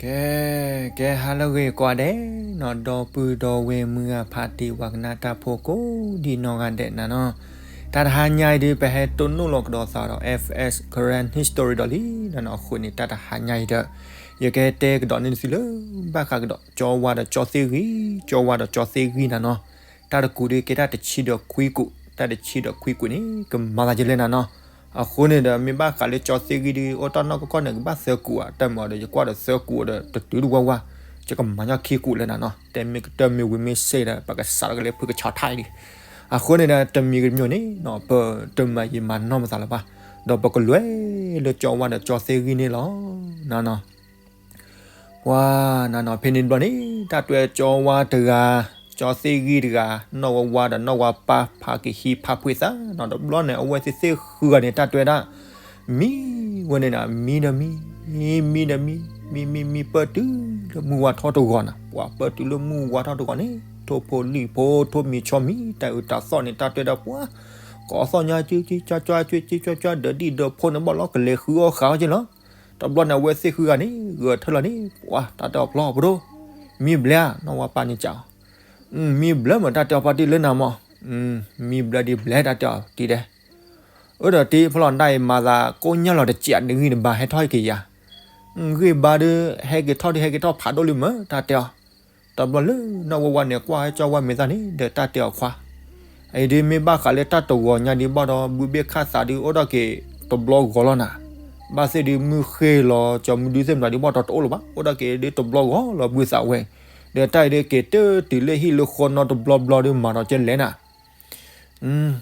ကဲ ကဲ ဟါလၢအဂ့ၤကိးဂၤဒဲးနီၤ, ဒီပုၢ်ဒီဝဲၢ်မုၢ်ဂၤဖါတံၢ် ပှၤကနၣ်တၢ်ဖိကိးဒံနီၢ်ဂၤဒဲးနၤနီၤ, တၢ်တဟါညါအံၤဒုး ပဟဲတိၢ်နီၣ်လီၤကဒီးသးဒီး F S Karen History ဒီးလံနၤနီၤ, အဃိန့ၣ် တၢ်တဟါညါအံၤဒီး ယကတဲကဒီးန့ၢ်သုလၢ ဘၣ်ဃးကဒီး ကၠီဝါဒီးကၠီသ့ၣ်ဂံၢ်, ကၠီဝါဒီးကၠီသ့ၣ်ဂံၢ်နၤနီၤ, တၢ်တကူးဒုးကဲတၢ်တဆံဒီးခွံကူး, တၢ်တဆံဒီးခွံကူးန့ၣ် ကမၤသးဒ်လဲၣ်နၤနီၤ, အဃိန့ၣ်ဒီး မ့ၢ်ဘၣ်ဃးလၢကၠီသ့ၣ်ဂံၢ်ဒုး အိၣ်တၢ်နီၢ်ကီၢ်ကီၢ်န့ၣ် ကဘၣ်သၢကူးဧါ, တၢ်မၤဒီး ယကွၢ်ဒီးသၢကူးဒီး တတုၤတဝါဝါ, ယကမၤညီခံကူးလၢနၤနီၤ, တဲမ့ၢ်ကတၢၢ်မ့ၢ်ဝံၤမ့ၢ်စ့ၢ်ဒီး ပကစးထီၣ်ကလဲၤဖုကဆီထါအံၤလံ, အဃိန့ၣ်ဒီး တမံၤကတမံၤန့ၣ်နီၤ ပတမၤယံာ်မၤနီၢ်မသးလၢၤဘၣ်, ဒီးပကလဲၤလၢကၠီဝါဒီးကၠီသ့ၣ်ဂံၢ်န့ၣ်လီၤ, နၤနီၤ ပှၤနၤနီၤ ဖဲန့ၣ်တဘျီန့ၣ် တၢ်တွဲကၠီဝါတဂၤ, ကၠီသ့ၣ်ဂံၢ်တဂၤ, နီၢ်ဝါဝါဒီးနီၢ်ဝါပၢ် ဖးကဟံးဖးဖှံသးနီၤ, တဘျီန့ၣ် အဝဲသ့ၣ်သ့ၣ်ဃုဂၤန့ၣ် တၢ်တွဲဒၣ် မံဝဲန့ၣ်နၤ, မံဒီးမံ, မံဒီးမံ, မံမံမံ ပၢၢ်တုၤလၢမုၢ်ဝါထီၣ်တဂီၤနၤ, ပှၤပၢၢ်တုၤလၢမုၢ်ဝါထီၣ်တဂီၤန့ၣ် ထိၣ်ဖိလံၣ်ဖိ ထိၣ်မံၤဆီမံၤ တၢ်အုးတၢ်သီၣ်န့ၣ် တၢ်တွဲဒၣ်ပှၤ ကိးသီၣ်ညါ ကၠူကၠူကၠီကၠီ ကၠူကၠူကၠီ ဒီးဒံၣ်ဒီးဖိန့ၣ် ဘၣ်လီၤကလဲၤဃုအီၣ်ဃာ်အီၣ်က့လီၤ, တဘျီန့ၣ် အဝဲသ့ၣ်ဃုဂၤန့ၣ် ဂဲၤထၢၣ်လီၤန့ၣ် ပှၤတၢ်တဲအီၤဖျီအီၤပဒိၣ်, မံဘျဲဧါ, နီၢ်ဝါပၢ်န့ၣ်စံးအီၤ, မံဘျဲမ့ၢ်တၢ်တဲအီၤဖါတံၢ်လၢနၤမး, မံဘျဲဒ်ဘျဲတၢ်တဲအီၤတံၢ်ဒဲး, အၢဒီးတံၢ်ဖျီတၢ်အံၤ မၤသးကိးညါလီၤတစဲး နဂံၢ်နဘါဟဲထီၣ်က့ၤယၤ, ဂံၢ်ဘါဒုး ဟဲက့ၤထီၣ်ဒုး ဟဲက့ၤထီၣ်ဖးဒိၣ်လံမ့ၢ် တၢ်တဲအီၤ, တဘျီလၢနီၢ်ဝါဝါန့ၣ် ကွၢ်ဟဲကၠီဝါမဲာ်သၣ်န့ၣ် ဒီးတၢ်တဲအီၤခွါ အံၤဒုးမ့ၢ်ဘၣ်ဃးလၢတၢ်တဂီၤညါဒုးဘၣ်ဒီး ဘုဘ့ၣ်ခၣ်သးဒုး အိၣ်ဒၣ်က့ၤတဘျီဂီၤလီၤနၤ, ဘၣ်သ့ၣ်ဒုးမုၢ်ဃ့ၢ်လီၤ ကၠီမုၢ်ဒုသ့ၣ်မတၤဒုးဘၣ်ဒီးတအိၣ်လၢၤဘၣ်, အိၣ်ဒၣ်က့ၤဒုးတဘျီဂီၤလီၤဘုသးဝဲ, ဒီးတၢ်အံၤဒုးက့ၤတတုၤလၢဟံၣ်လၢဃီနီတဘျီဘျီဒုး မၤဒီးကဲလဲၣ်နၤ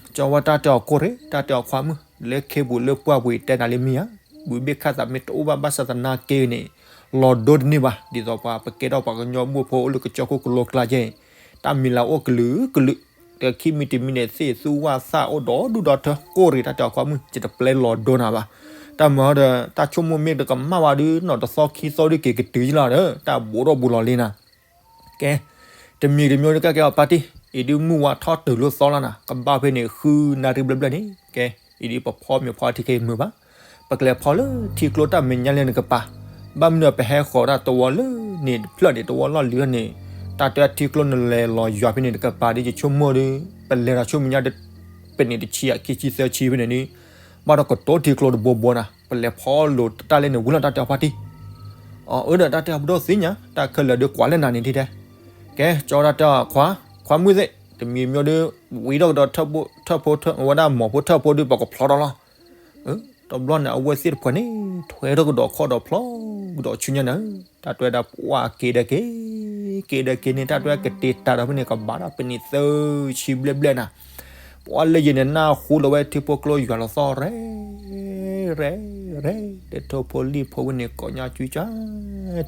ကၠီဝါတၢ်တဲအီၤကိၢ်ရ့ၣ် တၢ်တဲအီၤခွါမုၣ် လၢခ့ပူၤလၢပှၢ်ပူၤအံၤတဲနၤလံမ့ၢ်ဧါ, ဘုဘ့ၣ်ခၣ်သးမ့ၢ်တအိၣ်ဘၣ်ဘၣ်ဆၣ်သနာ်က့န့ၣ် လီၤဒိတန့ၢ်ဘၣ်, ဒ်သိးပှၤပကဲထီၣ်ပှၤကညီဘိၣ်ဖိအိၣ်လၢကစၢၢ်ခိၣ်ကလိကျါကဲအံၤ, တၢ်မံၤလၤအိၣ်ကလုာ်ကလုာ်, ဒီးခံမံၤတမံၤန့ၣ် သ့ၣ်သူဝၣ်သၣ်အိၣ်ဒီးဒူၣ်ဒီးထၢ ကိၢ်ရ့ၣ်တၢ်တဲအီၤခွါမုၣ် ယတပျဲလီၤဒိနၤဘၣ်, တၢ်မၤဒီး တၢ်ဆိကမိၣ်မ့ၢ်တကမၣ်ဘၣ်ဒုး နီၢ်တသီခံသီဒုးက့ၤကတုၤယလီၤဒီး တၢ်ဘူးထီၣ်ဘူးလီၤလံနၤ ကဲ, တမံၤတမံၤဒုးကဲကဲအီၤဖါတံၢ်, အံၤဒုးမုၢ်ဝါထီၣ်တုၤလၢသီလီၤနၤ, ကဘၣ်ဖဲန့ၣ် ဃုနၣ်ရံၣ်ဘျဲၣ်ဘျဲၣ်န့ၣ်, ကဲ, အံၤဒုးပဖီမ့ၤဖီထံခဲအံၤမုာ်ဘၣ်, ပကလဲၤဖီလၢထံကျိတၢ်မဲာ်ညါလၢနကပၤ, ဘၣ်မနုၤပဟဲဃီၤဒၣ်တဝီလၢန့ၣ်တဖျၢၣ်န့ၣ် တဝီလီၢ်လံၤလီၤန့ၣ်, တၢ်တဲထံကျိနလဲၤလီၤယွၤဖဲန့ၣ်နကပၤဒုး ယဆိကမိၣ်ဒုး ပလဲၤဒီးဆူမဲာ်ညါ ပနံၣ်တဆံ ခံဆံသၢဆံဖဲန့ၣ်ဒုး ဘၣ်ဒီးကတိၤထံကျိတဘိဘိနၤ, ပလဲၤဖီလိာ်တၢ်လၢန့ၣ်ဝံၤလီၤ တၢ်တဲအီၤဖါတံၢ်, အၢဒီးတၢ်တဲအီၤပဒိၣ်သ့ၣ်ညါ တၢ်ခဲလၢာ်ဒုးကွၢ်လၢနၤန့ၣ်ဒ်တဲ, ကဲ ကၠီဝါတၢ်တဲအီၤခွါ, ခွါမုၣ်သ့ၣ် တမံၤမံၤဒုး ဝံၤထီၣ်ကဒီးထၢၣ်ဖိထၢၣ်ဖိ ဝဲဒၣ်မီၢ်ဖိထၢၣ်ဖိဒုး ပကဖျီထီၣ်လီၤ တဘျီန့ၣ် အဝဲသ့ၣ်တဖှဲးန့ၣ် ထွဲထီၣ်ကဒီးခီၣ်ဒီးဖျီကဒီးဆူညါန့ၣ်, တၢ်တွဲဒၣ်ပှၤက့ၤဒီးက့ၤ, က့ၤဒီးက့ၤန့ၣ် တၢ်တွဲကတ့ၤတၢ်ဒီးဖဲန့ၣ် ကဘၣ်ဒီးပနံၣ်သၢဆံဘျဲၣ်ဘျဲၣ်နၤ, ပှၤလၢယန့ၣ် နၢ်ဟူလီၤဝဲထံဖိကျိယွၤလီၤသီၣ်ရဲၣ် ရဲၣ် ရဲၣ် ဒီးထိၣ်ဖိလံၣ်ဖိဝဲန့ၣ် ကိးညါကၠူကၠါ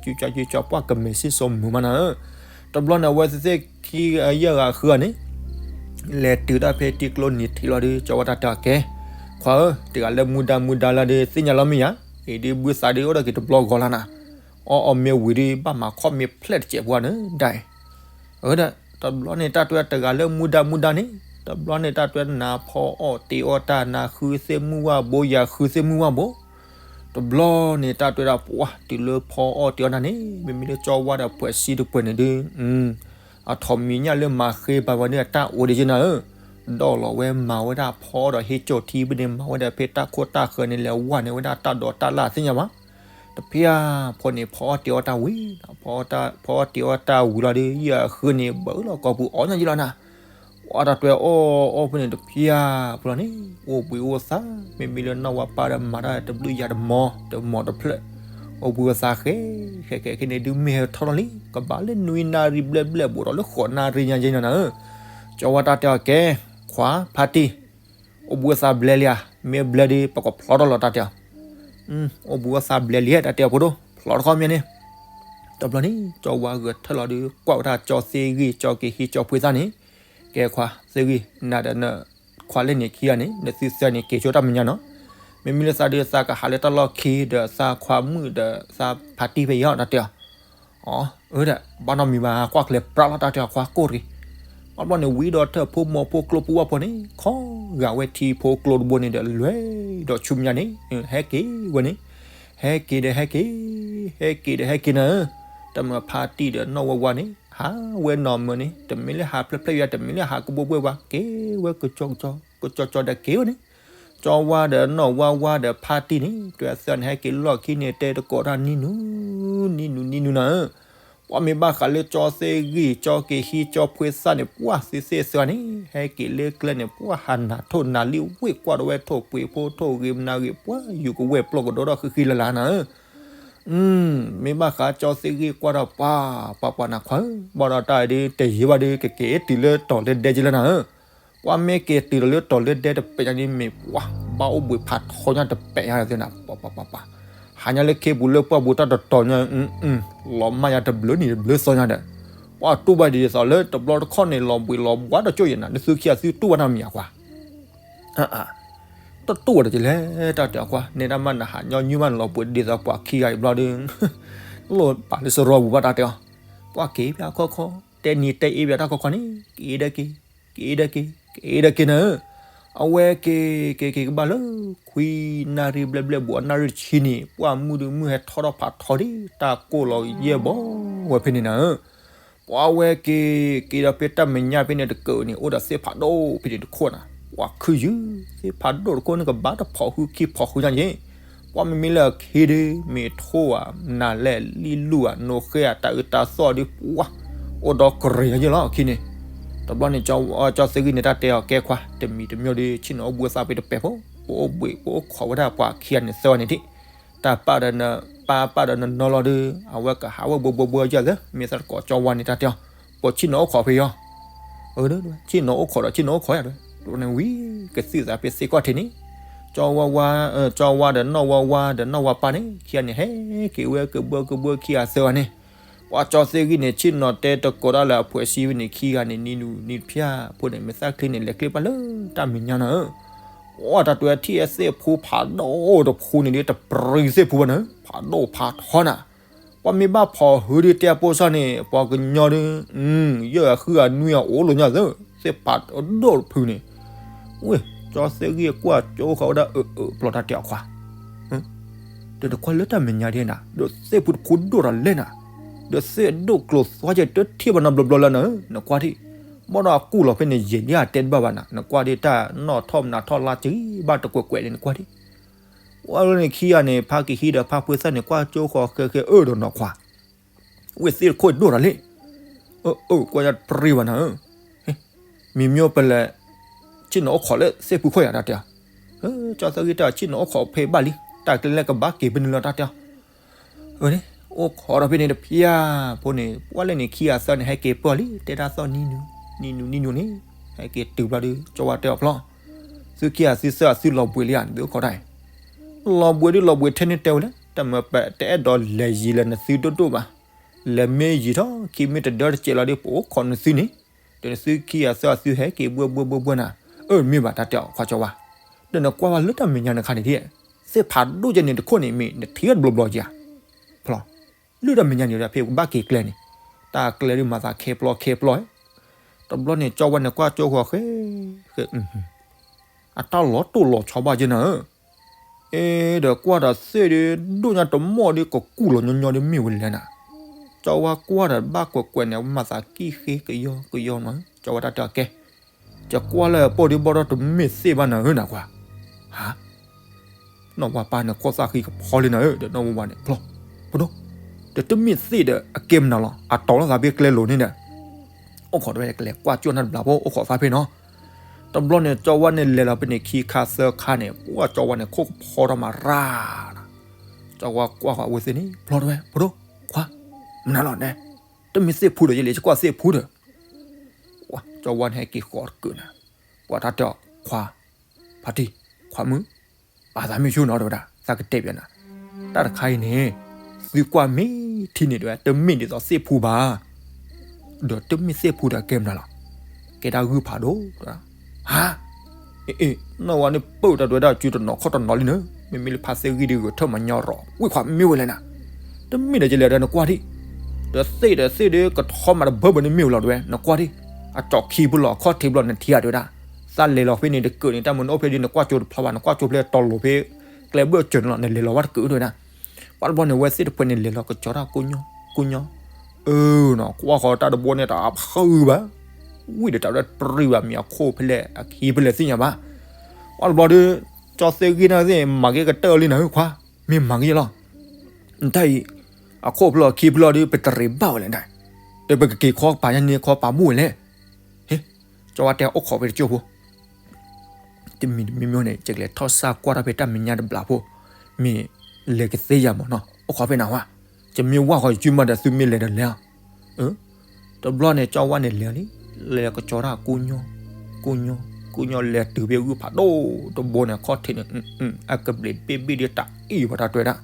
ကၠူကၠါကၠူကၠါ ပှၤကမဲာ်စံၣ်စိမုာ်မးနၤဧၢ, တဘျီန့ၣ် အဝဲသ့ၣ်ခံဂၤယဲၢ်ဂၤဃုဂၤန့ၣ် လဲၤတုၤတၢ်ဖဲထံကျိနံၤထံးလီၤဒုး ကၠီဝါတၢ်တဲအီၤကဲ, ခွါဧၢ, တဂၤလၢမူဒါမူဒါလၢဒုး သ့ၣ်ညါလီၤမ့ၢ်ယၤ, အံၤဒုးဘုသးဒုးအိၣ်ဒီးက့ၤတဘျီဂီၤလီၤနၤ, အီၣ်အီၣ်မ့ၢ်ဝံၤဒုး ဘၣ်မၤခီၣ်မ့ၢ်ဖျဲၣ်တစဲးပှၤန့ၣ်ဒၣ်အံၤ, အၢဒီး တဘျီန့ၣ် တၢ်တွဲတဂၤလၢမူဒါမူဒါန့ၣ်, တဘျီန့ၣ် တၢ်တွဲနၤဖီအီၣ်တ့ၤအီၣ်တၢ် နၤဃုသ့ၣ်မုၢ်ဝၣ်ဘိ ယၤဃုသ့ၣ်မုၢ်ဝၣ်ဘိ, တဘျီန့ၣ် တၢ်တွဲဒၣ်ပှၤတုၤလၢဖီအီၣ်တ့ၤအီၣ်တၢ်န့ၣ် မ့မ့ၢ်လၢကၠီဝါဒီးဖှဲးစံတဖှဲးန့ၣ်ဒုး အထီၣ်မံၤညၣ်လၢမၤဃ့ဘါဝဲန့ၣ် အတၢ်အိၣ်ဒံးက့နၤဧၢ, ဒီးလီၤဝဲမၤဝဲဒၣ်ဖီဒီးဟ့ၣ်ကၠီၣ်ထံဖဲန့ၣ် မၤဝဲဒၣ်ဖဲတၢ်ခိၣ်တၢ်ဃၢၤန့ၣ် လဲၤဝဲန့ၣ်ဝဲဒၣ်တၢ်ဒိးတၢ်လၢ်သ့ၣ်ညါဘၣ်, တဖၣ်ဖိန့ၣ် ဖီအီၣ်တ့ၤအီၣ်တၢ်ဝံၤ, ဖီအီၣ်တ့ၤအီၣ်တၢ်ဝံၤလီၤဒီး ယၤဃုန့ၣ် ဘၣ်လီၤကီၢ်ပူၤအီၣ်ညၣ်ယံလီၤနၤ ပှၤတၢ်တွဲအီၣ်အီၣ်ဖဲန့ၣ်တဖၣ်ဖိလီၤန့ၣ် အိၣ်ဘှံးအိၣ်သါ, မ့မ့ၢ်လၢနီၢ်ဝါပၢ်ဒီးမၤတၢ်တဘျုးယၤတမီၤ တမီၤတဖျၢၣ်, အိၣ်ဘှံးအိၣ်သါဃဲ ဃဲဃဲခဲန့ၣ်ဒုးမ့ၢ်ဟဲထီၣ်လီၤလံ ကဘၣ်လၢနွံနၣ်ရံၣ်ဘျဲၣ်ဘျဲၣ်ဘူးဒီးလၢဃိးနၣ်ရံၣ်ညါယဲနၤနၤဧၢ, ကၠီဝါတၢ်တဲအီၤကဲ, ခွါဖါတံၢ်, အိၣ်ဘှံးအိၣ်သါဘျဲလံဧါ, မ့ၢ်ဘျဲဒုး ပကဖျီထီၣ်လီၤတၢ်တဲအီၤ အိၣ်ဘှံးအိၣ်သါဘျဲလံ တၢ်တဲအီၤဖိဒိၣ် ဖျီတခီမ့ၢ်န့ၣ်, တဘျီန့ၣ် ကၠီဝါဂဲၤထၢၣ်လီၤဒုး ကွၢ်ဝဲဒၣ်ကၠီသ့ၣ်ဂံၢ် ကၠီက့ၤဟံးကၠီဖှံသၣ်န့ၣ်, ကဲခွါသ့ၣ်ဂံၢ် နၤဒီးနခွါလၢန့ၣ်ခံဂၤန့ၣ် နသုသၢန့ၣ် က့ၤဆိတၢ်မဲာ်ညါနီၤ, မ့မ့ၢ်လၢသးဒုးသးကဟးလၢတၢ်လီၢ်ခံဒီးသးခွါမုၣ်ဒီးသးဖါတံၢ်ဖဲအံၤတၢ်တဲအီၤ အၢ ဒီး ဘၣ်နီတမံၤဘၣ် ကွၢ်ကျဲၤပြးလီၤတၢ်တဲအီၤခွါကိၢ်ရံၤ, ဘၣ်ဘျီန့ၣ် ဝံၤဒီးထၢၣ်ဖိမိၢ်ဖိကျိဖိဝၣ်ဖိန့ၣ် ခီဂာ်ဝဲထံဖိကျိတဘိန့ၣ်ဒီး လဲၤဒီးဆူမဲာ်ညါန့ၣ် ဟဲက့ၤဝဲန့ၣ်, ဟဲက့ၤဒီးဟဲက့ၤ, ဟဲက့ၤဒီးဟဲက့ၤနၤဧၢ, တၢ်မၤဖါတံၢ်ဒီးနီၢ်ဝါဝါန့ၣ် ဟးဝဲနီၢ်မၢန့ၣ် တမ့ၢ်လၢဟးဖျၢၣ်ဖျၢၣ်ယၤ တမ့ၢ်လၢဟးကဘိဘိဝဲ က့ၤဝဲကကၠီကၠီ ကကၠီကၠီဒီးက့ၤဝဲန့ၣ်, ကၠီဝါဒီးနီၢ်ဝါဝါဒီးဖါတံၢ်န့ၣ် တွဲသၢန့ၣ် ဟဲက့ၤလီၢ်ခံန့ၣ် တဲတကိးတၢ်နံၤနူၤ, နံၤနူၤ နံၤနူၤနၤဧၢ, ပှၤမ့ၢ်ဘၣ်ဃးလၢကၠီသ့ၣ်ဂံၢ် ကၠီက့ၤဟံး ကၠီဖှ့သၣ်န့ၣ် ပှၤသ့သ့ၣ်သၢန့ၣ် ဟဲက့ၤလၢကျဲန့ၣ် ပှၤဟးနးထိၣ်နၤလံဝ့ၢ်ကွၢ်ဒီးဝဲထိၣ်ပှ့ၤဖိထိၣ်ဂ့ၤမနၤဂ့ၤ ပှၤယူၤကဝဲၢ်ပျီၢ်ကဒီးဒီးဃံဃံလၤလၤနၤဧၢ မ့ၢ်ဘၣ်ဃးကၠီသ့ၣ်ဂံၢ်ကွၢ်ဒီးပှၤ ပှၤပှၤနၤခွါဧၢ, ဘၣ်ဒီးတၢ်ဒ်တယံာ်ဘၣ်ဒီး ကက့ၤတုၤလၢတီၤလၢဒဲက့ၤလၢနၤဧၢ, ပှၤမ့ၢ်က့ၤတုၤဒီးလၢတီၤလၢဒဲတပဲာ်ညါန့ၣ်မ့ၢ်ပှၤ ဘၣ်အိၣ်ဘှံးဖးထီညါတပဲာ်ညါသ့နၤ, ပှၤပှၤပှၤပှၤ, ဟးညါလၢခ့ပူၤလၢပှၢ်ပူၤတၢ်တတီၤညါ, လီၤမၢ်ညါတဘျုးနံၤတဘျုးသီညါဒီး, ပှၤတူၢ်ဘၣ်ဒ်သိးလၢတဘျီတခီၣ်န့ၣ် လီၤဘှံးလီၤဘှါတကၠိၢ်ယဲနၤ နသုခံဂၤသုတူၢ်ဘၣ်တၢ်မံၤအကွၢ် တတူၢ်ဝဲဒီးကလဲၤတၢ်တဲအီၤကွၢ် နဲဒၣ်မးနဟးညီနုၢ်မးနလီၤဘှံးဒ်သိးပှၤခံဂၤအံၤဘျီဒီး လိၣ်ပာ်လၢစရီပူၤဘၣ်တၢ်တဲအီၤ, ပှၤက့ၤဖဲအခီခီ တဲနံၤတဲအ့ဖဲတၢ်ခီခီန့ၣ် က့ၤဒီးက့ၤ, က့ၤဒီးက့ၤ, က့ၤဒီးက့ၤနၤဧၢ, အဝဲက့ၤ က့ၤက့ၤကဘၣ်လၢ ခွံနၣ်ရံၣ်ဘျဲၣ်ဘျဲၣ်ဘူးအနၣ်ရံၣ်တဆံန့ၣ် ပှၤမုၢ်ဒုမုၢ်ဟဲထီထီၣ်ဖးထီဒ် တၢ်ကိၢ်လီၤယဲၢ်ဘီဝဲဖဲန့ၣ်နၤဧၢ ပှၤဝဲက့ၤ က့ၤဒီးဖဲတၢ်မဲာ်ညါဖဲန့ၣ်တကၢၢ်န့ၣ် အိၣ်ဒီးသ့ၣ်ဖးဒိၣ်ဖဲန့ၣ်တခိၣ်နၤ, ပှၤခုယုၢ် သ့ၣ်ဖးဒိၣ်တခိၣ်န့ၣ် ကဘၣ်တဖိးဟုခံဖိးဟုညါယ့ၣ်, ပှၤမ့မ့ၢ်လၢအခံဒီး မ့ၢ်ထိၣ်ဧါ နၤလဲၣ်လံလူၢ်ဧါ နိဃဲဧါ တၢ်အုးတၢ်သီၣ်ဒီး ပှၤ အိၣ်ဒီးကရံၤညါယ့ၣ်လီၤအခံန့ၣ်, တဘျီန့ၣ် ကၠီသ့ၣ်ဂံၢ်န့ၣ် တၢ်တဲအီၤကဲခွါ တမံၤတမံၤဒီး ဆ့ၣ်နီၤအိၣ်ဘှံးသးဖဲတပဲာ်ဖိ ပအိၣ်ဘှံး ပအိၣ်ခိးဝဲဒၣ်ပှၤခံဂၤန့ၣ်သၢဂၤန့ၣ်ဒံး တၢ်ပာ်ဒီးန ပာ်ပာ်ဒီးနနီလီၤဒီး အဝဲကဟးဝဲဘှီဘှီဘှီယဲၢ်သၢ မ့ၢ်သးတကိးကၠီဝါန့ၣ်တၢ်တဲအီၤ, ပှၤဆ့ၣ်နီၤအိၣ်ခိးဖဲယီၤ, ဆ့ၣ်နီၤအိၣ်ခိးဒီးဆ့ၣ်နီၤအိၣ်ခိးယၤဒီး တဝဲန့ၣ်ဝံၤ ကသံၣ်သးဖဲသ့ၣ်ကီၢ်ထံးန့ၣ်, ကၠီဝါဝါ ကၠီဝါဒီးနီၢ်ဝါဝါဒီးနီၢ်ဝါပၢ်န့ၣ် ခံဂၤန့ၣ် ဟဲက့ၤဝဲကဘှီကဘှီခံဂၤသၢဂၤန့ၣ်, ပှၤကၠီသ့ၣ်ဂံၢ်န့ၣ် ဆ့ၣ်နီၤတဲတကိးတၢ်လၢအဖှဲးဆံးဝဲန့ၣ် ခံဂၤန့ၣ် နံၤနူၤနံၤဖၠၣ်ဖိန့ၣ် မ့ၢ်သၣ်ချ့န့ၣ် လဲၤချ့ပၢ်လၢတၢ်မဲာ်ညါနၤဧၢ ပှၤတၢ်တွဲထံၣ်အဲသ့ၣ်ဖူဖးဒိၣ်တဖူန့ၣ်ဒီး တပြံသ့ၣ်ဖူဘၣ်နၤ, ဖးဒိၣ်ဖးထီနၤ, ပှၤမ့ၢ်ဘၣ်ဖီၣ်ဟုဒီးတဲအပိစၢ်န့ၣ် ပှၤကညီဒီး ယဲၢ်ဂၤဃုဂၤနွံဂၤအိၣ်လိာ်ညါသၢ သ့ၣ်ဖးဒိၣ်တဖုန့ၣ်, ဝ့ၢ် ကၠီသ့ၣ်ဂံၢ်ကွၢ်ကၠိဃီၤဝဲဒၣ်အၢၣ်အၢၣ်ပျီတၢ်တဲအီၤခွါ ဒီးနကွၢ်လၢတၢ်မဲာ်ညါဒ်နၤ ဒီးသ့ၣ်ဖူတဖူဒိၣ်တၢ်လဲၣ်နၤ, ဒီးသ့ၣ်ဒိၣ်ကျိၤသွါယဲၢ်တထံၣ်ဘၣ်နီတဘျီဘျီလၢနၤဧၢ နကွၢ်ဒံး, ဘၣ်ဒီးအကူၣ်လီၤဖဲန့ၣ် ယဲၢ်လံအတဲတဘၣ်ဘၣ်နၤ နကွၢ်ဒံးတၢ်နီၣ်ထီၣ်နးထီၣ်လါကံဘၣ်တကွဲးကွဲးန့ၣ် နကွၢ်ဒံး, ပှၤလၢန့ၣ်ခံဂၤန့ၣ် ဖါက့ၤဟံးဒီးဖါဖှ့သၣ်န့ၣ် ကွၢ်ကၠိဃီၤဃဲဃဲအၢဒီးနီၢ်ခွါ ဝ့ၢ်သ့ၣ်တခိၣ်ဒိၣ်တၢ်လဲၣ်, အၢ ကွၢ်ညါတပြံဘၣ်နၤဧၢ, မံၤမၠိပလဲၤ ဆ့ၣ်နီၤအိၣ်ခိးလၢသ့ၣ်ဖူခိၣ်ယၤတၢ်တဲအီၤ, ကၠီသၢဂံၢ်တဲအီၤ ဆ့ၣ်နီၤအိၣ်ခိးဖဲဘၣ်လံ, တၢ်ကျဲလဲၣ်ကဘၣ်က့ၤဖဲန့ၣ်လီၤတၢ်တဲအီၤ, အၢ အိၣ်ခိးဒီးဖဲန့ၣ်တဖၠၣ်ဖိန့ၣ် ပှၤလၢန့ၣ်ခံဂၤသၢန့ၣ် ဟဲက့ၤပၢၢ်လံ တဲတၢ်သီၣ်နံၤနူၤ နံၤနူၤနံၤနူၤန့ၣ်, ဟဲက့ၤတုၤဘျီဒီး ကၠီဝါတဲအီၤဖျီ သုခံဂၤသုသၢဂၤသုလီၤဘှံးလံဧါ နသုအိၣ်ခိးတၢ်အံၤ, လီၤဘှံးဒ်လီၤဘှံးထဲန့ၣ်တဲဝဲလဲၣ် တၢ်မၢပတဲအဲၣ်ဒိးလဲၤယံၤလၢနသုဒိၣ်ဒိၣ်ဘၣ်, လဲၤမ့ၢ်ယံၤထီၣ် ခံမ့ၢ်တဒၢတစဲးလီၤဒီး ပအိၣ်ခိးနသုန့ၣ်, ဒီးနသုခံဂၤသၢဂၤသုဟဲက့ၤဘှၢဘှၢဘှၢဘှၢနၤ, အၢ မ့ၢ်ဘၣ်တၢ်တဲအီၤခွါကၠီဝါ, ဒီးနကွၢ်ဝဲလၢတၢ်မဲာ်ညါနခါန့ၣ်ဒ်, သ့ၣ်ဖးဒိၣ်ကဲန့ၣ်တခိၣ်န့ၣ် မ့ၢ်နထံၣ်တဘျီဘျီကဧါ, ဖျီ လၢတၢ်မဲာ်ညါန့ၣ်ဒီး ဖဲကဘၣ်က့ၤကျဲန့ၣ်, တၢ်ကျဲဒ်မၤသးခဲပျီခဲပျီ, တဘျီန့ၣ် ကၠီဝါန့ၣ်ကွၢ်ကၠိဃီၤဃဲ, ဃဲ အတၢ်လီၤတိၢ်လီၤဆီဘၣ်က့နၤဧၢ, အ့ ဒီးကွၢ်ဒီးသ့ၣ်ဒီး ဒိၣ်ညါတမီၢ်ဒီးကကူၣ်လီၤညီညီဒီးမ့ၢ်ဝဲလဲၣ်နၤ, ကၠီဝါကွၢ်ဒီးဘၣ်ကွဲးကွဲးန့ၣ် မၤသးကံၣ်ဃ့ကယီကယီနီၤ, ကၠီဝါတၢ်တဲအီၤကဲ ယကွၢ်လၢအပိၢ်ဒ်ဘၣ်ဒီးတမ့ၢ်သ့ၣ်ဘၣ်နၤဧၢနၤခွါ, ဟါ, နီၢ်ဝါပၢ်န့ၣ်ခိးသၣ်ဃံကဖီလံနၤဧၢ ဒီးနီၢ်ဝါဝါန့ၣ် ဖျီ, ပဒိၣ်, ဒီးတမ့ၢ်သ့ၣ်ဒီးအကဲမနုၤလီၤ အတီၤလီၤသးဖဲကျဲလိၤန့ၣ်ဒီး, အိၣ်ခိးတဝဲကျဲကွၢ်ကၠိနၤတဘျီဖိ အိၣ်ခိးသးဖဲနီၤ, တဘျီန့ၣ် ကၠီဝါန့ၣ်လဲၤလီၤဖဲန့ၣ်ခံခါသၢခါန့ၣ် ပှၤကၠီဝါန့ၣ်ခိၣ်ကဖီထီၣ်မးရၤနၤ, ကၠီဝါကွၢ်ဃီၤအဝဲသ့ၣ်န့ၣ် ဖျီတဝဲ ပဒိၣ်, ခွါ, မနုၤလီၤနဲ, တမ့ၢ်သ့ၣ်ဖူဒီးယလဲၤကွၢ်သ့ၣ်ဖူဒီး ကၠီဝါန့ၣ်ဟဲက့ၤဃီၤတကုာ်နၤ, ပှၤတၢ်တဲအီၤ ခွါ, ဖါတံၢ်, ခွါမုၣ်, ပာ်သးမ့ၢ်ဆူၣ်နီၤတဲဝဲဒၣ် သးကတဲဘၣ်နၤ, တၢ်တခါအံၤန့ၣ် သုကွၢ်မ့ၢ်ထံန့ၣ်တဲဝဲ တမ့ၢ်ဒ်သိးသ့ၣ်ဖူဘၣ်, ဒီးတမ့ၢ်သ့ၣ်ဖူဒီးကဲမနုၤလီၤ, ကဲတၢ်ဂုၢ်ဖးဒိၣ်တဲဝဲဒၣ်, ဟါ, အ့ အ့ နီၢ်ဝါန့ၣ်ပၢၢ်တၢ်တဲဝဲဒၣ် စုတနီၤခီၣ်တနီၤလံနၤ, မ့မ့ၢ်လၢဖါသ့ၣ်ဂံၢ်ဒုးဂဲၤထၢၣ်မၤညီရီၤ ဝ့ၢ်ခွါမ့ၢ်ဝဲလဲၣ်နၤ, တမ့ၢ်ဒီးယလဲၤဒီးနကွၢ်ထံၣ်, ဒီးသ့ၣ်ဒီးသ့ၣ်ဒီးကထီမးတဘၢဘၢန့ၣ်မ့ၢ်ဝဲလီၤတဲဝဲ နကွၢ်ထံၣ်, အကၠီၣ်ခံဖုလီၤ အခီၣ်ထံးဖုလီၤ နထံၣ်ဧါတဲဝဲဒၣ်, သးလဲၤလီၤဖဲန့ၣ်တကုာ်န့ၣ် တၢ်မနုၤအိၣ်ဖဲဒ်နကွၢ်ကၠိတဖျီဘၣ် နကွၢ်ကၠိဖဲတီၤလိၤဖဲ ကျဲဘၢၣ်စၢၤန့ၣ်လီၤ နလဲၤလီၤဝဲတကုာ်တဲဝဲဒၣ် ပှၤတဘျီန့ၣ် အဝဲသ့ၣ်တဖုန့ၣ် လဲၤလီၤကစီၤတၢ်ကိညီ ကိညီ, အၢနီၤ ကွၢ်ဃီၤတၢ်တဘိန့ၣ် တၢ်ဖုဘၣ်, ဝံၣ်ဒီးတၢ်ဝဲပြံဘၣ် မ့ၢ်အခိၣ်ဖဲလဲၣ်အခံဖဲလဲၣ်သ့ၣ်ညါဘၣ်. ပှၤတဘျီဒီး ကၠီသ့ၣ်ဂ့ၢ်န့ၣ်သ့ၣ် မၤက့ၤကတၢၢ်လံနၤဧၢခွါ, မ့ၢ်မၤက့ၤလီၤ. တၢ်အံၤ အခိၣ်ဖျီၣ်အခံဖျီၣ်ဒီး ပတရံးဘၣ်ဝဲလဲၣ်ဒၣ်, ဒီးပကက့ၤခီပာ်ညါန့ၣ်ခီပာ်ဘူၣ်ဝဲလဲၣ်. ဟ့, ကၠီဝါတဲအိၣ်ခိးဖဲတကၠိၢ်ဖိ တမံၤတမံၤမံၤန့ၣ် ယကလဲၤထီၣ်စၢ်ကွၢ်ထီၣ်ဖဲတၢ်မဲာ်ညါတဘျီဖိ, မ့ၢ်လဲၤကသ့ယၤမးနီၤ, အိၣ်ခိးဖဲနၤဝဲ, ယမ့ၢ်ဝၢ်ဃီၤစုမးဒီး သုမ့ၢ်လဲၤဒီးလဲၤအီၤ. တဘျီန့ၣ် ကၠီဝါန့ၣ်လဲၤလံ, လဲၤကစီၤတၢ်ကိညီ, ကိညီ, ကိညီ လဲၤတုၤဖဲဂုၢ်ဖးဒိၣ်တဘိန့ၣ် အခီၣ်ထံးန့ၣ်, အကဘျံးတဘ့ၣ်ဘ့ၣ်ဒီးတၢ်အံၣ်ဘၣ်တၢ်တွဲဒၣ်,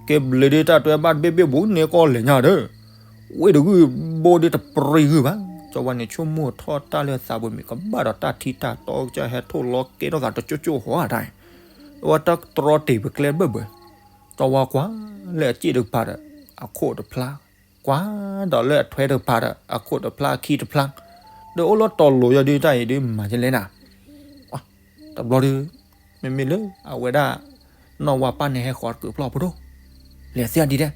ကဘျံးဒီးတၢ်တွဲဘၣ်တဘ့ၣ်ဘ့ၣ်ဘူးန့ၣ်ကီၢ်လဲၤညါဒီး ဝ့ၢ်တဂုၢ်ဘိဒီးတပြံဂုၢ်ဘၣ်. ကၠီဝါန့ၣ် ဆိကမိၣ်ထီၣ်တၢ်လၢသးပူၤမ့ၢ်ကဘၣ်ဒီးတၢ်ထံတၢ်တီကစၢ်ဟဲထိၣ်လီၤကဲထီၣ်သးတကၠိၢ်ကၠိၢ်ဟီတၢ်, အဝဲတၢ်တြီတ့ၢ်ပကျဲဘၢၣ်ဘၢၣ်, ကၠီဝါကွၢ်လၢအစ့ၣ်တကပၤဒီး အခိၣ်တဖျါ, ကွၢ်ဒီးလၢအထွဲတကပၤဒီး အခိၣ်တဖျါအခံတဖျါ, ဒီးအိၣ်လီၤတီၤလိၤယီၤဒုးတၢ်အံၤဒုးမၤကလဲၣ်နၤ တဘျီဒီး မ့မ့ၢ်လၢအဝဲဒၣ် နီၢ်ဝါပၢ်န့ၣ်ဟဲဃီၤတကုးဖျီၣ်ဖိဒိၣ်, လဲၤသ့ဒ်လဲၣ်,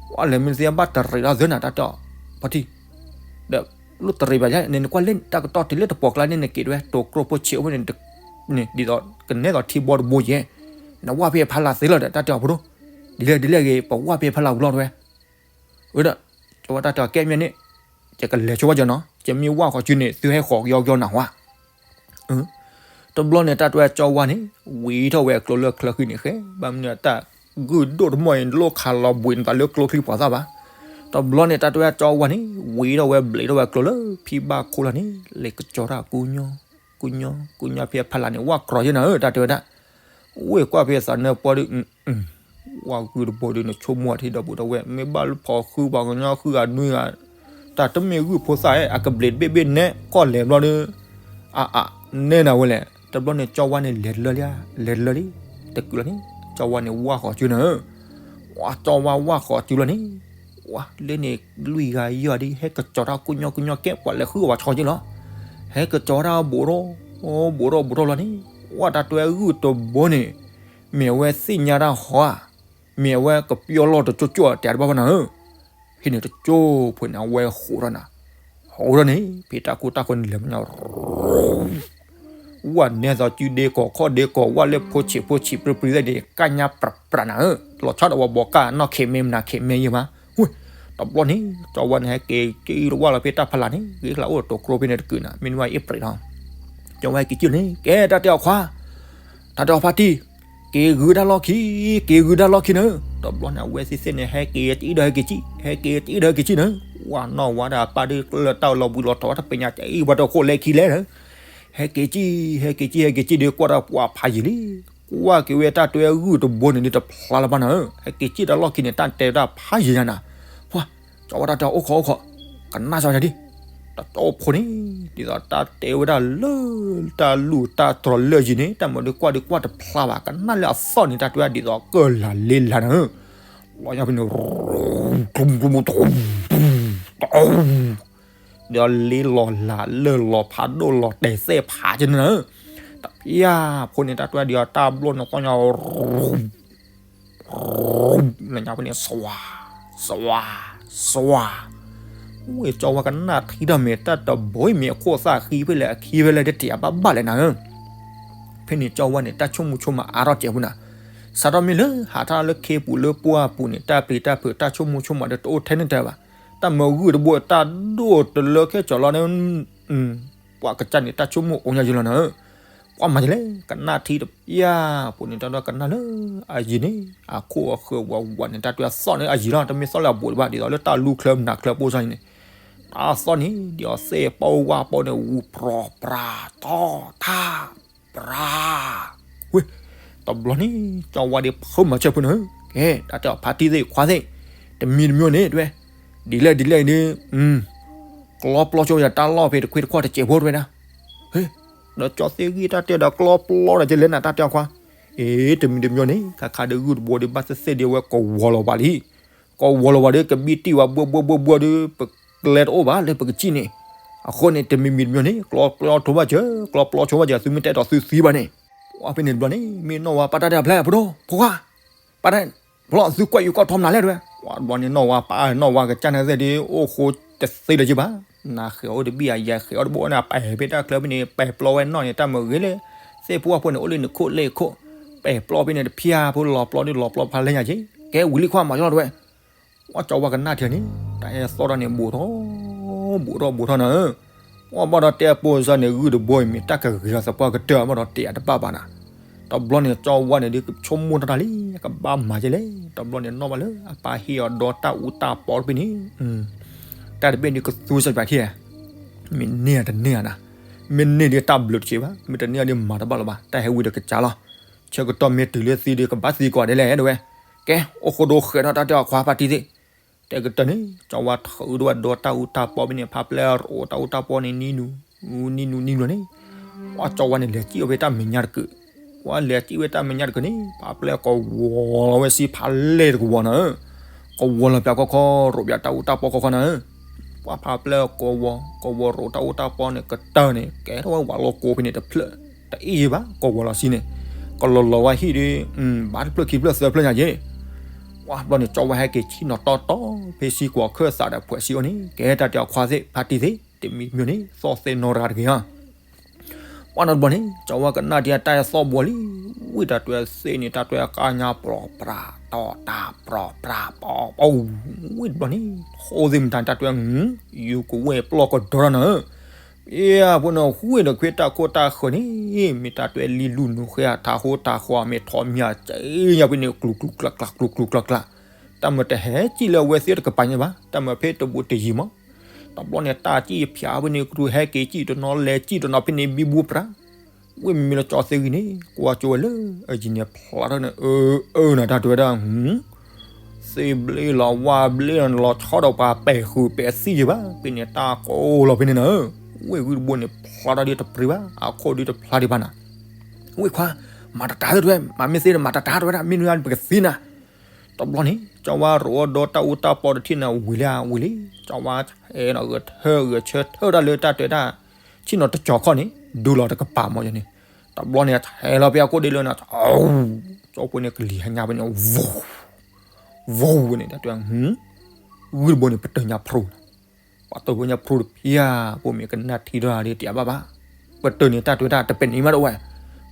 ပှၤလဲၤမ့ၢ်သ့ဘၣ်တရံးတၢ်သ့နၤ တၢ်တဲအီၤ, ဖီထံ, ဒီးလိၣ်တရံးဘၣ်ယါန့ၣ် နကွၢ်လၢတၢ်ကတီၢ်တုၤလၢတပိာ်ကျါန့ၣ် နက့ၤတဝဲတိၤကျိၣ်ဖိဆံးအိၣ်ဖဲန့ၣ်, ဒ်သိးကနဲသိးထံဘီတဘိယဲၢ်, နဝၢ်ဖဲအဖီလာ်သ့လီၤဒီး တၢ်တဲအီၤဖိဒိၣ်, ဒ်လဲၣ်ဒ်လဲၣ်ဂ့ၤ ပဝၢ်ဖဲအဖီလာ်ဝံၤလီၤတဝဲ ဝဲဒီး ကၠီဝါတၢ်တဲအီၤကဲမ့ၢ်န့ၣ်, ယကလဲၤဆိဝဲကၠီနီၤ, ယမ့ၢ်ဝၢ်ဃီၤစုန့ၣ် သုဟဲဃီၤကယီကယီနၤဝါ. တဘျီန့ၣ် တၢ်တဲဝဲကၠီဝါန့ၣ် ဝံထီၣ်ဝဲအကျိလၢချၢဃံန့ၣ်ဃဲ, ဘၣ်မနုၤတၢ်ဂုၢ်ဒိၣ်တမီၢ်အံၤ နလိၣ်ခးလီၤဘှံးနသးလၢကျိချံပှၤသၣ်ဘၣ်. တဘျီန့ၣ် တၢ်တဲဝဲကၠီဝါန့ၣ် ဝံထီၣ်ဝဲဘျံးထီၣ်ဝဲအကျိလၢဖံဘၣ်ခိၣ်လီၤန့ၣ် လဲၤကစီၤတၢ်ကိညီ ကိညီ ကိညီဖဲအဖီလာ်န့ၣ် ဝၢ်ကြီယဲနၤဧၢ တၢ်တဲဝဲဒၣ်, ဝ့ၢ်ကွၢ်ဖဲအသးနၢပီဒီး ဝၢ်ဂုၢ်တဘိဒီး နဆိကမိၣ်အထံဒီပုၢ်ဒီဝဲၢ် မ့ၢ်ဘၣ်လၢဖီဃုပှၤကညီဃုဂၤနွံဂၤ, တၢ်တမ့ၢ်ဂုၢ်ဖိသၣ်ဧါ, အကဘျံးတဘ့ၣ်ဘ့ၣ်နဲ ကီၢ်လဲၤဘျီဒီး, အအ နဲနၤဝဲလဲၣ်. တဘျီန့ၣ် ကၠီဝါန့ၣ် လဲၤတလၢလံဧါ, လဲၤတလၢလံ, တကုာ်လီၤန့ၣ် ကၠီဝါန့ၣ် ဝၢ်ဃီၤစုနၤဧၢ, ဝဲကၠီဝါဝၢ်ဃီၤစုလီၤန့ၣ်, ဝဲလၢန့ၣ် လွံၢ်ဂၤယဲၢ်ဂၤဒီး ဟဲကစီၤတၢ်ကိညီကိညီကဲ ပှၤလဲၤဃုအီၣ်ဝဲဆီက့လီၤ, ဟဲကစီၤတၢ်ဘူးထီၣ်, ဘူးထီၣ်ဘူးထီၣ်လီၤန့ၣ်, ဝဲတၢ်တဲဝဲဂုၢ်တဘိန့ၣ် မ့ၢ်အဝဲသ့ၣ်ညါတၢ်ဟီဧါ, မ့ၢ်အဝဲကပျီလီၢ်တကၠိၢ်ကၠိၢ်တဲတဘၣ်ဘၣ်နၤဧၢ, ဖဲန့ၣ်တကၠိၢ်ဖိန့ၣ် အဝဲဃိးထီၣ်နၤ, ဃိးထီၣ်န့ၣ် ဖဲတၢ်ကိၢ်တၢ်ဂီၤန့ၣ်လဲၤမညီ ဝဲနဲသိးစုဒ့ကီၢ်ခီၣ်ဒ့ကီၢ် ဝဲလၢဖိဆံးဖိဆံးပြံပြံသ့ၣ်န့ၣ် ကညါပြးပြးနၤဧၢ, လီၤဆီဒီးဝဲဘီကၢ်နီၢ်ခဲးမဲမနၤခဲးမဲယဲၢ်မး, ဝဲ, တဘျီန့ၣ် ကၠီဝါန့ၣ် ဟဲက့ၤက့ၤတဝၢ်လီၤဖဲတၢ်ဖီလာ်န့ၣ် ဂ့ၤကလးအိၣ်တိၤကျိဖဲန့ၣ်တကုာ်နၤ မ့ၢ်နဝဲအ့ၣ်ပြံးလီၤ, ကၠီဝါဟဲက့ၤက့ၤန့ၣ် ကဲတၢ်တဲအီၤခွါ တၢ်တဲအီၤဖါတံၢ်, က့ၤဂုၤတၢ်လီၢ်ခံ, က့ၤဂုၤတၢ်လီၢ်ခံနၤ, တဘျီန့ၣ် အဝဲသ့ၣ်သ့ၣ်န့ၣ် ဟဲက့ၤတအံၣ်ဒီးဟဲက့ၤကံၣ်, ဟဲက့ၤတအံၣ်ဒီးဟဲက့ၤကံၣ်နၤ, ဝဲနီၢ်ဝါဒီးအပၢ်ဒီးကျၢၢ်တၢ်လီၤဘှံးလီၤတီၤ တပညါကအံၣ်ဝဲတခိၣ်လဲခံလဲၣ်, ဟဲက့ၤကံၣ်, ဟဲက့ၤကံၣ် ဟဲက့ၤကံၣ်ဒီး ကွၢ်တၢ်ပှၤဖးယံာ်လံ, ကွၢ်က့ၤဝဲတၢ်တဲဂုၢ်တဘိန့ၣ်ဒီးတဖျါလၢၤဘၣ်နၤဧၢ, ဟဲက့ၤကံၣ်တၢ်လီၢ်ခံန့ၣ် တၢ်တဲတၢ်ဖးယံာ်ညါနၤ, ပှၤ, ကၠီဝါတၢ်တဲအီၤအိၣ်ခိးအိၣ်ခိး, ကနၣ်ကၠီယၤဒံး တၢ်တဲအီၤဖိန့ၣ်, ဒ်သိးတၢ်တဲဝဲဒၣ်လၢ တၢ်လူၢ်တၢ်တြီၤလၢယံၤန့ၣ် တၢ်မၤဒီးကွၢ်ဒီးကွၢ်တဖျါဘၣ် ကနၣ်လၢအသီၣ်န့ၣ် တၢ်တဲဝဲဒ်သိးကၢၢ်လၢ်လ့လၢ်နၤဧၢ, လီၤညါဖဲန့ၣ် ဒီးလ့လီၤလၢ်လၢလီၤဖးဒိၣ်လီၤတဲာ်သဲၣ်ဖးက့ၤနၤဧၢ, တဖျါဖိန့ၣ် တၢ်တဲဝဲဒ်သိးတၢ်ဘျီၣ်န့ၣ်သီၣ်ညါ လၢညါဖဲန့ၣ် စွၤ, စွၤ, စွၤ, ဝဲကၠီဝါကနၣ်ထံထီၣ်မ့ၢ်တၢ်တဘိမ့ၢ်အခိၣ်သၣ်ဃံဖဲလဲၣ်အခံဖဲလဲၣ်တတ့ၢ်အဘၣ်ဘၣ်လဲၣ်နၤဧၢ, ဖဲန့ၣ်ကၠီဝါန့ၣ် တၢ်ဆိကမိၣ်ဆိကမးအါထီၣ်စဲးဖိနၤ, စးထီၣ်မ့ၢ်လၢဟးထီၣ်လၢခ့ပူၤလၢပှၢ်ပူၤန့ၣ် တၢ်ပျံၤတၢ်ဖုးတၢ်ဆိကမိၣ်ဆိကမးဒီးတအိၣ်ထဲန့ၣ်တၢ်ဘၣ်, တၢ်မၤဂုၢ်တဘိတၢ်ဒိၣ်တလၢခဲကၠီၤလီၤန့ၣ် ပှၤကစၢ်န့ၣ် တၢ်ဆိကမိၣ်အိၣ်ညါယံာ်လီၤနၤဧၢ, ပှၤမၤယလဲၣ် ကနၣ်ထံတပျၢ်ဖိန့ၣ် တၢ်ဒွးကနၣ်လၢအယံၤန့ၣ် အခိၣ်အဃၢၤဝးဝးန့ၣ် တၢ်တွဲသီၣ်န့ၣ်အယံၤလီၤ, တမ့ၢ်သီၣ်လၢအဘူးတဘၣ် ဒ်သိးလၢတၢ်လူၢ်ချၢမနၤချၢပိၢ်စ့ၢ်န့ၣ်, တၢ်သီၣ်န့ၣ် ဒ်သိးသ့ၣ်ပီဝါပီန့ၣ် ဝူပြီပြၤတီထၣ် ပြၤ ဝ့ၢ်, တဘျီန့ၣ် ကၠီဝါဒ့ဖုမၤဆၢဖိန့ၣ်, ကဲ တၢ်တဲအီၤဖါတံၢ်သ့ၣ်ခွါသ့ၣ်, တမံၤတမံၤန့ၣ် တဝဲ, ဒ်လဲၣ်ဒ်လဲၣ်န့ၣ်, ကျီပျီဆိယတၢ်လီၢ်ဖဲတခွ့တခီၣ်တစဲးဖိတဝဲဒၣ်, ဟ့, ဒီးကၠီသ့ၣ်ဂံၢ်တၢ်တဲဒီးကျီပျီဒီးကလဲၤနၤတၢ်တဲအီၤခွါ, အ့ တမံၤတမံၤန့ၣ် ခါခါဒုးဂုၢ်တဘိဒုးဘၣ်သ့ၣ်သ့ၣ်ဒုးအဝဲကဝီၤလီၤပှၤလံ, ကဝီၤလီၤပှၤဒုးကဘံၣ်တံၢ်ဝဲဘှၢဘှၢဘှၢဘှၢဒုး ပကျဲတအိၣ်ဘၣ်လၢပကစံၣ်န့ၣ်, အဃိန့ၣ် တမံၤမံၤတမံၤန့ၣ် ကျီပျီဆိဘၣ်စၢၤ, ကျီပျီဆိဘၣ်စၢၤ သုမ့ၢ်တဲဒီးသုသံဘၣ်န့ၣ်, ဝဲဖဲန့ၣ်တဘျီန့ၣ် မ့ၢ်နီၢ်ဝါပၢ်တၢ်ဒၣ်ဖျဲၣ်ဖိဒိၣ်ဖိခွါ, ပၢ်တၢ် ဘျီသုကွၢ်ယိၤကွၢ်ထီမနုၤလဲၣ်တဲဝဲ, ဝဲဘျီန့ၣ်နီၢ်ဝါပၢ်နီၢ်ဝါကစၢ်န့ၣ်သ့ၣ်ဒ် အိၣ်ဃိတသ့လၢၤက့ဘၣ်, နဃဲၤအိၣ်တဘ့ၣ်ဧါ ယဃဲၤအိၣ်တဘ့ၣ်န့ၣ် ပာ်ဖဲတၢ်ချၢဖဲန့ၣ် ပာ်ပျီဝဲနီၢ်န့ၣ် တၢ်မုၢ်ဂ့ၤလဲၣ်, သ့ၣ်ဖိဝၣ်ဖိန့ၣ် အိၣ်လၢနခိၣ်လၢခိၣ်, ပာ်ပျီဖဲန့ၣ်တဖၠါဖိလီၤပျီဒ်လီၤပျီဖးလဲၢ်ညါက့, ကဲဝံၤလံခွါမၤယီၢ်တဲဝဲ, ဝဲကၠီဝါကနၣ်ထံန့ၣ် တၢ်အဲၣ်သီၣ်တၢ်န့ၣ် ဘူးထီၣ် ဘူးထီၣ်ဘူးထီၣ်နၤဧၢ, ဝဲဘၣ်ဒီးတဲအပိစါန့ၣ် ဂုၢ်တဘိအံၤမ့ၢ်တၢ်ကဂ့ၤလီၤသပှၢ်ကတၢၢ်အဘၣ်ဒီးတဲအတဘၣ်ဘၣ်နၤ, တဘျီန့ၣ် ကၠီဝါန့ၣ်ဒ်ကဆိကမိၣ်တၢ်တၢ်လံ, ကဘၣ်မၤက့လဲၣ်, တဘျီန့ၣ်နီၣ်ဘၣ်လၢအပၢ်ဟ့ၣ်အီၤဒီတၢ်အူတၢ်ပီတဘ့ၣ်န့ၣ်, တၢ်တဘ့ၣ်ဒ်ကသူစၢ်ပၠးထံ, မ့ၢ်န့ၢ်တန့ၢ်နၤ, မ့ၢ်န့ၢ်ဒ်တၢ်ဘျုးတဆံးဘၣ်, မ့ၢ်တန့ၢ်ဒ်မၤတဘၣ်လၢၤဘၣ်, တၢ်ဟဲဝံၤဒီးကစၢ်လီၤ, ဆၢကတီၢ်မ့ၢ်တုၤလၢသံဒ်ကဘၣ်သံကွၢ်ဒ်လဲၣ်တဲဝဲ, ကဲ အိၣ်ဃိဒိဃဲၤထီၣ်တၢ်တဲအီၤခွါဖါတံၢ်သ့ၣ် တဲကတၢၢ်န့ၣ် ကၠီဝါထုးဒိဝဲဒီတၢ်အူတၢ်ပီဖဲန့ၣ် ဖးပျဲရိးတၢ်အူတၢ်ပီန့ၣ် နံၤနူၤ နံၤနူၤနံၤနူၤန့ၣ်, ဝဲကၠီဝါန့ၣ် လဲၤစံၣ်အီၤဖဲတၢ်မဲာ်ညါတကုာ်, ဝဲလဲၤစံၣ်ဝဲတၢ်မဲာ်ညါတကုာ်န့ၣ် ဖးပျဲကဝီၤလီၤဝဲစံဖးလဲၢ်တကဝီၤနၤဧၢ, ကဝီၤလီၤပၠးခီခီ ရိးပၠးတၢ်အူတၢ်ပီခီခီနၤဧၢ, ပှၤဖးပျဲကဝီၤ ကဝီၤရိးတၢ်အူတၢ်ပီန့ၣ် ကတၢၢ်န့ၣ် ကဲထီၣ်ဝဲဝးလီၤကိးဖဲန့ၣ်တဖျၢၣ် တအ့ၣ်ယဘၣ် ကဝီၤလီၤစံန့ၣ်, ကလီၤလီၤဝဲဟံၣ်ဒီး ဘၣ်တဖျၢၣ်ခံဖျၢၣ်သၢဖျၢၣ်ညါယဲၢ် ဝဲဘျီန့ၣ် ကၠီဝါဟဲက့ၤဆံၣ်နီၤတီတီ ဖဲစံကွီၤခၢၣ်သးဒီးဖှဲးစံအိၣ်န့ၣ် ကဲတၢ်တဲအီၤခွါသ့ၣ် ဖါတံၢ်သ့ၣ် တမံၤမံၤန့ၣ် သီၣ်သ့ၣ်နီၢ်ရၤတဂ့ၤဧါ, ပှၤနီတဘျီန့ၣ် ကၠီဝါကနၣ်တံၢ်အတၢ်အဲၣ်သီၣ်ဘှီလံ, ဝံၣ်တၢ်တွဲသ့ၣ်န့ၣ် တၢ်တွဲကါညါပြီၤပြး တီၤတၢ်ပြီၤပြး ပီၤပီၤ ဝံၣ်တဘျီန့ၣ် ထိၣ်သ့ၣ်မတၤတၢ်တွဲ ယူၤကဝဲၢ်ပျီၢ်ကဒီးတၢ်နၤဧၢ ယဖိန့ၣ် ဃုာ်ဒီးခွ့တၢ်ခိၣ်တၢ်ဃၢၤန့ၣ် မ့ၢ်တၢ်တွဲလံလူနူၤဃဲအထးဃိတၢ်ဃီ မ့ၢ်ထီၣ်မံၤအစ့ညါဖဲန့ၣ် ကျူၤကျူၤကျါကျါ ကျူၤကျူၤကျါကျါ, တၢ်မၤတဟဲစံၣ်လၢအဝဲသ့ၣ်တကပၤညါဘၣ်, တၢ်မၤဖဲတဘူးတယံၤမး, တဘျီန့ၣ် တၢ်စံၣ်ဖၠးဖဲန့ၣ် ကရူၢ်ဟဲက့ၤစံၣ်တနီၤ လဲၤစံၣ်တနီၤဖဲန့ၣ် ဘံဘူပြး ဝ့ၢ်မ့မ့ၢ်လၢကၠီသ့ၣ်ဂံၢ်န့ၣ် ကွၢ်ကၠိဝဲလၢအယံၤန့ၣ် ဖျါထီၣ်န့ၣ် အၢ အၢ နတၢ်တဲဝဲဒၣ် သ့ၣ်ဘျ့လီၤ ဝါဘျ့လီၤ နလီၤဆီဒီးပှၤပဲာ်ဃုာ်ပဲာ်သံၣ်ယဘၣ် ဖဲန့ၣ်တၢ်ကိးလီၤဖဲန့ၣ်နၤဧၢ, ဝ့ၢ်ဂုၢ်တဘိန့ၣ် ဖျါထီၣ်ဒ်တပျံၤဘၣ် အခိၣ်ဒ်တဖျါဒံးဘၣ်နၤ, ဝ့ၢ်ခွါ မၤတတၤသ့ၣ်တဲဝဲ မၤမ့ၢ်သ့ဒီးမၤတတၤတဲဝဲဒၣ် မ့ၢ်နုၤပကသံနၤ တဘျီန့ၣ် ကၠီဝါရိးအီၤဒီးတၢ်အူတၢ်ပီတထံၣ်န့ၣ် ဝံၤလံဧါ ဝံၤလံ, ကၠီဝါဟဲနီၤဂဲၤထၢဂဲၤဆၢထၢၣ်တၢ်လၢတၢ်တဲဒၣ် ဆ့ၣ်နီၤတကၠီၤခီၣ်န့ၣ် ဒူလီၤတကပၤမီၤယၤန့ၣ်, တဘျီန့ၣ် ဟဲလီၤဖဲအခိၣ်ဒ့လၢန့ၣ် ကၠီဖိန့ၣ်ကလံၤဟဲညါဖဲန့ၣ် ဝီၤဝီၤဝဲန့ၣ် တၢ်တဲ ဂုၢ်တဘိန့ၣ် ပတၢၢ်ညါဖျိ ပှၤတၢၢ်ဖိညါဖျိတဖၠၣ် ဖိမ့ၢ်ကနၣ်ထံထီၣ်ဒ်တၢ်ဘၣ်ဘၣ်, ပတၢၢ်န့ၣ်တၢ်တဲတၢ်တပဲာ်န့ၣ်မးတအိၣ်ဝဲ,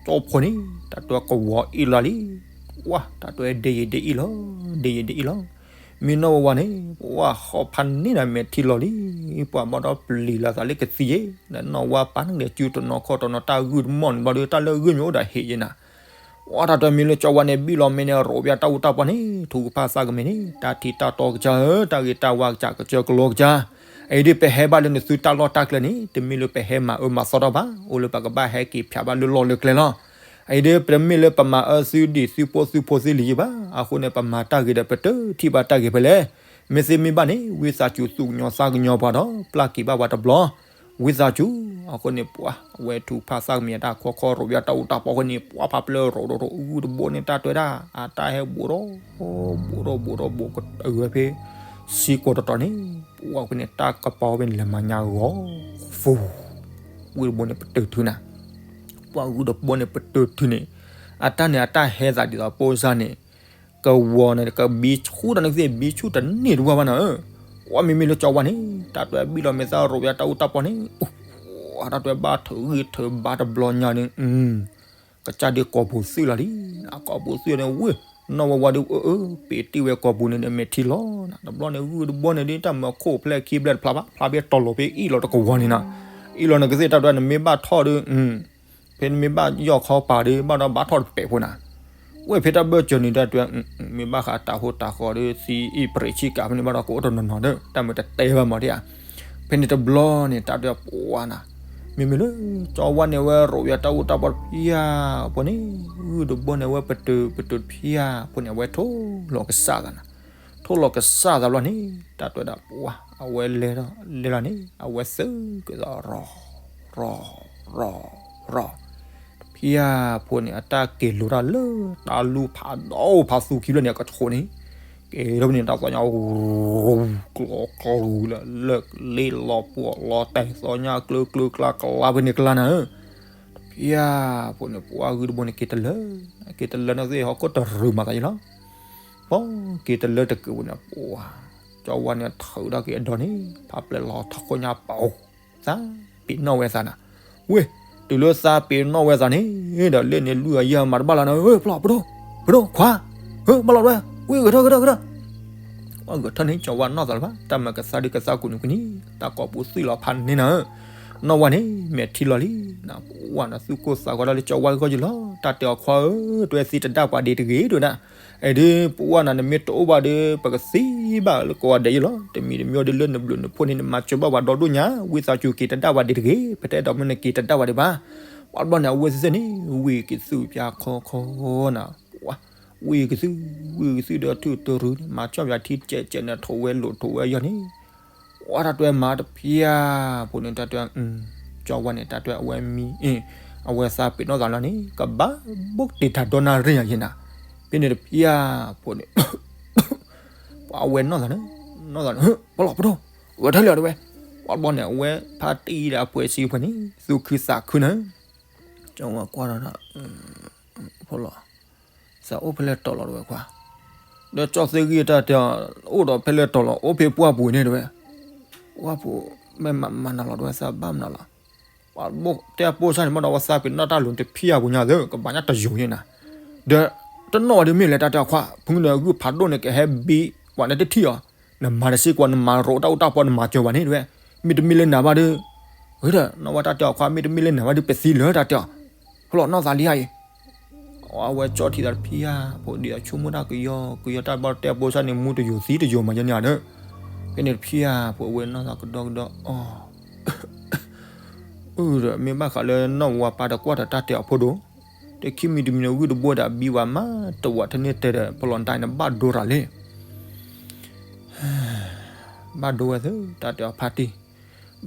ကၠီဖိန့ၣ် တၢ်တဲကဝီၤအ့ၣ်လီၤလံ, ဝါ တၢ်တဲဒ်ယံၤဒ်အ့ၣ်လီၤ, ဒ်ယံၤဒ်အ့ၣ်လီၤ, မ့ၢ်နီၢ်ဝဲဝါန့ၣ် ပှၤဟီၣ်ဖးန့ၢ်နၤမဲာ်ထံလီၤလံ, ပှၤဘၣ်ဒီးပျံၤလီၤသးလၢကသံယဲ, နနီၢ်ဝါပၢ်န့ၣ်လဲၤစုတနီၤခီၣ်တနီၤတၢ်ဂုၢ်တမီၢ်န့ၣ်ဘျီဒီး တၢ်လၢဂုၢ်မ့ၢ်အိၣ်ဒီးဟ့ၣ်ယဲနၤ ဝဲတၢ်တဲမ့ၢ်လၢကၠီဝါန့ၣ် ဘံၣ်လီၤမ့ၢ်န့ၣ် ရိးပၠးတၢ်အူတၢ်ပီန့ၣ် ထုကဖၣ်သးကမဲာ်န့ၣ် တၢ်ထံတၢ်တီကစၢ်ဧၢ, တၢ်ဂ့ၤတၢ်ဝါကစၢ် ကစၢၢ်ကလိကစၢ်, အအံၤဒ်ပဟဲဘၣ်လၢနသုတၢ်လီၢ်တၢ်ကျဲန့ၣ် တမ့ၢ်လၢပဟဲမၤအၢမၤသီတၢ်ဘၣ်, အိၣ်လၢပကဘၣ်ဟဲက့ၤဖၠးဘၣ်လၢလီၢ်လၢကျဲလီၤ. အအံၤဒ်ပတမ့ၢ်လၢပမၤအၢသုဒံးသုဖိသုဖိသုလံၤယံၤဘၣ်, အဃိန့ၣ် ပမၤတၢ်ဂ့ၤဒီးပတထံၣ်ဘၣ်တၢ်ဂ့ၤဖဲလဲၣ်, မ့ၢ်သ့မ့ၢ်ဘၣ်န့ၣ် ဝံသးစူၤသူၣ်ကညီၤသးကညီၤပှၤဒီး ပျၢ်က့ၤဘၣ်ပှၤတဘျီ ဝံသးစူၤ, အဃိန့ၣ် ပှၤအဝဲထုကဖၣ်သးကမဲာ်တၢ်ခီခီရိးပၠးတၢ်အူတၢ်ပီအဃိန့ၣ် ပှၤဖးပျၢၤရိးရိးရိးဂုၢ်တဘိန့ၣ် တၢ်တဲဒၣ် အတၢ်ဟဲဘူးဒီး ဘူးဒီးဘူးဒီးဘူးကတၢၢ်ဝဲဖဲ စံကွီၤတတီၤန့ၣ် ပှၤဖဲန့ၣ် တၢ်ကပီၤဖဲန့ၣ် လဲၤမၤညါဂီၤ ဖူ ဂုၢ်တဘိန့ၣ် ပတုာ်ထုနၤ, ပှၤဂုၢ်တဘိန့ၣ် ပတုာ်ထုန့ၣ် အတၢ်န့ၣ် အတၢ်ဟဲသးဒ်သိးပိစါန့ၣ် ကဝီၤန့ၣ် ကဘံဆူၣ်တၢ်န့ၣ်သ့ၣ် ဘံဆူၣ်တန့ၢ်တဝၢဘၣ်နၤဧၢ, ပှၤမ့မ့ၢ်လၢကၠီဝါန့ၣ် တၢ်တွဲဘံၣ်လီၤမဲာ်သၣ်ရိးပၠးတၢ်အူတၢ်ပီန့ၣ် တၢ်တွဲဘၣ်ထုးဂံၢ်ထုးဘါတဘျီညါန့ၣ် ကစၢ်ဒ်ကိာ်ပူၤသုးလီၤလံ, အကိာ်ပူၤသုးန့ၣ် ဝ့ၢ် နီၢ်ဝဲဝါဒီး အၢ အၢ ပ့ၤတ့ၢ်ဝဲကိာ်ပူၤန့ၣ် မဲာ်ထံလီၤနၤ, တဘျီန့ၣ် ဂုၢ်တဘိန့ၣ်ဒ်တၢ်မၤခိၣ်ဖျဲၣ်ခံဖျဲၣ်တဖျါဘၣ်, ဖျါဘၣ်တီၤလီၤဖဲအ့ၣ်လီၤတကဝီၤန့ၣ်နၤ, အ့ၣ်လီၤန့ၣ်ကသ့ၣ်တၢ်တွဲနမ့ၢ်ဘၣ်ထီၣ်ဒီး ဖဲနမ့ၢ်ဘၣ်ယီၢ်ခီပၤဒီး ဘၣ်ဒီးဘၣ်ထီၣ်တပဲာ်ဖိနၤ, ဝဲဖဲတၢ်ဘၢၣ်စၢၤန့ၣ်တၢ်တွဲ မ့ၢ်ဘၣ်ဃးတၢ်ဟိတၢ်ဃီဒီး သံအ့ၣ်ပြံးဆံးကးဖဲန့ၣ်ဘၣ်ဒီးကအိၣ်တနီၤနီၤဒီး တၢ်မ့ၢ်တတဲဘၣ်မးဒ်ဧါ, ဖဲန့ၣ်တဘျီန့ၣ် တၢ်တွဲပှၤနၤ, မ့မ့ၢ်လၢ ကၠီဝါန့ၣ်ဝဲရိးပၠးတၢ်အူတၢ်ပီတဖၠၣ်ဖိန့ၣ် ဂုၢ်တဘိန့ၣ်ဝဲပတုာ်ပတုာ်တဖၠၣ်ဖိန့ၣ် အဝဲထိၣ်လီၤကစၢ်သးနၤ, ထိၣ်လီၤကစၢ်သးဘျီန့ၣ် တၢ်တွဲဒၣ်ပှၤ အဝဲလဲၤထီၣ်လဲၤလီၤန့ၣ် အဝဲသုးက့ၤသီၣ်ရီၤ ရီၤ ရီၤ ရီၤ တဖၠၣ်ဖိန့ၣ် အတၢ်က့ၤလိာ်တၢ်လၢ တၢ်လူၢ်ဖးဒိၣ်ဖးသူခံဖျၢၣ်န့ၣ် အကဆိးန့ၣ် က့ၤထီၣ်ဖဲန့ၣ် တၢ်သီၣ်ညါ ကျီကျီလၢ လၢလ့လီၤပှီၢ်လီၤတဲာ်သီၣ်ညါကျၢကျၢကျါကျါဖဲန့ၣ်ကျါနၤဧၢ, တဖၠၣ်ဖိန့ၣ် ပှၤဂုၢ်တဘိန့ၣ် က့ၤတလၢ က့ၤတလၢန့ၣ်သ့ၣ် ဟီၣ်ခိၣ်တရူးမၤသးယံၤလီၤ. ပီက့ၤတလၢတက့ၤပူၤန့ၣ် ပှၤ ကၠီဝါန့ၣ်ထုးထီၣ်က့ၤအဒိန့ၣ် ဖးပျဲၢ်လီၤထီၣ်ခိၣ်ညါပူၤ သးပ့ၤနီၣ်ဝဲသးနၤ, ဝ့ၢ် တုၤလၢသးပ့ၤနီၣ်ဝဲသးန့ၣ်ဒီး လၢန့ၣ်လွံၢ်အယဲၢ်မၤတဘၣ်လီၤနၤ, ဝ့ၢ် ပလီၢ်ပဒိၣ် ပဒိၣ်ခွါ ဟၢ ဘၣ်လီၤဝဲ ဝ့ၢ် ဂဲၤထၢၣ် ဂဲၤထၢၣ် ဂဲၤထၢၣ် ပှၤဂဲၤထၢၣ်န့ၣ် ကၠီဝါနီၢ်သးလၢၤဘၣ်, တၢ်မၤကသါဒုကသါကူၣ်န့ၣ်ကွံာ်န့ၣ် တၢ်ကိးပူၤသွံၣ်လီၤဖးန့ၢ်နၤဧၢ, နီၢ်ဝါန့ၣ် မဲာ်ထံလီၤလံနၤ, ပှၤနၤသူၣ်ကိၢ်သးဂီၤဒၣ်လၢကၠီဝါဂီၢ်ယလီၤ, တၢ်တဲအီၤခွါဧၢ, တွဲသံတဒၣ်ပှၤဒံးတဂ့ၤဒိၣ်ဒၣ်, အဲဒုး ပှၤနၤနမ့ၢ်တအိၣ်ဘၣ်ဒီး ပကသံဘၣ်လၢကိးဂၤဒဲးယလီၤ, တမံၤတမံၤဒီးလၢနဘျုးနဖှိၣ်န့ၣ် နမၤစၢၤဘၣ်ပှၤဒီဒိၣ်ညါ, ဝံသးစူၤက့ၤတဒၣ်ပှၤဒံးတဂ့ၤ, ပတအဲၣ်ဒိးမ့ၢ်နက့ၤတဒၣ်ပှၤဒံးဘၣ်, ပှၤဘျီန့ၣ် အဝဲသ့ၣ်န့ၣ် ဝံက့ၤသုးပၠါခီခီနၤ, ဝံက့ၤသုး ဝံက့ၤသုးဒီးထုးတရူးန့ၣ် မၤကၠီၣ်ပၠါထံကဲးကဲးန့ၣ် ထိးဝဲလိာ်ထိးဝဲယီၤန့ၣ် ပှၤတၢ်တွဲမၤတဖၠၣ်ဖိန့ၣ် တၢ်တွဲ ကၠီဝါန့ၣ် တၢ်တွဲအဝဲမံ အဝဲသးပ့ၤနီၣ်သးလီၤန့ၣ် ကဘၣ်ဘိၣ်တ့ၢ်တၢ်ဒီနၣ်ရံၣ်ယဲနၤ, ဖဲန့ၣ်တဖၠၣ်ဖိန့ၣ် ပှၤအဝဲနီၢ်သးန့ၣ် နီၢ်သးန့ၣ် ပလီၢ်ပဒိၣ် ဂဲၤထၢၣ်လံတဝဲ, ပှၤဘျီန့ၣ် အဝဲဖါတံၢ်ဒီးအပှဲၤစံဖဲန့ၣ် သူၣ်ခုသးခုန့ၣ် ကၠီဝါကွၢ်ဒီး ဖိလီၤ သးအိၣ်ဖဲလဲၣ်တီၤလီၤတဝဲခွါ, ဒီးကၠီသ့ဂံၢ်တၢ်တဲအီၤ အိၣ်ဒီးဖဲလဲၣ်တီၤလီၤ အိၣ်ဖဲပှၢ်ပူၤန့ၣ်တဝဲ, ပှၢ်ပူၤ မ့ၢ်မၤမၤနၤလီၤတဝဲသးဘၣ်မနုၤလီၤ, ပှၤဘိၣ်တဲပိၢ်စၢ်န့ၣ် ဘၣ်ဒီးဝဲသးပ့ၤနီၣ်တၢ်လိၤတဖၠၣ်ပူၤညါသၢ ကဘၣ်ညါတယိာ်ယဲနၤ, ဒီး တနီၣ်ဝဲဒ်မ့ၢ်လဲၣ်တၢ်တဲအီၤခွါ ဖုနဂုၢ်ဖးဒိၣ်န့ၣ် ကဟဲဘံပှၤန့ၣ်တထံၣ်အီၤ, နမၤတစ့ၢ်ကီး နမၤရိးတၢ်အူတၢ်ပီ နမၤစၢၤဘၣ်န့ၣ်တဝဲ, မ့တမ့ၢ်လၢနၤဘၣ်ဒီး ဂ့ၤဒီး နီၢ်ဝဲတၢ်တဲအီၤခွါ မ့တမ့ၢ်လၢနၤဘၣ်ဒီး ပသံလၢတၢ်တဲအီၤ, ဖိလီၤနီၢ်သးလံဧါအံၤ, အဝဲကၠီထံသးတဖၠၣ်ဖိ ဒ်အဆိကမိၣ်တၢ်ကယီကယီ တၢ်ဘၣ်တဲပိၢ်စၢ်န့ၣ် မူတယိာ်သံတယိာ်မးယဲန့ၣ်ဧါဒီး, ဖဲန့ၣ်တဖၠၣ်ဖိအဝဲနီၢ်သးကဒီကဒီအီၤ ဒီးမ့ၢ်ဘၣ်ဃးလၢနီၢ်ဝါပၢ်တကွၢ်ဒီးတၢ်တဲအီၤဖိဒိၣ်, တခံမံၤတမံၤန့ၣ် ဂုၢ်တဘိဒီးအဘံဝဲမးတဝး ထန့ၢ်တဲဒီး ပလီၢ်တၢ်အံၤန့ၣ် ဘၣ်ဒိရၤလဲၣ် ဘၣ်ဒိဝဲသ့ၣ် တၢ်တဲအီၤဖါတံၢ်,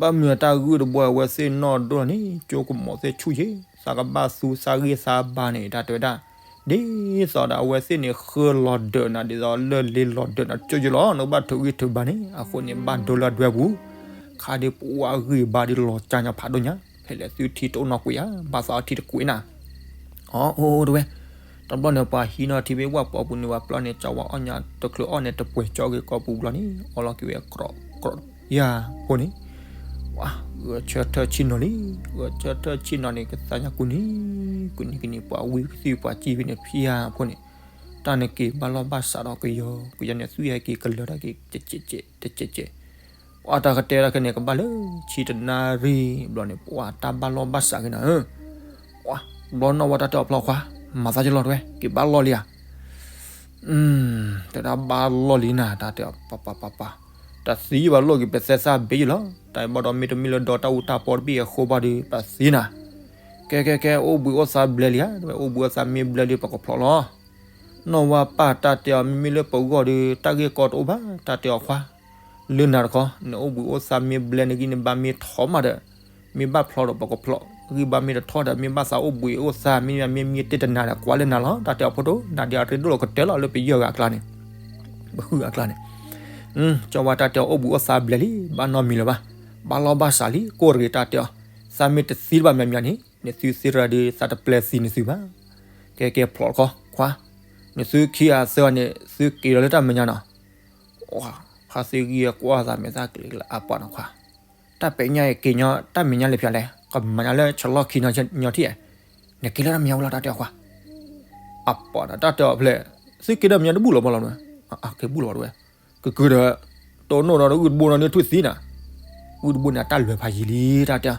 ဘၣ်မနုၤတၢ်ဂုၢ်တဘိအဝဲသ့ၣ်နီၢ်ဒိၣ်လီၤန့ၣ် ကၠိကမီၤသ့ၣ်ဆူၣ်ယဲ, သးကဘၣ်သူသးဂံၢ်သးဘါန့ၣ် တၢ်တဲဝဲဒၣ်, ဒ်သိးဒီးအဝဲသ့ၣ်န့ၣ် ဃၢလီၤဒၢးနၤ ဒ်သိးလၢလ့လီၤဒၢးနၤ ကၠိယဲလီၤ နကဘၣ်ထုးဂံၢ်ထုးဘါန့ၣ် အဃိန့ၣ် ဘၣ်ဒိလၢအဒွဲပူၤ, ခါဒ်ပှၤဂံၢ်ဘါဒ်လီၤကၢ်ညါဖးဒိၣ်ညါ, ဖဲလဲၣ်သုထံတအိၣ်နီၢ်ကွံာ်ဧါ, ဘၣ်သးအီထံတကွံာ်နၤ အီ အိၣ်အိၣ်တဝဲ, တဘျီန့ၣ် ပှၤဟံးနီၢ်ထံဖဲဝၣ်ပီပူၤန့ၣ် ပှၤပျီန့ၣ် ကၠီဝါအီၣ်ညါတချုးအီၣ်န့ၣ် တပှဲၤကၠီဂ့ၤကိာ်ပူၤဘျီန့ၣ် အီလီၤက့ၤဝဲကြီကြီ ယၤဖိန့ၣ်, ပှၤဂဲၤဆၢထၢၣ်ဆ့ၣ်နီၤလံ, ဂဲၤဆၢထၢၣ်ဆ့ၣ်နီၤန့ၣ် ကသါညါကူၣ်နံၤ, ကူၣ်နံၤကနံၤ ပှၤဝံကသံၣ်ပှၤစံၣ်ဖဲန့ၣ် ဖၠၣ်ဖိန့ၣ်, တၢ်န့ၣ်က့ၤဘၣ်လီၢ်ဘၣ်စးဒီးကယီကယီန့ၣ် သွံၣ်ဟဲက့ၤကလၢၤတၢ်က့ၤ တကဲးကဲး တကဲးကဲး ပှၤတၢ်ကတဲတၢ်ခဲန့ၣ် ကဘၣ်လၢဆံတနၣ်ရံၣ်ဘျီန့ၣ် ပှၤတၢ်ဘၣ်လီၢ်ဘၣ်စးက့ၤနၤဧၢ, ပှၤဘျီနီၢ်ဝဲတၢ်တဲအီၤဖျီခွါ, မၤသးယလီၤတဝဲ က့ၤဘၣ်လီၢ်လံဧါ, တဒၣ်ဘၣ်လီၢ်လံနၤ တၢ်တဲအီၤ ပပပပ, တသံဘၣ်လိၣ်က့ၤပသဲသၣ်ဘ့ယလီၤ, တၢ်အံၤဘၣ်ဒီးမ့တမ့ၢ်လၢဒီတၢ်အူတၢ်ပီတဘ့ၣ်အဃိဘၣ်ဒီး ပသံနၤ, ကဲကဲကဲ အိၣ်ဘှံးအိၣ်သါဘျဲလံဧါ, တဝဲအိၣ်ဘှံးအိၣ်သါမ့ၢ်ဘျဲလံ ပကဖျီလီၤ နီၢ်ဝါပၢ်တၢ်တဲအီၤ မ့မ့ၢ်လၢပဂီၢ်ဒီး တၢ်ဂ့ၢ်ကီတအိၣ်ဘၣ် တၢ်တဲအီၤခွါ, လၢနၤတခီ နအိၣ်ဘှံးအိၣ်သါမ့ၢ်ဘျဲနဂံၢ်နဘါမ့ၢ်ထီမးဒီး မ့ၢ်ဘၣ်ဖျီဒီးပကဖျီ, ဂံၢ်ဘါမ့ၢ်တထီဒီး မ့ၢ်ဘၣ်သးအိၣ်ဘှံးအိၣ်သါ မ့မ့ၢ်မ့ၢ်တ့ၢ်တနၤဒီး ကွၢ်လၢနၤလီၤ တၢ်တဲအီၤဖိဒိၣ်, နၤဒ်အရ့ဒိၣ်လီၤကတၢၢ်လီၤလၢပယဲၢ်ဂၤအကျါန့ၣ်, ပဟုၣ်အကျါန့ၣ်, ကၠီဝါတၢ်တဲအီၤအိၣ်ဘှံးအိၣ်သါဘျဲလံ ဘၣ်နီတမံၤလၢၤဘၣ်, ဘၣ်လီၢ်ဘၣ်စးလံ ကိၢ်တဂ့ၤတၢ်တဲအီၤ, သးမ့ၢ်တသံတဘၣ်မးမးန့ၣ် နသုသ့တရၤဒီး သးတပျဲသံနသုဘၣ်, ကဲကဲဖျီတခီ ခွါ, နသုခံဂၤသၢဂၤန့ၣ် သုက့ၤဒီးလၢတၢ်မဲာ်ညါနီၤ ဖါသ့ဂံၢ်ကွၢ်သးမဲာ်သၣ်ကလံကလါ အပှၤနီၤခွါ, တၢ်ပဲာ်ညါအံၤက့ၤညီတၢ်မဲာ်ညါလၢဖျါလဲၣ်, ကမၤညါလၢဆလီၢ်ခံညီထံၣ်, နက့ၤလၢတၢ်မဲာ်ညါဝဲလီၤ တၢ်တဲအီၤခွါ, အပှၤနီၤ တၢ်တဲအီၤဖျဲၣ်, သုက့ၤဒီးမဲာ်ညါတဘူၣ်လီၤဘၣ်လီၤ, အက့ၤဘူၣ်လီၤဝဲ, ကကုၤဒီး တိၢ်နီၣ်ဒီးဂုၢ်တဘိနီၤန့ၣ်ထွံၣ်သံနၤ, ဂုၢ်တဘိန့ၣ် အတၢ်လွဲၤဖးယံၤလံ တၢ်တဲအ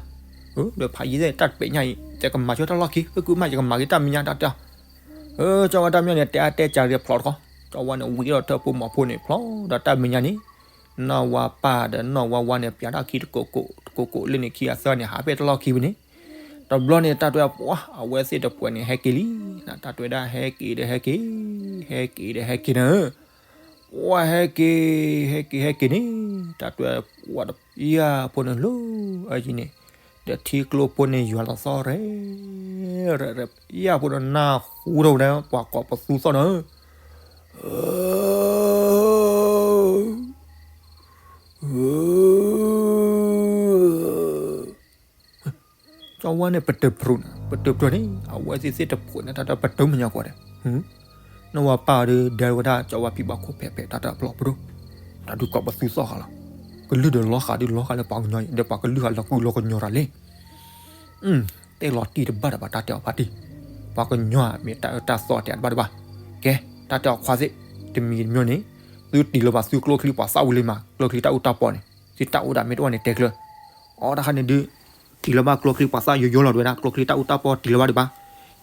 ီၤ, လွဲၤဖးယံၤသ့ၣ် တၢ်ပဲာ်ညါအံၤ ယကမၤဆိတၢ်လီၢ်ခံ ဖဲကုမၣ် ယကမၤက့ၤတၢ်မဲာ်ညါ တၢ်တဲအီၤ ကၠီဝါတၢ်မညီန့ၣ် တဲအါတဲကးက့ၤဖျိးတခီ, ကၠီဝါန့ၣ် ဝံၤဒီးထၢၣ်ဖိမီၤဖိန့ၣ် ဖျိးဒီးတၢ်မဲာ်ညါန့ၣ်, နီၢ်ဝါပၢ်ဒီးနီၢ်ဝါဝါန့ၣ် ပျးတၢ်ခံတကိးကိး တကိးကိးလၢန့ၣ်ခံဂၤသၢဂၤန့ၣ် ဟးဖဲတၢ်လီၢ်ခံဝံၤန့ၣ်, တဘျီန့ၣ် တၢ်တဲအီၤ ပှၤ အဝဲသ့ၣ်တပှဲၤန့ၣ် ဟဲက့ၤလံ, တၢ်တဲဝဲဒၣ် ဟဲက့ၤဒီးဟဲက့ၤ, ဟဲက့ၤဒီးဟဲက့ၤနၤဧၢ, ပှၤဟဲက့ၤ ဟဲက့ၤဟဲက့ၤန့ၣ်, တၢ်တဲဝဲ ပှၤတဖၠၣ်ဖိန့ၣ်လီၤ, အယံၤန့ၣ်, ဒီးထံကျိဖိန့ၣ်ယွၤလီၤသီၣ်ရဲၣ် ရဲၣ်ရဲၣ် ဖၠၣ်ဖိန့ၣ်နၢ်ဟူထီၣ်ဝဲဒၣ် ပှၤကိးပသူသီၣ်န့ၣ်ဧၢ ကၠီဝါန့ၣ် ပတၢၢ်ဖုးန့ၣ် ပတၢၢ်ဖုးန့ၣ် အဝဲသ့ၣ်သ့ၣ်တဖုးန့ၣ် တၢ်တပတုာ်မဲာ်ညါကွၢ်ဒီး, တၢ် နီၢ်ဝါပၢ်အီၤဒီး ဒဲဝဲဒၣ်ကၠီဝါဖံဘၣ်ခိၣ်ဖဲးဖဲးတၢ်တၢ်အဖျီၣ်ပဒိၣ်, တၢ်ဒုးကိးပသူသီၣ်ဃာ်လီၤ. ကလုၢ်ဒီးလီၤဃာ်ဒုးလီၤဃာ်လၢပှၤကညီအံၤ ဒီးပှၤကလုၢ်ဃာ်လီၤကုၢ်လီၤကညီတၢ်လံ. တဲလီၤတံၢ်တဘၣ်ဒီးဘၣ် တၢ်တဲအီၤဖါတံၢ်, ပှၤကညီမ့ၢ်တၢ်အၢတၢ်သီတဲတဘၣ်တဘၣ်. ကဲ တၢ်တဲအီၤခွါသ့ၣ်, တမံၤတမံၤန့ၣ် သုတ့ၢ်လီၤဘၣ်သုကျိချံပှၤသၣ်ဝံၤလံမး ကျိချံတၢ်အူတၢ်ပီန့ၣ် သုတၢ်အိၣ်ဒၣ်မ့ၢ်တအိၣ်န့ၣ်တဲကျၢၤ. အီ တၢ်ခါန့ၣ်ဒုး တ့ၢ်လီၤဘၣ်ကျိချံပှၤသၣ်ယိယိလီၤ တဝဲဒၣ် ကျိချံတၢ်အူတၢ်ပီတ့ၢ်လီၤဘၣ်ဒံးဘၣ်.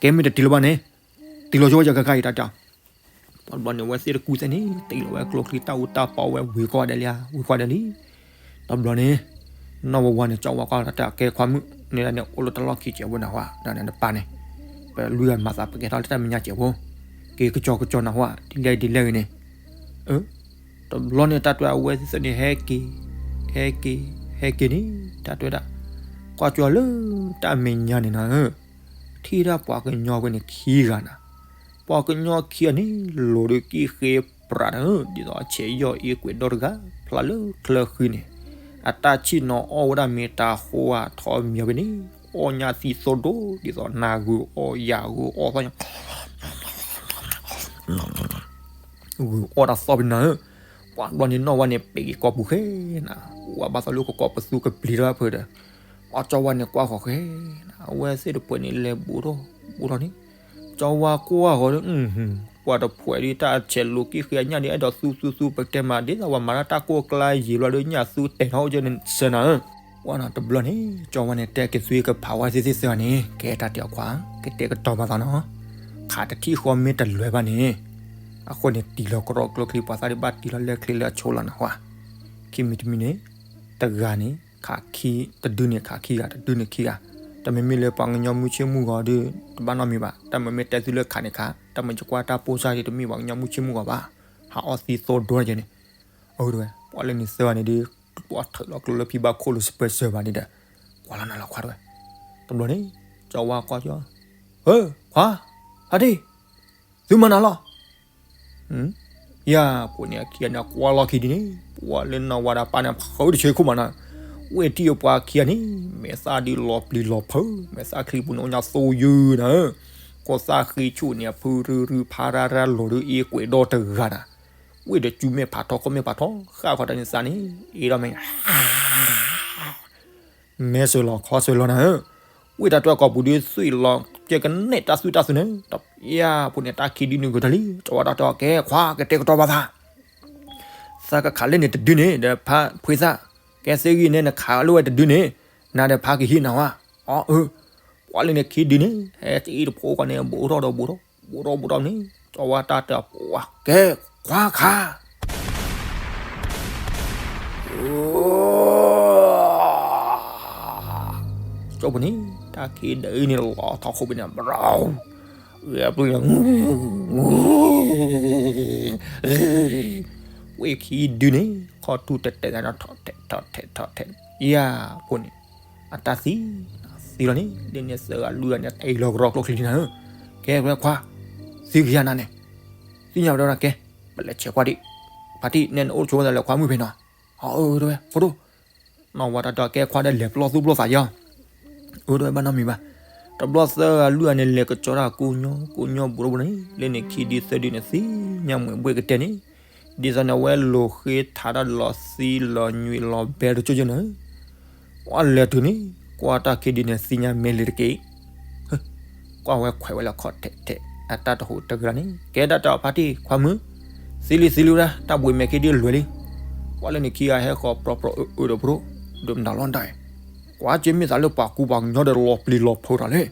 ကဲမ့ၢ်တတ့ၢ်လီၤဘၣ်န့ၣ် တ့ၢ်လီၤဆိဝဲယကကါအံၤ တၢ်တဲအီၤ. ပှၤတဘျီန့ၣ် အဝဲသ့ၣ်တကူသ့ၣ်န့ၣ် တ့ၢ်လီၤဝဲကျိချံတၢ်အူတၢ်ပီဝဲဝံၤကွၢ်ဒဲးလံဧါ ဝံၤကွၢ်ဒဲးလံ. တဘျီန့ၣ် နီၢ်ဝါဝါန့ၣ် ကၠီဝါကွၢ်လီၤတၢ်တဲအီၤ ကဲခွါမုၣ် န့ၣ်ဒၣ်န့ၣ်အိၣ်လၢတၢ်လီၢ်ခံကဲးဖိနၢ်ဟူဧါ နပၢ်န့ၣ် ပလွံၢ်ဂၤမၤသးပကဲထီၣ်လၢတၢ်မဲာ်ညါကဲးဖိ က့ၤကကၠီကကၠီနၢ်ဟူဧါ ဒ်လဲၣ်ဒ်လဲၣ်ဂ့ၤန့ၣ် တဘျီန့ၣ် တၢ်တဲအဝဲသ့ၣ်န့ၣ် ဟဲက့ၤ ဟဲက့ၤ ဟဲက့ၤန့ၣ် တၢ်တဲဝဲဒၣ် ကွၢ်ကၠီလၢတၢ်မဲာ်ညါန့ၣ်နၤဧၢ, ထံၣ်ဒၣ်ပှၤကညီဝဲန့ၣ်ခံဂၤနၤ, ပှၤကညီခံဂၤန့ၣ် လိၤဒုးကံၣ်ဃ့ပြးနၤဧၢ, ဒ်သိးအဆဲးယီၢ်အ့ကွဲးဒီတဂၤ ဖျါလၢချၢဃံန့ၣ် အတၢ်ဆံၣ်နီၤအီၣ်ဝဲဒၣ်မ့ၢ်တၢ်ဃိဧါထီၣ်မံၤဝဲန့ၣ် အီၣ်ညၣ်သံသိဒိၣ် ဒ်သိးနၤဂုာ်အီၣ်ယၤဂုာ်အီၣ်သီၣ်ညါ ဂုာ်အီၣ်တၢ်သီၣ်ဖဲနၤဧၢ, ပှၤဘျီန့ၣ်နီၢ်ဝါန့ၣ် ပ့ၤက့ၤကိာ်ပူၤဃဲနၤ, ဝဲဘၣ်သးလၢကကိးပသူကပျံၤထီၣ်ဖဲဒီး အကၠီဝါန့ၣ်ကွၢ်ဃီၤဃဲနၤ, အဝဲသ့ၣ်တပှဲၤန့ၣ်လဲၤဘူးထီၣ်ဘူးထီၣ်န့ၣ်, ကၠီဝါကွၢ်ဃီၤဒီး ပှၤတဖှဲးဒ်တၢ်ဆဲးလိၤကံၣ်ဃ့အညၣ်ဒ် အဲၣ်ဒိးသူသူသူ ပကတဲမး ဒ်သိးပှၤမၤတၢ်ကိၢ်ကျါယံာ်ဘျီဒီး ညၣ်သူတဲာ်ထီၣ်အိၣ်ကၠီန့ၣ်စၢနၤဧၢ, ပှၤနီၤတဘျီန့ၣ် ကၠီဝါန့ၣ် တဲက့ၤသုကဖးဝဲသ့ၣ်သ့ၣ်သၢဂၤန့ၣ် ကဲတၢ်တဲအီၤခွါ ကတဲကတီၤပာ်သးနီၤ, ခးတထံၣ်ဃီမ့ၢ်တလွဲၤဘၣ်န့ၣ်, အဃိန့ၣ် တံၢ်လီၤကရီကျိချံပှၤသၣ်ဒံးဘၣ်တံၢ်လီၤလၢချ့လၢအဆိလီၤနၢ်ဟူဧါ, ခံမံၤတမံၤန့ၣ်, တဂၤန့ၣ် ခးခံ, တဒုန့ၣ်ခးခံဂၤ တဒုန့ၣ်ခံဂၤ, တမ့မ့ၢ်လၢပှၤကညီမုၢ်ဆ့ၣ်မုၢ်ဂီၤဒီး တဘၣ်နီတမံၤဘၣ်, တၢ်မ့မ့ၢ်တဲသုလၢခးန့ၣ်ခး, တၢ်မ့ၢ်ယကွၢ်တၢ်ပိၢ်စၢ်ဒီး တမ့ၢ်ပှၤကညီမုၢ်ဆ့ၣ်မုၢ်ဂီၤဘၣ်, ဟးအီၣ်သံသိဒိၣ်ကဲန့ၣ်, အဝဲ ပှၤလၢန့ၣ်သၢဂၤန့ၣ်ဒီး ပှၤထုးလီၤကျိလၢဖံဘၣ်ခိၣ်လိၤစပၢၤစၢၤဘၣ်န့ၣ်ဒီး, ကွၢ်လီၤနၤလီၤခွါတဝဲ, တဘျီန့ၣ်, ကၠီဝါကွၢ်ကၠီ, ဧၢ, ခွါ, ဖါတံၢ်, သုမၤနၤလီၤ ယၤ ပှၤန့ၣ်အခံဂၤန့ၣ် ကွၢ်လီၤခံဒုန့ၣ် ပှၤလၢနီၢ်ဝါဒီးပၢ်န့ၣ် ဖုတဆၢခိၣ်မးနၤ, ဝဲထံၣ်အပှၤခံဂၤန့ၣ် မဲာ်သၣ်ဒုးလီၤပျံၤလီၤဖုး, မဲာ်သၣ်ချံပူၤန့ၣ် အိၣ်ညါသိယုၢ်နၤဧၢ, ကိးသၣ်ဃ့ဆူၣ်န့ၣ်အဖုရူရူဖးရါရါလီၤဒုးအ့ကွဲးဒီတဂၤနၤ, ဝဲဒီးစုမဲာ်ဖးထီ ခိၣ်မဲာ်ဖးထီ ဃၣ်ခီတၢ်န့ၣ်သးန့ၣ် အ့ဒီးမဲာ်ညါ မဲာ်စၢၤလီၤခီစၢၤလီၤနၤဧၢ, ဝဲတၢ်တြီၢ်ကိာ်ပူၤဒုးသွံၣ်လီၤ ကဲကနဲၣ်တၢ်သွံၣ်တၢ်သွံၣ်န့ၣ်, ယၤ ပှၤန့ၣ်တၢ်ခံဒုန့ၣ်ဂုာ်တၢ်လံ, ကၠီဝါတၢ်တဲအီၤ ကဲခွါ ကတဲကတီၤပာ်သး သးကခးလၢန့ၣ်တဒုန့ၣ် ဒီးဖါဖှ့သၣ်, ကဲသ့ဂံၢ်န့ၣ် နခးလၢဝဲတဒုန့ၣ်, နၤဒီးဖါကဟံးနၤဝဲ, အီ အၢ, ပှၤလၢန့ၣ်ခံဒုန့ၣ် ဟဲတအံၤတဖိဃီန့ၣ် ဘူးထီၣ်ဒီးဘူးထီၣ်, ဘူးထီၣ်ဘူးထီၣ်န့ၣ် ကၠီဝါတၢ်တဲအီၤ ပှၤ ကဲ ခွါခး ကၠီပူၤန့ၣ် တၢ်ခံဒုအံၤန့ၣ် လီၤထီၣ်ခိၣ်ဘ့န့ၣ် ဘြီ, ဂဲၤပျုၢ်န့ၣ် ဝဲခံဒုန့ၣ် ခီၣ်ထူၣ်တဲာ်တဲာ်န့ၣ် ထီၣ်ထဲးထီၣ်ထဲးထီၣ်ထဲး, ယၤဖိန့ၣ် အတၢ်သံ သံလီၤန့ၣ် လၢန့ၣ်သၢဂၤလွံၢ်ဂၤန့ၣ် တအံၤလီၤကရီကျိချံနၤဧၢ, ကဲဝဲခွါ သံကယၤနၤန့ၣ်, သ့ၣ်ညါဝဲဒၣ်ကဲ, ပလဲၤဆဲးကွၢ်ဒံး, ဖါတံၢ် နဲနအိၣ်ဆိဝဲဒၣ်လၢခွါမုၣ်ဖဲနီၤ, အၢ တဝဲ ဖိဒိၣ် နီၢ်ဝါတၢ်တဲအီၤ ကဲခွါဒီးလဲၤပျီသူၣ်ပျီသးယီၤ, အၢ တဝဲဘၣ်နီတမံၤဘၣ်, တဘျီသၢဂၤလွံၢ်ဂၤန့ၣ် လဲၤကကၠီတၢ်ကိးညီ ကိးညီဘူးထီၣ်ဘူးထီၣ်န့ၣ် လၢန့ၣ်ခံဒုသၢဒုန့ၣ် သ့ၣ်ညါမှဲၤဘှဲၣ်ကတဲာ်န့ၣ်, ဒ်သိးန့ၣ်အဝဲလိာ်ဃ့ထးတၢ်လီၤသံလီၤညွံးလီၤဘဲတကၠိကၠိန့ၣ် ပှၤလဲၤတုၤန့ၣ် ကွၢ်တၢ်ခံဒုန့ၣ် သ့ၣ်ညါမ့ၢ်လံတက့ၢ်, ကွၢ်ဝဲခွဲးဝဲလၢခီၣ်ထဲးထဲး အတၢ်တဟူးတဂၤန့ၣ် ကဲဒၣ်တၢ်ဖါတံၢ်ခွါမုၣ်, သံလံသံလံဝဲဒၣ် တၢ်ဘှံးမဲာ်ခံဒုလွဲၤလံ, ပှၤလၢန့ၣ်ခံဂၤဟဲဃီၤပြီပြီအၢအၢဒီးပဒိၣ်, ဒိးမတၤလီၤဒၣ်အံၤ, ကွၢ်က့မ့ၢ်သးလၢပှၤကူပှၤကညီဒီးလီၤပျံၤလီၤဖုးတၢ်လဲၣ်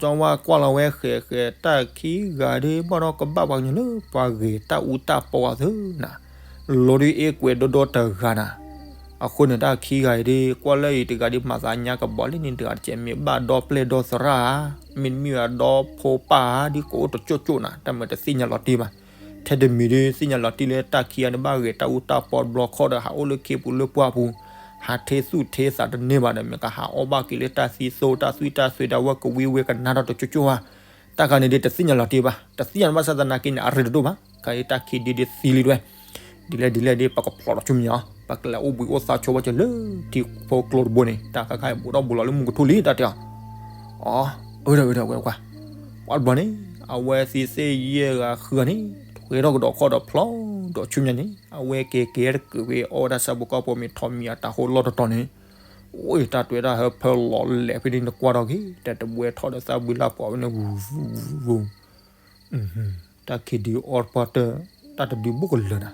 ကၠီဝါကွၢ်လီၤဝဲဃဲးဃဲး တၢ်ခံဂၤဒုး ဘၣ်ဒီးကဘၣ်ပှၤကညီလၢပှၤဂ့ၤတၢ်အူတၢ်ပီအသိးနၤ, လီၤဒုးအ့ကွဲးဒီဒီတဂၤနၤ, အဃိန့ၣ်တၢ်ခံဂၤအံၤဒုး ကွၢ်လၢအံၤတဂၤဒုး မၤသးညါကဘီလၢန့ၣ်တဂၤတကဲး မ့ၢ်ဘၣ်ဒီပျဲၢ်ဒီသရၣ်ဧါ, မ့တမ့ၢ်ဘၣ်ဒီဖိပၢ်ဧါ ဒုးကအိၣ်တကၠိၣ်ကၠိၣ်နၤ တၢ်မၤတသ့ၣ်ညါလီၤတံၢ်ဘၣ်, ထဲတမံၤဒုး သ့ၣ်ညါလီၤတံၢ်လၢတၢ်ခံဂၤန့ၣ် ဘၣ်ဂ့ၤတၢ်အူတၢ်ပီတဘျီခီဒီး ဟးအိၣ်လၢခ့ပူၤလၢပှၢ်ပူၤ, ဟးထ့သူၣ်ထ့သးတန့ၢ်ဘၣ်ဒီး မ့ၢ်ကဟးအီၣ်ဘၣ်က့ၤလၢတၢ်သံသိတၢ်သွံၣ်တၢ်သွဲဒၣ်ဝဲကဝံဝဲကနၣ်ထီၣ်တကၠိၣ်ကၠိၣ်ဧါ, တၢ်ခါန့ၣ်ဒုး တသ့ၣ်ညါလီၤတံၢ်ဘၣ်, တသ့ၣ်ညါဘၣ်ဆၣ်သနာ်က့န့ၣ် အရ့တဒိၣ်ဘၣ်, ခါအံၤတၢ်ခံဒုဒုးသံလံတဝဲ, ဒ်လဲၣ်ဒ်လဲၣ်ဒုး ပကဖျိးထီၣ်ဆူမဲာ်ညါအီၤ ပကလဲၤအိၣ်ဘှံးအိၣ်သါဆိဝဲက့ၤလၢထံဖိကျိတဘိန့ၣ် တၢ်ခါခါအံၤ ဘူးထီၣ်ဘူးလီၤလၢမုၢ်ကထူၣ်လံ တၢ်တဲအီၤ, အီ အၢ ဒီးဝဲဒၣ်ဝဲကွၢ်, ပှၤတဘျီန့ၣ် အဝဲသ့ၣ်သ့ၣ်ယဲၢ်ဂၤဃုဂၤန့ၣ် ထွဲထီၣ်ကဒီးခီၣ်ဒီးဖျီဒီးဆူညါန့ၣ် အဝဲက့ၤက့ၤတက့ၤဝဲအီၣ်ဝဲဒၣ်ဆၣ်ဖိကီၢ်ဖိမ့ၤထီၣ်မံအတၢ်ဟိၣ်လီၢ်တတီၤန့ၣ် အိၣ်တၢ်တွဲတၢ်ဟၢဖၢလီၤလဲၤဖဲန့ၣ်နကွၢ်ထီၣ်က့ၤ တၢ်တဘှဲထီၣ်ဒီးသၣ်ဘှံးလၢ်ပှၤဝဲန့ၣ် ဝူၤဝူၤဝူၤ တၢ်ခံဒုးအီၣ်တပီၢ်တၢၢ် တၢ်တဒုးဘူးကလၢာ်နၤ,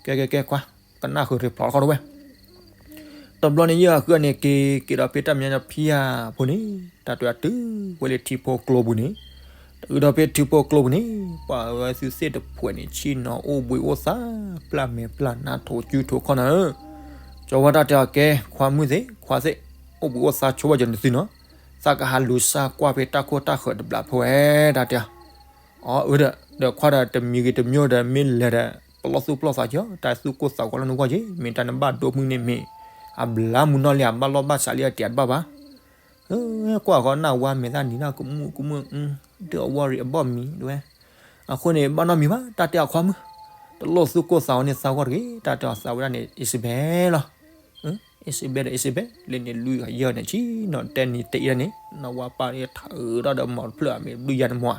ကဲကဲကဲကွၢ် ကနၣ်ဃုာ်ရ့ဖျိးတခီတဝဲ တဘျီန့ၣ်ယဲၢ်ဂၤဃုဂၤန့ၣ်က့ၤ က့ၤဒီးဖဲတၢ်မဲာ်ညါဖံယၤဖိန့ၣ် တၢ်တွဲအတုၤဝဲလၢထံဖိကျိပူၤန့ၣ်, တုၤဒီးဖဲထံဖိကျိပူၤန့ၣ် ပှၤဝဲသုသ့ၣ်တဖှဲးန့ၣ် ဆ့ၣ်နီၤအိၣ်ဘှံးအိၣ်သါ ပျၢ်မဲာ်ပျၢ်နါထိးစုထိးခီၣ်နၤဧၢ, ကၠီဝါတၢ်တဲအီၤကဲ ခွါမုၣ်သ့ၣ် ခွါသ့ၣ် အိၣ်ဘှံးအိၣ်သါဆိဘၣ်ကၠီနသုနီၤ, သးကဟးလူၤစၢ်ကွၢ်ဖဲတၢ်ခိၣ်တၢ်ဃၢၤတဘျီဖိဝဲ တၢ်တဲအီၤ အၢ ဒီးခွါဒီးတမံၤဂ့ၤတမံၤဒီးမ့ၢ်လဲၤဒီး ပလီၢ်သူၣ်ပလီၢ်သးကၠီ တၢ်သူၣ်ကိၢ်သးဂီၤလၢနဂီၢ်က့ၤ မ့ၢ်တၢ်နဘၣ်ဒိမုၣ်န့ၣ်မ့ၢ် အဘျါမုၢ်နီၢ်လံ အဘၣ်လီၢ်ဘၣ်စးလံ အတံၤအတဘၣ်ဘၣ်, ကွၢ်ဃီနၢ်ဝါမဲာ်သၣ်နံၤနၢ်ကမူၣ်ကမူၣ် ဒုးအဝီရံအဘီၣ်မံၤတဝဲ, အဃိန့ၣ် ဘၣ်နီတမံၤဘၣ် တၢ်တဲအီၤခွါမုၣ်, တလိၣ်သူၣ်ကိၢ်သးဂီၤန့ၢ်သးဂီၢ်တဂ့ၤ တၢ်တဲအီၤသးဝဲဒၣ်န့ၣ် အံၣ်စဘဲလီၤ အံၣ်စဘဲဒီးအံၣ်စဘဲ လၢန့ၣ်လွံၢ်ဂၤယဲၢ်န့ၣ် ဆံနီၤတဲနံၤတဲအံၤဒၣ်န့ၣ် နီၢ်ဝါပၢ်န့ၣ်ထၢထီၣ်ဒီးမီၤတဖျၢၣ်မ့ၢ်ဘျုးယၤတမီၤ,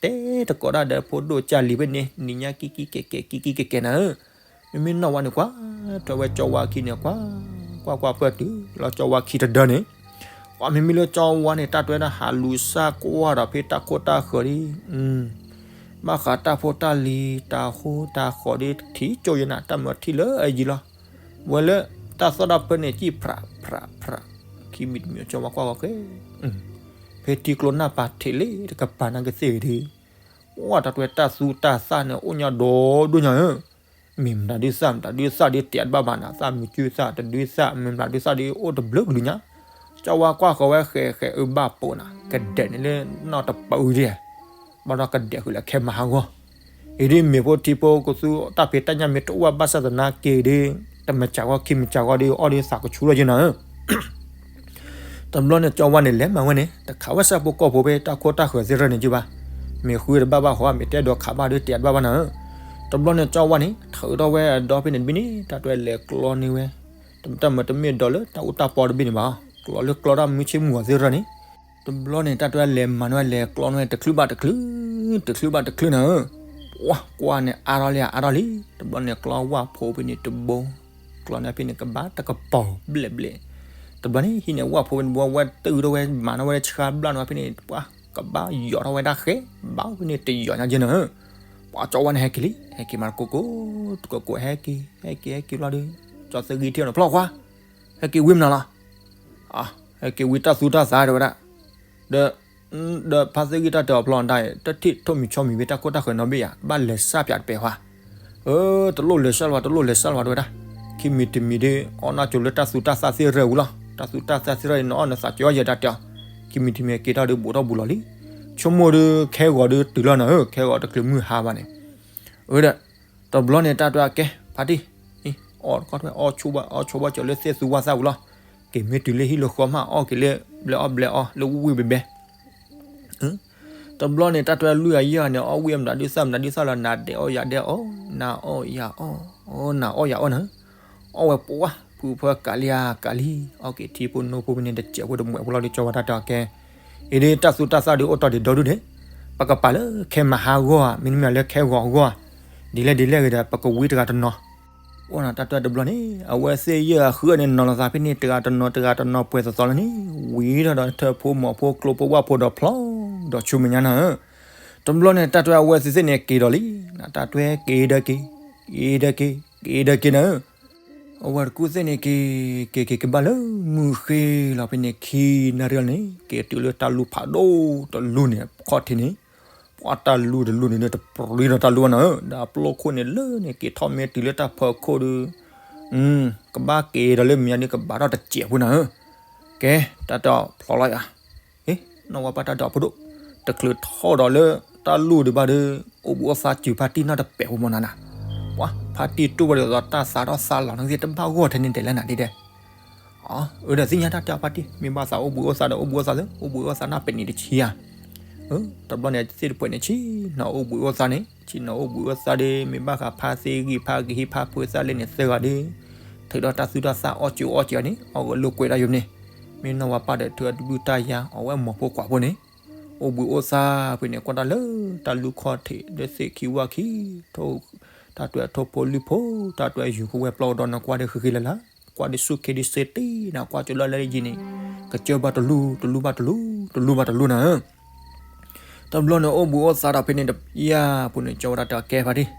တဲတကိးဒၣ်ဒီးဖိဒိၣ်ကၢ်လံၤဖဲန့ၣ် နံၤညါကံကံကဲကဲကံကံကဲကဲနၤဧၢ, မ့မ့ၢ်နီၢ်ဝါန့ၣ်ကွၢ် ထွဲဝဲကၠီဝါခံန့ၣ်ကွၢ်, ကွၢ်ကွၢ်ပၢၢ်တုၤလီၤကၠီဝါခံတဒၢန့ၣ်, ပှၤမ့မ့ၢ်လၢကၠီဝါန့ၣ် တၢ်တွဲဒၣ်ဟးလူၤစၢ်ကွၢ်ဒီးဖဲတၢ်ခိၣ်တၢ်ဃၢၤဒ် ဘၣ်ဃးတၢ်ဖိတၢ်လံၤ တၢ်ဃိတၢ်ဃီၤဒ်ထံကၠိယဲနၤ တၢ်မၤထံၣ်လၢအယံၤလီၤ, ဝဲလၢတၢ်သီၣ်တၢ်ဖၢန့ၣ် ကံၣ်ဖြးဖြးဖြး, ခံမံၤတမံၤကၠီဝါကွၢ်ဂီၤဃဲ, ဖဲထံကျိနၢ်ပၤထံးလံတကပၤနၢ်ကသ့ၣ်ဂ့ၤဒ်, ကွၢ်တၢ်တွဲတၢ်သူတၢ်သၣ်န့ၣ် အိၣ်ညါဒီဒိၣ်ညါဧၢ, မ့ၢ်မတၤဒုးသၣ် မတၤဒုးသၣ်ဒ်တဲာ်တဘၣ်ဘၣ်နၤ သၣ်မုာ်ကုသၣ်တဒုးသၣ် မ့ၢ်မတၤဒုးသၣ်ဒ်အိၣ်တဘျုးကလုာ်ညါ, ကၠီဝါကွၢ်ဃီၤဝဲဃဲဃဲအၢဘၣ်ပိာ်နၤ ကဒဲးန့ၣ်လၢနီၢ်တပၢအုဒံး, ဘၣ်ဒီးကဒဲးဃုာ်လၢခဲမၤဟးဂီၤ, အံၤဒ်မ့ၢ်ဖိထံဖိကသူတၢ်ဖံးတၢ်ညၣ်မ့ၢ်တအိၣ်ဘၣ်ဘၣ်ဆၣ်သနာ်က့ဒ်, တမၤစှၤဂီၢ်ခံမၤစှၤဂီၢ်ဒ်အီၣ်ဒ်သးကဆူၣ်ထီၣ်ယဲနၤဧၢ တဘျီန့ၣ်ကၠီဝါန့ၣ်လဲၤမၤဝဲန့ၣ် တခးဝဲဆၣ်ဖိကီၢ်ဖိဖဲတၢ်ခိၣ်တၢ်ဃၢၤသ့ၣ်ရၢၣ်န့ၣ်က့ဘၣ်, မ့ၢ်ဃုတဘၣ်ဘၣ်ဃီ မ့ၢ်တဲဒီးခးဘၣ်ဒ်တဲာ်တဘၣ်ဘၣ်နၤဧၢ, တဘျီန့ၣ်ကၠီဝါန့ၣ် ထုးထီၣ်ဝဲအဒီဖဲန့ၣ်တဘ့ၣ်န့ၣ် တၢ်တွဲလဲၤကျီန့ၢ်ဝဲ, တမ့ၢ်တမ့ၢ်ဒီးလၢတၢ်အူတၢ်ပီတဘ့ၣ်န့ၣ်ဘၣ်, ကျီလၢကျီတၢ်မုၢ်ဆ့ၣ်မုၢ်ဂီၤသ့ၣ်ရၢၣ်န့ၣ်, တဘျီန့ၣ် တၢ်တွဲလဲၤမၤန့ၢ်ဝဲလဲၤကျီန့ၢ်ဝဲ တချုးဘၣ်တချုး, တချုးဘၣ်တချုးနၤဧၢ, ပှၤကွၢ်န့ၣ်အါထီၣ်လံအါထီၣ်လံ, တဘျီန့ၣ်ကျီဝၣ်ဖိဖဲန့ၣ်တဘိ, ကျီန့ၢ်ဖဲန့ၣ်ကဘၣ်တကပီၤဘျဲၣ်ဘျဲၣ်, တဘျီန့ၣ် ဟံးန့ၢ်ဝၣ်ဖိဖဲန့ၣ်တဘိ ဝဲတုၤထီၣ်ဝဲမၤန့ၢ်ဝဲဆှါဘျၣ်န့ၢ်ဝဲဖဲန့ၣ် ပှၤကဘၣ်ယီၤထီၣ်ဝဲဒၣ်ဃဲ, ဘၣ်ဖဲန့ၣ်တယီၤညါက့နၤဧၢ, ပှၤကၠီဝါန့ၣ်ဟဲက့ၤလံ, ဟဲက့ၤမၤတကိကိ, တကိကိဟဲက့ၤ ဟဲက့ၤဟဲက့ၤလီၤဒီး, ကၠီသၢဂံၢ်ထံၣ်အီၤန့ၣ်ဖျီၣ်ခွါ, ဟဲက့ၤဝံမနုၤလီၤ ဟဲက့ၤဝံတၢ်သူတၢ်သးတဲဝဲဒၣ်, ဒီး, ဒီးဖါသ့ၣ်ဂံၢ်တၢ်တဲအီၤဖျီၣ်ဒၣ်, တထံၣ်ထိၣ်မံၤဆီမံၤဖဲတၢ်ခိၣ်တၢ်ဃၢၤနီတဘ့ၣ်ယါ, ဘၣ်လဲၤစၢ်ပၠးတပဲာ်ခွါ, အၢ, တလိၣ်လဲၤစၢ်လၢၤဘၣ် တလိၣ်လဲၤစၢ်လၢၤဘၣ်တဲဝဲဒၣ်, ခံမံၤတမံၤဒ် အီၣ်နၢ်ကၠိလၢတၢ်သူတၢ်သၣ်သ့ၣ်ရၢၣ်ဝံၤလီၤ, တၢ်သူတၢ်သၣ်သ့ၣ်ရၢၣ်အံၤ နအီၣ်နသးကၠီယဲတၢ်တဲအီၤ, ခံမံၤတမံၤက့ၤထီၣ်ဒီးဘူးထီၣ်ဘူးလီၤလံ, ဆိကမိၣ်ဒီးခဲဂီၤဒီးတုၤလီၤနၤဧၢ, ခဲဂီၤတချုးမုၢ်ဟါဘၣ်န့ၣ်, အၢဒီး တဘျီန့ၣ်တၢ်တွဲအကဲ ဖါတံၢ်, အီၣ်တခီထွဲ အီၣ်ဆိဘၣ် အီၣ်ဆိဘၣ်ကၠီလၢသ့ၣ်သူဝၣ်သၣ်ဝံၤလီၤ, က့ၤမ့ၢ်တုၤလၢဟံၣ်လၢဃီမး အီၣ်က့ၤလၢဘျဲၣ်အီၣ်ဘျဲၣ်အီၣ်လၢဝံၣ်ဝံၣ်ဘဲဘဲ, တဘျီန့ၣ်တၢ်တွဲလွံၢ်အယဲၢ်န့ၣ် အီၣ်ဝံၣ်မတၤဒုးသၣ်မတၤဒုးသၣ်လီၤ နၤဒဲးအီၣ်ယၤဒဲးအီၣ် နၤအီၣ်ယၤအီၣ်, နၤအီၣ်ယၤအီၣ်နၤ, အီၣ်ဝဲပှၤ ဖုဖၢကးလံဧါကးလံ, အီၣ်က့ၤထံဖိနိဖိဖဲန့ၣ်တစဲးဖိတမှဲးဖိလီၤဒီးကၠီဝါတၢ်တဲအီၤကဲ အံၤဒ်တၢ်သူတၢ်သၣ်ဒုးအိၣ်တီၢ်ဒံးဒီဒူၣ်န့ၣ်, ပကပာ်လၢခဲမၤဟါဂီၢ်ဧါ မ့တမ့ၢ်လၢခဲဂီၤအဂီၢ်ဧါ, ဒ်လဲၣ်ဒ်လဲၣ်ဂ့ၤဒီး ပကဝံတဂၤတနီၤ, အိၣ်နၤတၢ်တွဲတဘျီန့ၣ် အဝဲသ့ၣ်ယဲၢ်ဂၤဃုဂၤန့ၣ်နီၤလီၤသးဖဲန့ၣ် တဂၤတနီၤတဂၤတနီၤပှဲၤသိးသိးလၢန့ၣ်, ဝံၤထီၣ်ဒီးထၢဖိမီၤဖိကျိဖိဝၣ်ဖိဒီးဖျီဒီးဆူမဲာ်ညါနၤဧၢ, တဘျီန့ၣ်တၢ်တွဲအဝဲသ့ၣ်သ့ၣ်န့ၣ်က့ၤဒီးလံ, နတၢ်တွဲက့ၤဒီးက့ၤ, က့ၤဒီးက့ၤ, က့ၤဒီးက့ၤနၤဧၢ အဝဲတကူၣ်သ့ၣ်န့ၣ်က့ၤ, က့ၤက့ၤကဘၣ်လၢမုၢ်ဃ့လီၤဖဲန့ၣ်ခံနၣ်ရံၣ်လီၤန့ၣ် က့ၤတုၤလၢတၢ်လူၢ်ဖးဒိၣ်တလူၢ်န့ၣ် ခီၣ်ထံးန့ၣ်, ပှၤတၢ်လူၢ်တလူၢ်န့ၣ်ဒီးတပြံဒီးတၢ်လူၢ်ဘၣ်နၤဧၢ, ဒီးအပျိခိၣ်န့ၣ်လၢန့ၣ် က့ၤထီၣ်မ့ၢ်တုၤလၢတၢ်ဖီခိၣ်ဒီး, ကဘၣ်က့ၤဒီးလၢမုၢ်ညါန့ၣ်ကဘၣ်ထီၣ်တစဲးဖိနၤဧၢ, ကဲ, တၢ်တဲအီၤဖျီလီၤယၤ နီၢ်ဝါပၢ်တၢ်ဒီးဖိဒိၣ်, တချုးထီၣ်ဒီးလၢတၢ်လူၢ်ဒံးဘၣ်ဒီး, အိၣ်ဘှံးအိၣ်သါစုၤဖါတံၢ်နီၢ်တပဲာ်ဖိမနီၤနၤ, ပှၤဖါတံၢ်တူၢ်ဝဲဒ်သိးတၢ်သးထီၣ်သါလီၤန့ၣ်သ့ၣ်တဘၣ်ဂီၢ်ထဲန့ၣ်တဲလၢနၤဒ်ဒဲး, အၢဒီးသ့ၣ်ညါတၢ်တဲအီၤဖါတံၢ် မ့ၢ်ဘၣ်သးအိၣ်ဘှံးအိၣ်သါဒီးအိၣ်ဘှံးအိၣ်သါသ့, အိၣ်ဘှံးအိၣ်သါန့ၣ်ပနံာ်တဆံဧါ တဘျီန့ၣ်သ့ၣ်တဖှဲးန့ၣ် ဆ့ၣ်နီၤအိၣ်ဘှံးအိၣ်သါန့ၣ် ဆ့ၣ်နီၤအိၣ်ဘှံးအိၣ်သါဒီး မ့ၢ်ဘၣ်ဃးဖါသ့ၣ်ဂံၢ်ဖါကဟံး ဖါဖိသၣ်လၢန့ၣ်သၢဂၤဒီး, ထုးဒီးတၢ်သူၣ်တၢ်သၣ်အီၣ်စူၤအီၣ်စဲးအီၤန့ၣ် အီၣ်ဂၢၢ်လိာ်ကွဲဒၣ်ယိာ်န့ၣ်, မ့ၢ်နီၢ်ဝါပၢ်ဒီးထုးအတဘုၣ်တၢ်ယါ အဝဲမိၢ်ဖိခွါဖိန့ၣ်, အိၣ်ဘှံးအိၣ်သါဖဲန့ၣ် ကွၢ်တၢ်လၢတၢ်လူၢ်ခီၣ်ထံး ဒီးသ့ၣ်ခံဝၣ်ခံ ထိၣ် တၢ်တွဲၣ်ထိၣ်ဖိလံၣ်ဖိ တၢ်တွဲၣ်ယူၤဖိဝဲပျီကဒီး နကွၢ်ဒီးဃံဃံလၤလၤ ကွၢ်ဒီးဆူၣ်ခ့ဒ်စ့တ့ၢ်နၤ ကွၢ်ကၠိလၢလၢယံၤန့ၣ် ကစၢၢ်ဘၣ်တလူၢ် တလူၢ်ဘၣ်တလူၢ် တလူၢ်ဘၣ်တလူၢ်နၤဧၢ တဘျီန့ၣ် အိၣ်ဘှံးအိၣ်သါဒီးဖဲန့ၣ်တယၢ်ပူၤန့ၣ် ကၠီဝဲဒၣ်တၢ်ကဲဖါတံၢ်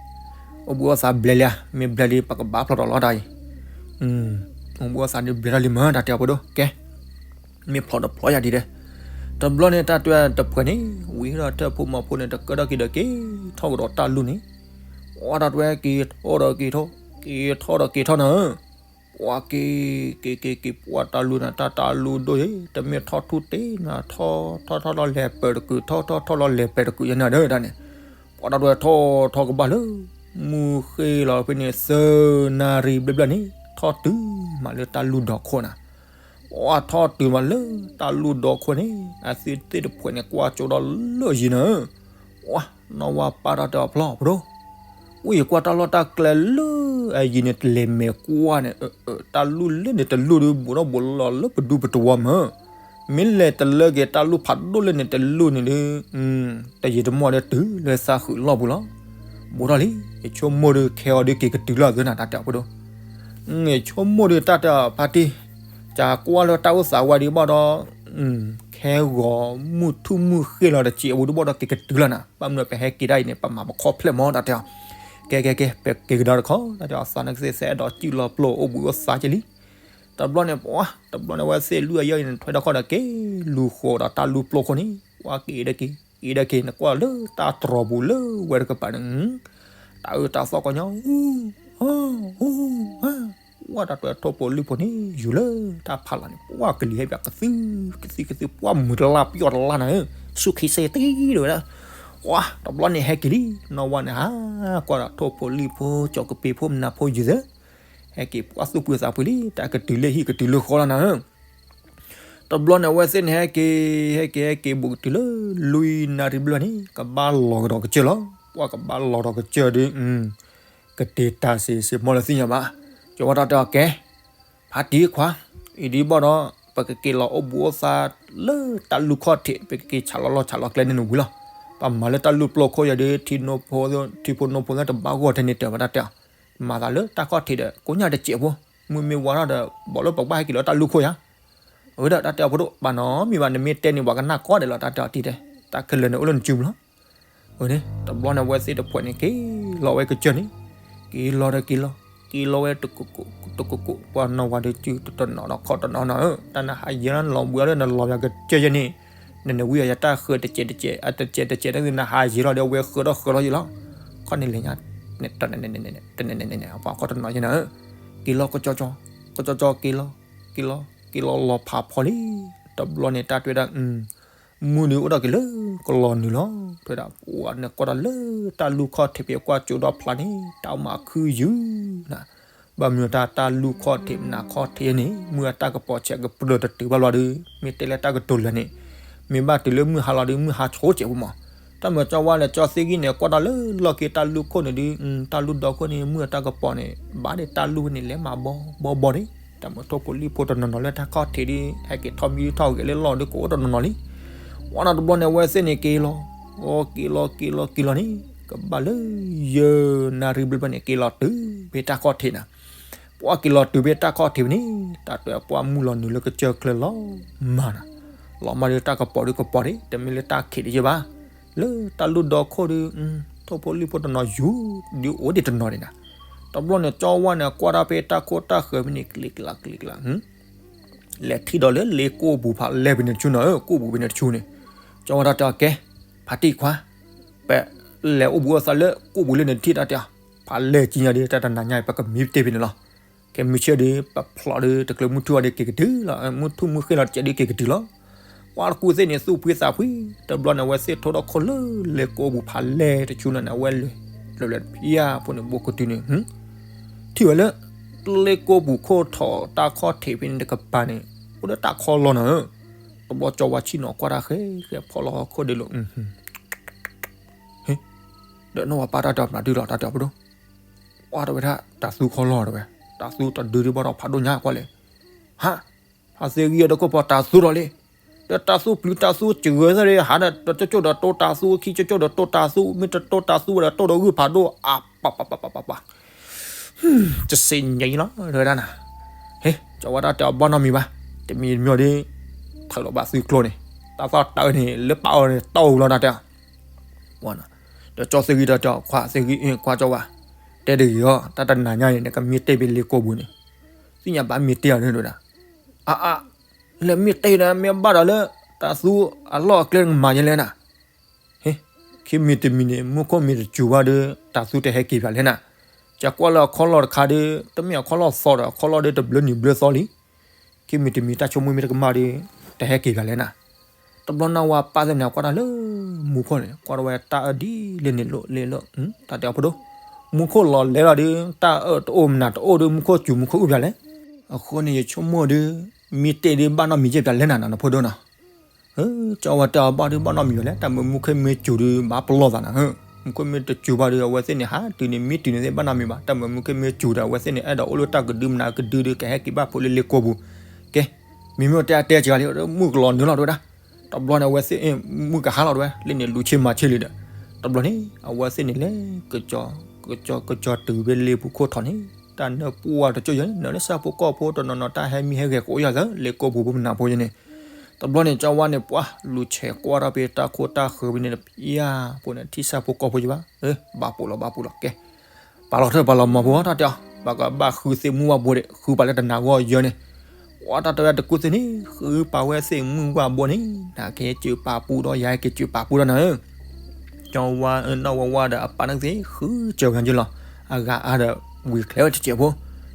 အိၣ်ဘှံးအိၣ်သါဘျဲလံဧါ မ့ၢ်ဘျဲလံ ပကဘၣ်ဖျီၣ်ဒီးလီၤတၢ်အံၤ အိၣ်ဘှံးအိၣ်သါဒ်ဘျဲထီၣ်လံမး တၢ်တဲအီၤဖိဒိၣ် ကဲ မ့ၢ်ဖျီၣ်ဒီးဖျီၣ်ယၤဒ်လဲၣ် တဘျီန့ၣ် တၢ်တွဲၣ်တဖှဲးန့ၣ် ဝံၤဒီးထၢၣ်ဖိမီၤဖိန့ၣ် တကၢၢ်ထီၣ်က့ၤဒီးက့ၤထီၣ်ကဒီးတၢ်လူၢ်န့ၣ် ပှၤတၢ်တွဲၣ်က့ၤထီၣ်ဒီးက့ၤထီၣ် က့ၤထီၣ်ဒီးက့ၤထီၣ်နၤဧၢ ပှၤက့ၤ က့ၤက့ၤက့ၤ ပှၤတၢ်လူၢ်န့ၣ် တၢ်တၢ်လူၢ်ဒိၣ်ယ့ၣ် တမ့ၢ်ထီၣ်ထူၣ်တ့ၢ်နၤ ထီၣ်ထီၣ်ထီၣ်လီၤလဲၤပၢၤတကုာ် ထီၣ်ထီၣ်ထီၣ်လီၤလဲၤပၢၤတကုာ်ယဲၢ်နၤဒီးတၢ်န့ၣ် ပှၤတၢ်တွဲၣ်ထီၣ်ထီၣ်ကဘၣ်လၢ မုၢ်ဃ့လီၤဖဲန့ၣ် သၢနၣ်ရံၣ်ဘျဲၣ်ဘျဲၣ်န့ၣ် ထီၣ်တုၤမးလၢတၢ်လူၢ်ဒီခိၣ်နၤ ပှၤထီၣ်တုၤမးလၢတၢ်လူၢ်ဒီခိၣ်န့ၣ် အဝဲသ့ၣ်တဖှဲးန့ၣ် ကွၢ်ကၠိဒီးလၢယံၤနၤဧၢ ပှၤနီၢ်ဝါပၢ်တၢ်တဲအီၤဖျီၣ်ဖိဒိၣ် အိၣ်ယကွၢ်တၢ်လီၢ်တၢ်ကျဲလၢအယံၤန့ၣ် တလဲၤမဲာ်ကွၢ်န့ၣ် တၢ်လူၢ်လၢန့ၣ်တလူၢ်ဒီး ဘူးထီၣ်ဘူးလီၤလၢပဒူပတဝီမး မ့ၢ်လဲၤတလၢက့ၤတၢ်လူၢ်ဖးဒိၣ်လၢန့ၣ်တလူၢ်န့ၣ်ဒီး တယံာ်တမီၢ်ဒီးတုၤလၢသးဃုာ်လီၢ်ပူၤလီၤ ဘူးထီၣ်လံ ယဆိကမိၣ်ဒီးခဲအံၤဒီးက့ၤကတုၤလီၤသ့နၤ တၢ်တဲအီၤဖိဒိၣ် ယဆိကမိၣ်ဒီးတၢ်တဲအီၤဖါတံၢ် ကကွၢ်လၢတၢ်အိၣ်သးဝဲဒံးဘၣ်ဒီး ခဲဂီၤမုၢ်ထူၣ်မုၢ်ဃ့လီၤတစဲးအပူၤဒံးဘၣ်ဒီးက့ၤကတုၤလီၤနၤ ဘၣ်မနုၤပဟဲက့ၤဒၣ်အံၤန့ၣ် ပမၤပခီၣ်ဖျဲၣ်မး တၢ်တဲအီၤ ကဲကဲကဲ ပက့ၤကဒါတခီ တၢ်တဲအီၤသးနကသ့ၣ်သဲအဲၣ်ဒိးစံၣ်လီၤပျိၢ်အိၣ်ဘှံးအိၣ်သါက့ၤလံ တဘျီန့ၣ် ပှၤ တဘျီန့ၣ် အဝဲသ့ၣ်လွံၢ်အယီၢ်အံၤန့ၣ် ထွဲထီၣ်ခီၣ်ဒီးက့ၤလူၤဃီၤဒီးတၢ်လူၢ်ပျိၢ်ခိၣ်န့ၣ် ပှၤက့ၤဒီးက့ၤ က့ၤဒီးက့ၤ နကွၢ်လၢတၢ်တြီၤပူၤလၢဝဲတကပၤန့ၣ် တၢ်အၢတၢ်သီၣ်ကညီ အူ အူ အူ ဝဲတၢ်တွဲၣ်ထိၣ်ဖိလံၣ်ဖိန့ၣ် ယူၤလၢတၢ်ဖးလီၤန့ၣ် ပှၤကလံၤဟဲပၠးကသံ ကသံ ကသံ ပှၤမုာ်တလါပယီၢ်တလါနၤဧၢ ဆူၣ်ခံစ့တ့ၢ်ဒၣ်ဝဲဒၣ် ပှၤ တဘျီန့ၣ်ဟဲက့ၤလံ နီၢ်ဝါန့ၣ်ဟးကွၢ်ဒီးထိၣ်ဖိလံၣ်ဖိ ကၠီကပ့ၤဖိ မနၤဖိယုၤသၢ ဟဲက့ၤပှၤသူၣ်ဖှံသးဖှံလံ တၢ်ကတုၤလၢဟံၣ်ကတုၤလၢဃီလီၤနၤဧၢ တဘျီန့ၣ် အဝဲသ့ၣ်န့ၣ် ဟဲက့ၤ ဟဲက့ၤ ဟဲက့ၤ ဘူးကတုၤလၢ လွံၢ်နၣ်ရံၣ်ဘျဲၣ်န့ၣ် ကဘၣ်လီၤကဒီးကစၢၢ်လီၤ. ပှၤကဘၣ်လီၤဒီးကစၢၢ်ဒီး ကတ့ၤတၢ်စ့ၢ်စ့ၢ်မီၢ်လၢသ့ၣ်ညါဘၣ်. ကၠီဝါတၢ်တဲအီၤ ကဲ ဖါတံၢ်ခွါ, အံၤဒ်ဘၣ်ဒီး ပကက့ၤလီၤအိၣ်ဘူးအိၣ်သါလၢတၢ်လူၢ်ခီၣ်ထံး, ပကက့ၤဆးလီၤလီၢ်ဆးလီၤကျဲန့ၣ်နဝံၤလီၤ. ပမၤလၢတၢ်လူၢ်ပျီခိၣ်ယၤဒီး ထံဖိနိဖိသၢတဘၣ်ဂီၢ်ထဲန့ၣ် တဲဝဲဒၣ်တဲအီၤ, မၤသးလၢတၢ်ခီၣ်ထံးဒီး ကိညၣ်တစဲးဖိ, မုၢ်မ့ၢ်ဝါထီၣ်ဒီး ဘၣ်လၢပကဘၣ်ဟဲက့ၤလီၤတၢ်လူၢ်ခိၣ်ယၤ အဝဲဒၣ်တၢ်တဲအီၤဖိဒိၣ် ဘၣ်နီတမံၤဘၣ် နမ့ၢ်တဲန့ၣ် ပှၤကနၣ်ကီဒဲးလီၤ တၢ်တဲအီၤတံၢ်တဲ, တၢ်ခဲလၢာ်န့ၣ် အိၣ်လၢနစုပူၤလီၤ. အဝဲန့ၣ် တဘျီန့ၣ် အဝဲသ့ၣ်တဖှဲးန့ၣ် က့ၤလီၤဝဲကစၢၢ်န့ၣ်, က့ၤလီၤဒီးက့ၤလီၤ, က့ၤလီၤဝဲတကိးကိး, တကိးကိး, ပှၤနီၢ်ဝါဒီးစုတနီၤဒီးခီၣ်တနီၤနီၤဧၢ, တၢ်နဟးယံၤလီၤ နလီၤဘှံးလၢနလီၤယၤကစၢၢ်ယဲန့ၣ်, နနဝံအယၤတၢ်ဃၢၤတစဲးတစဲး, အတစဲးတစဲးတၢ်နဟးယံၤလီၤဒီး အဝဲဃၢၤထီၣ်ဃၢၤလီၤယံၤလီၤ. ခီၣ်န့ၣ်လဲၤညါ တန့ၣ်န့ၣ်န့ၣ် ပှၤခီၣ်တနီၤယဲန့ၣ်ဧၢ, က့ၤလီၤကကၠီကၠီ, ကကၠီကၠီ က့ၤလီၤ, က့ၤလီၤ, က့ၤလီၤလီၤဖးဖီလံ. တဘျီန့ၣ် တၢ်တဲဝဲဒၣ် မုၢ်ဒုးအိၣ်ထီၣ်က့ၤလၢကလီၤနုာ်လီၤ. တဲဝဲဒၣ် ပှၤနကွၢ်တၢ်လၢတၢ်လူၢ်ခီၣ်ထံး ပကွၢ်ကၠိဒီဖျါန့ၣ် တၢ်မၤခုယုၢ်နၤ, ဘၣ်မနုၤတၢ်တၢ်လူၢ်ခီၣ်ထံး မနၤခီၣ်ထံးန့ၣ် မုၢ်အတၢ်ကပီၤဆဲးကပြုၢ်တတုၤဘၣ်လီၤဒီး မ့ၢ်တဲလၢတၢ်ကတိၤလၢာ်န့ၣ် မ့ၢ်ဘၣ်တုၤလၢမုၢ်ဟါလီၤဒီး မုၢ်ဟါဆိကဲးပူၤမး. တၢ်မၤကၠီဝါလဲၣ် ကၠီသ့ၣ်ဂံၢ်န့ၣ် ကွၢ်တၢ်လၢလီၢ်က့ၤတၢ်လူၢ်ခိၣ်န့ၣ်ဒီး တၢ်လူၢ်ဒီခိၣ်န့ၣ် မုၢ်အတၢ်ကပီၤန့ၣ် ဘၣ်ဒီးတၢ်လူၢ်ဝဲန့ၣ် လဲၤမၤဘီဘီဘီန့ၣ် တၢ်မၤထိၣ်ဖိလံၣ်ဖိတနီၤနီၤလၢတၢ်ခီၣ်ထံးဒီး ဟဲက့ၤထီၣ်မံထီၣ်ဂဲၤလၢလီၢ်ဒီးကအိၣ်တနီၤနီၤလံ. ဝံၤဒီးတဘျီန့ၣ် အဝဲသ့ၣ်န့ၣ်က့ၤလီၤ, အီ က့ၤလီၤ က့ၤလီၤ က့ၤလီၤန့ၣ် ကဘၣ်လၢ ယဲၢ်နၣ်ရံၣ်ဘျဲၣ်ဘျဲၣ်န့ၣ် က့ၤလီၤတုၤဖဲတၢ်ခီၣ်ထံးနၤ. ပှၤက့ၤလီၤတုၤဖဲတၢ်ခီၣ်ထံးဖဲန့ၣ် တၢ်တဲပှၤမုၢ်လီၤနုာ်လၢကစၢၢ်ချၢလီၤမးနၤ, လီၤမၢ်ဒီးတၢ်ကပီၤဒီးကပီၤန့ၣ် တမ့ၢ်လၢတၢ်ခံးတယဲၢ်ဘၣ် လၢတၢ်လူၢ်ဒီခိၣ်ဒီး ထိၣ်ဖိလံၣ်ဖိတနီၤယူၤ ဒ်အိၣ်ဒံးတနီၤန့ၣ်နၤ. တဘျီန့ၣ် ကၠီဝါန့ၣ် ကွၢ်တၢ်ဖဲတၢ်ခိၣ်တၢ်ဃၢၤဖဲန့ၣ် ကျံးကျါ ကျံးကျါ လဲၤထံၣ်ဒီးလၢလ့ကိၣ်ပူၤဖးလဲၢ်ဖဲန့ၣ်တဆူနၤဧၢ, ကိၣ်ပူၤဖဲန့ၣ်တဆူန့ၣ်. ကၠီဝါတၢ်တဲအီၤ ကဲ ဖါတံၢ်ခွါ, ပလဲၤအိၣ်ဘူးအိၣ်သါလၢကိၣ်ပူၤလၢန့ၣ်ထံၣ်တၢ်တဲအီၤ, ဖးလဲၢ်ကံညါဒီး တၢ်တနၤညါအံၤ ပကမံတ့ၢ်ဖဲန့ၣ်လီၤ. ခဲမုၢ်ဆ့ၣ်ဒီး ပဖျိးဒီး တချုးမုၢ်ထူၣ်အီၤဒီးက့ၤကတုၤလီၤ, မုၢ်ထူၣ်မုၢ်ဃ့လီၤတစဲးဒီးက့ၤကတုၤလီၤ. ပှၤတကူၣ်သ့ၣ်န့ၣ် သူၣ်ဖှံသးဖှံ, တဘျီန့ၣ် အဝဲသ့ၣ်ထိထီၣ်ခိၣ်လၢလ့ကိၣ်ပူၤဖးလဲၢ်တဆူနၤန့ၣ် အဝဲလဲၤ လဲၤလဲၤဖဲအံၤဖိန့ၣ် ဘူးကတုၤန့ၣ် ထံၣ်ဝဲလၢ လ့ကိၣ်ပူၤခိၣ်ထီၣ်တၢ်ခီၣ်ထံးဖဲန့ၣ်တကပၤန့ၣ် အိၣ်ဒီးတၢ်ခီလီၤနၤဧၢ. တဘျီကၠီဝါဆ့ၣ်နီၤကွၢ်တၢ်ဃဲ ဃဲဖီလီၤဟီၣ်ခိၣ်ဒဲးလိာ် ဟ့ ဒီးနီၢ်ဝါပၢ်တၢ်တဲအီၤမနုၤဒုလီၤ တၢ်တဲအီၤဖိဒိၣ်. ပှၤတဲဝဲဒၣ် တၢ်သူခီလီၤတဲဝဲ, တၢ်သူတဒုဒုဘၣ်ဒီးဖးဒိၣ်ညါကွၢ်လဲၣ်. ဟါ, ဖါသ့ဂံၢ်ဒီးခိၣ်ဖီတၢ်သူဒီးလံ. ဒီးတၢ်သူပျုၤတၢ်သူစှၤသ့ၣ် ဟးဒီးတကၠိၣ်ဒီးတိၢ်တၢ်သူ ခံကၠိၣ်ကၠိၣ်ဒီးတိၢ်တၢ်သူ မ့ၢ်တတိၢ်တၢ်သူဝဲဒီးတိၢ်ဒီးဂုၢ်ဖးဒိၣ် အပပပပပ တစ့ညါအံၤလီၤ တဲဝဲဒၣ်နၤ, ဟ့ၣ် ကၠီဝါတၢ်တဲအီၤဘၣ်နီတမံၤဘၣ်, တမံၤတမံၤဒီး ထုးလီၤဘၣ်သုကျိန့ၣ် တၢ်သီၣ်တၢ်အၢန့ၣ် လၢပာ်အီၤန့ၣ် တီၢ်ဝံၤလီၤတၢ်တဲအီၤ, ဒီးကၠီသ့ၣ်ဂံၢ်တၢ်တဲအီၤ ခွါသ့ၣ်ဂံၢ် ခွါကၠီဝါ, တဲတဂ့ၤအီၤ တၢ်တနၤညါန့ၣ် နကမ့ၢ်တဲဘၣ်လ့ကိာ်ပူၤန့ၣ်, သ့ၣ်ညါဘၣ်မ့ၢ်တဲအီၤန့ၣ်တဲဝဲဒၣ်, အါအါ လၢမ့ၢ်တဲဒီး မ့ၢ်ဘၣ်ဒီးလၢ တၢ်သူအလီၢ်အကျဲနကမၤယဲလဲၣ်နၤ, ဟ့ၣ် ခံမံၤတမံၤန့ၣ် မူခိၣ်မ့ၢ်တစူၤဘၣ်ဒီး တၢ်သူတဟဲက့ၤပၠးလဲၣ်နၤ, ကကွၢ်လၢအခီၣ်လီၢ်တခါဒီး တမ့ၢ်အခီၣ်လီၢ်သီဒီး အခီၣ်လီၢ်ဒီးတဘျၢနံၤဘျၢသီလံ, ခံမံၤတမံၤတၢ်ဆိကမိၣ်မ့ၢ်တကမၣ်ဒီး တဟဲက့ၤပၠးလဲၣ်နၤ, တဘျီနၢ်ဝါပၢ်သ့ၣ်န့ၣ် ကွၢ်တၢ်လၢ မူခိၣ်န့ၣ် ကွၢ်တဝဲတၢ်အၢဒ်လဲၣ်န့ၣ်လိၣ်လဲၣ်လိၣ်, တၢ်တဲအီၤဖိဒိၣ်, မူခိၣ်လီၤလဲၤလီၤဒီး တၢ်အၢတအိၣ်မနုၤတအိၣ်ဒီး မူခိၣ်စူၤမူခိၣ်အုၣ်ပၠးလဲၣ်, အဃိန့ၣ် ယဆိကမိၣ်ဒီး မ့ၢ်တဲဒီးဘၣ်နီတမံၤက့ၤပၠးလဲၣ်နၤ နဖိဒိၣ်နီၤ ကၠီဝါတဲအီၤဘၣ်ဒီးဘၣ်နီတမံၤဘၣ်လဲၣ်, တၢ်မုာ်မူခိၣ်မ့ၢ်စူၤဒီး ဘၣ်ပလီၢ်သးနၤ, မူခိၣ်မ့ၢ်တစူၤဘၣ်ဒီး အဝဲသ့ၣ်န့ၣ် ဟးတုၤန့ၣ် မ့ၢ်တုၤန့ၣ်သ့ၣ်ဘၣ်နီတမံၤဘၣ်, တၢ်မုာ်မူခိၣ်မ့ၢ်စူၤဒီး အဝဲသ့ၣ်န့ၣ် အဲၣ်ဒိးအိၣ်လၢတၢ်ကဒုမနုၤကဒုဒီး ကဟဲက့ၤဘၣ်ဖိလၢလ့ကိာ်ပူၤ, ကဲ, မ့မ့ၢ်တဲအတဲစှၤလံ မုၢ်ကလီၤနုာ်လီၤတဲဝဲဒၣ်, တဘျီန့ၣ် အဝဲသ့ၣ် မုၢ်ကဟါလီၤတဲဝဲ လၢန့ၣ်လူၤဆ့မၤဆ့လံဒီး, တဘျီန့ၣ် အဝဲသ့ၣ်န့ၣ်လဲၤ ကကၠီၤ ကကၠီၤတုၤဖဲလ့ပူၤခိၣ်ထီၣ်န့ၣ် တၢ်နၢပှၢ်တကၠိၢ်ယဲန့ၣ် နၢလၢဆၣ်ဖိကီၢ်ဖိတနီၤနီၤ တၢ်ဟဲမံဟဲဂဲၤကအိၣ်ယၤသၢ လ့ကိာ်ပူၤဖိမနုၤဖိယဲန့ၣ်, တဘျီန့ၣ် ကၠီဝါန့ၣ် ပှၤလူၤဆဲးကွၢ်ထီၣ်ဖဲတၢ်ခိတၢ်ဃၢၤဖဲန့ၣ် တပျၢ်ဖိန့ၣ် ထံၣ်ဆၣ်ဖိကီၢ်ဖိယဲဘၣ်, ဘၣ်ပူၤလီၤ ဘၣ်ပူၤလီၤ ကဲ, ပာ်လီၤထၢၣ်ပာ်လီၤမီၤဖိတၢ်တဲအီၤ ပှၤကဘၣ်ဃုသ့ၣ်မုၢ်ဝၣ်ဘိဒီး ဃုပာ်လၢတနၤဂီၢ်ယဲန့ၣ်, ပှၤတၢ်တဲဝဲတကူသ့ၣ်န့ၣ် ဃုပာ်ဝဲသ့ၣ်မုၢ်ဝၣ်ဘိန့ၣ် နကဟဲက့ၤပာ်ပူထီၣ် ယဟဲက့ၤက့ၤပာ်ပူထီၣ်နၤဧၢ ကၠီဝါ နီၢ်ဝါဝါဒီးအပၢ်န့ၣ်သ့ၣ် ဃုစၢၤဝဲယဲလီၤ, အဂၤအါဒီး ဝံၤချဲဝဲတစဲးဖိ,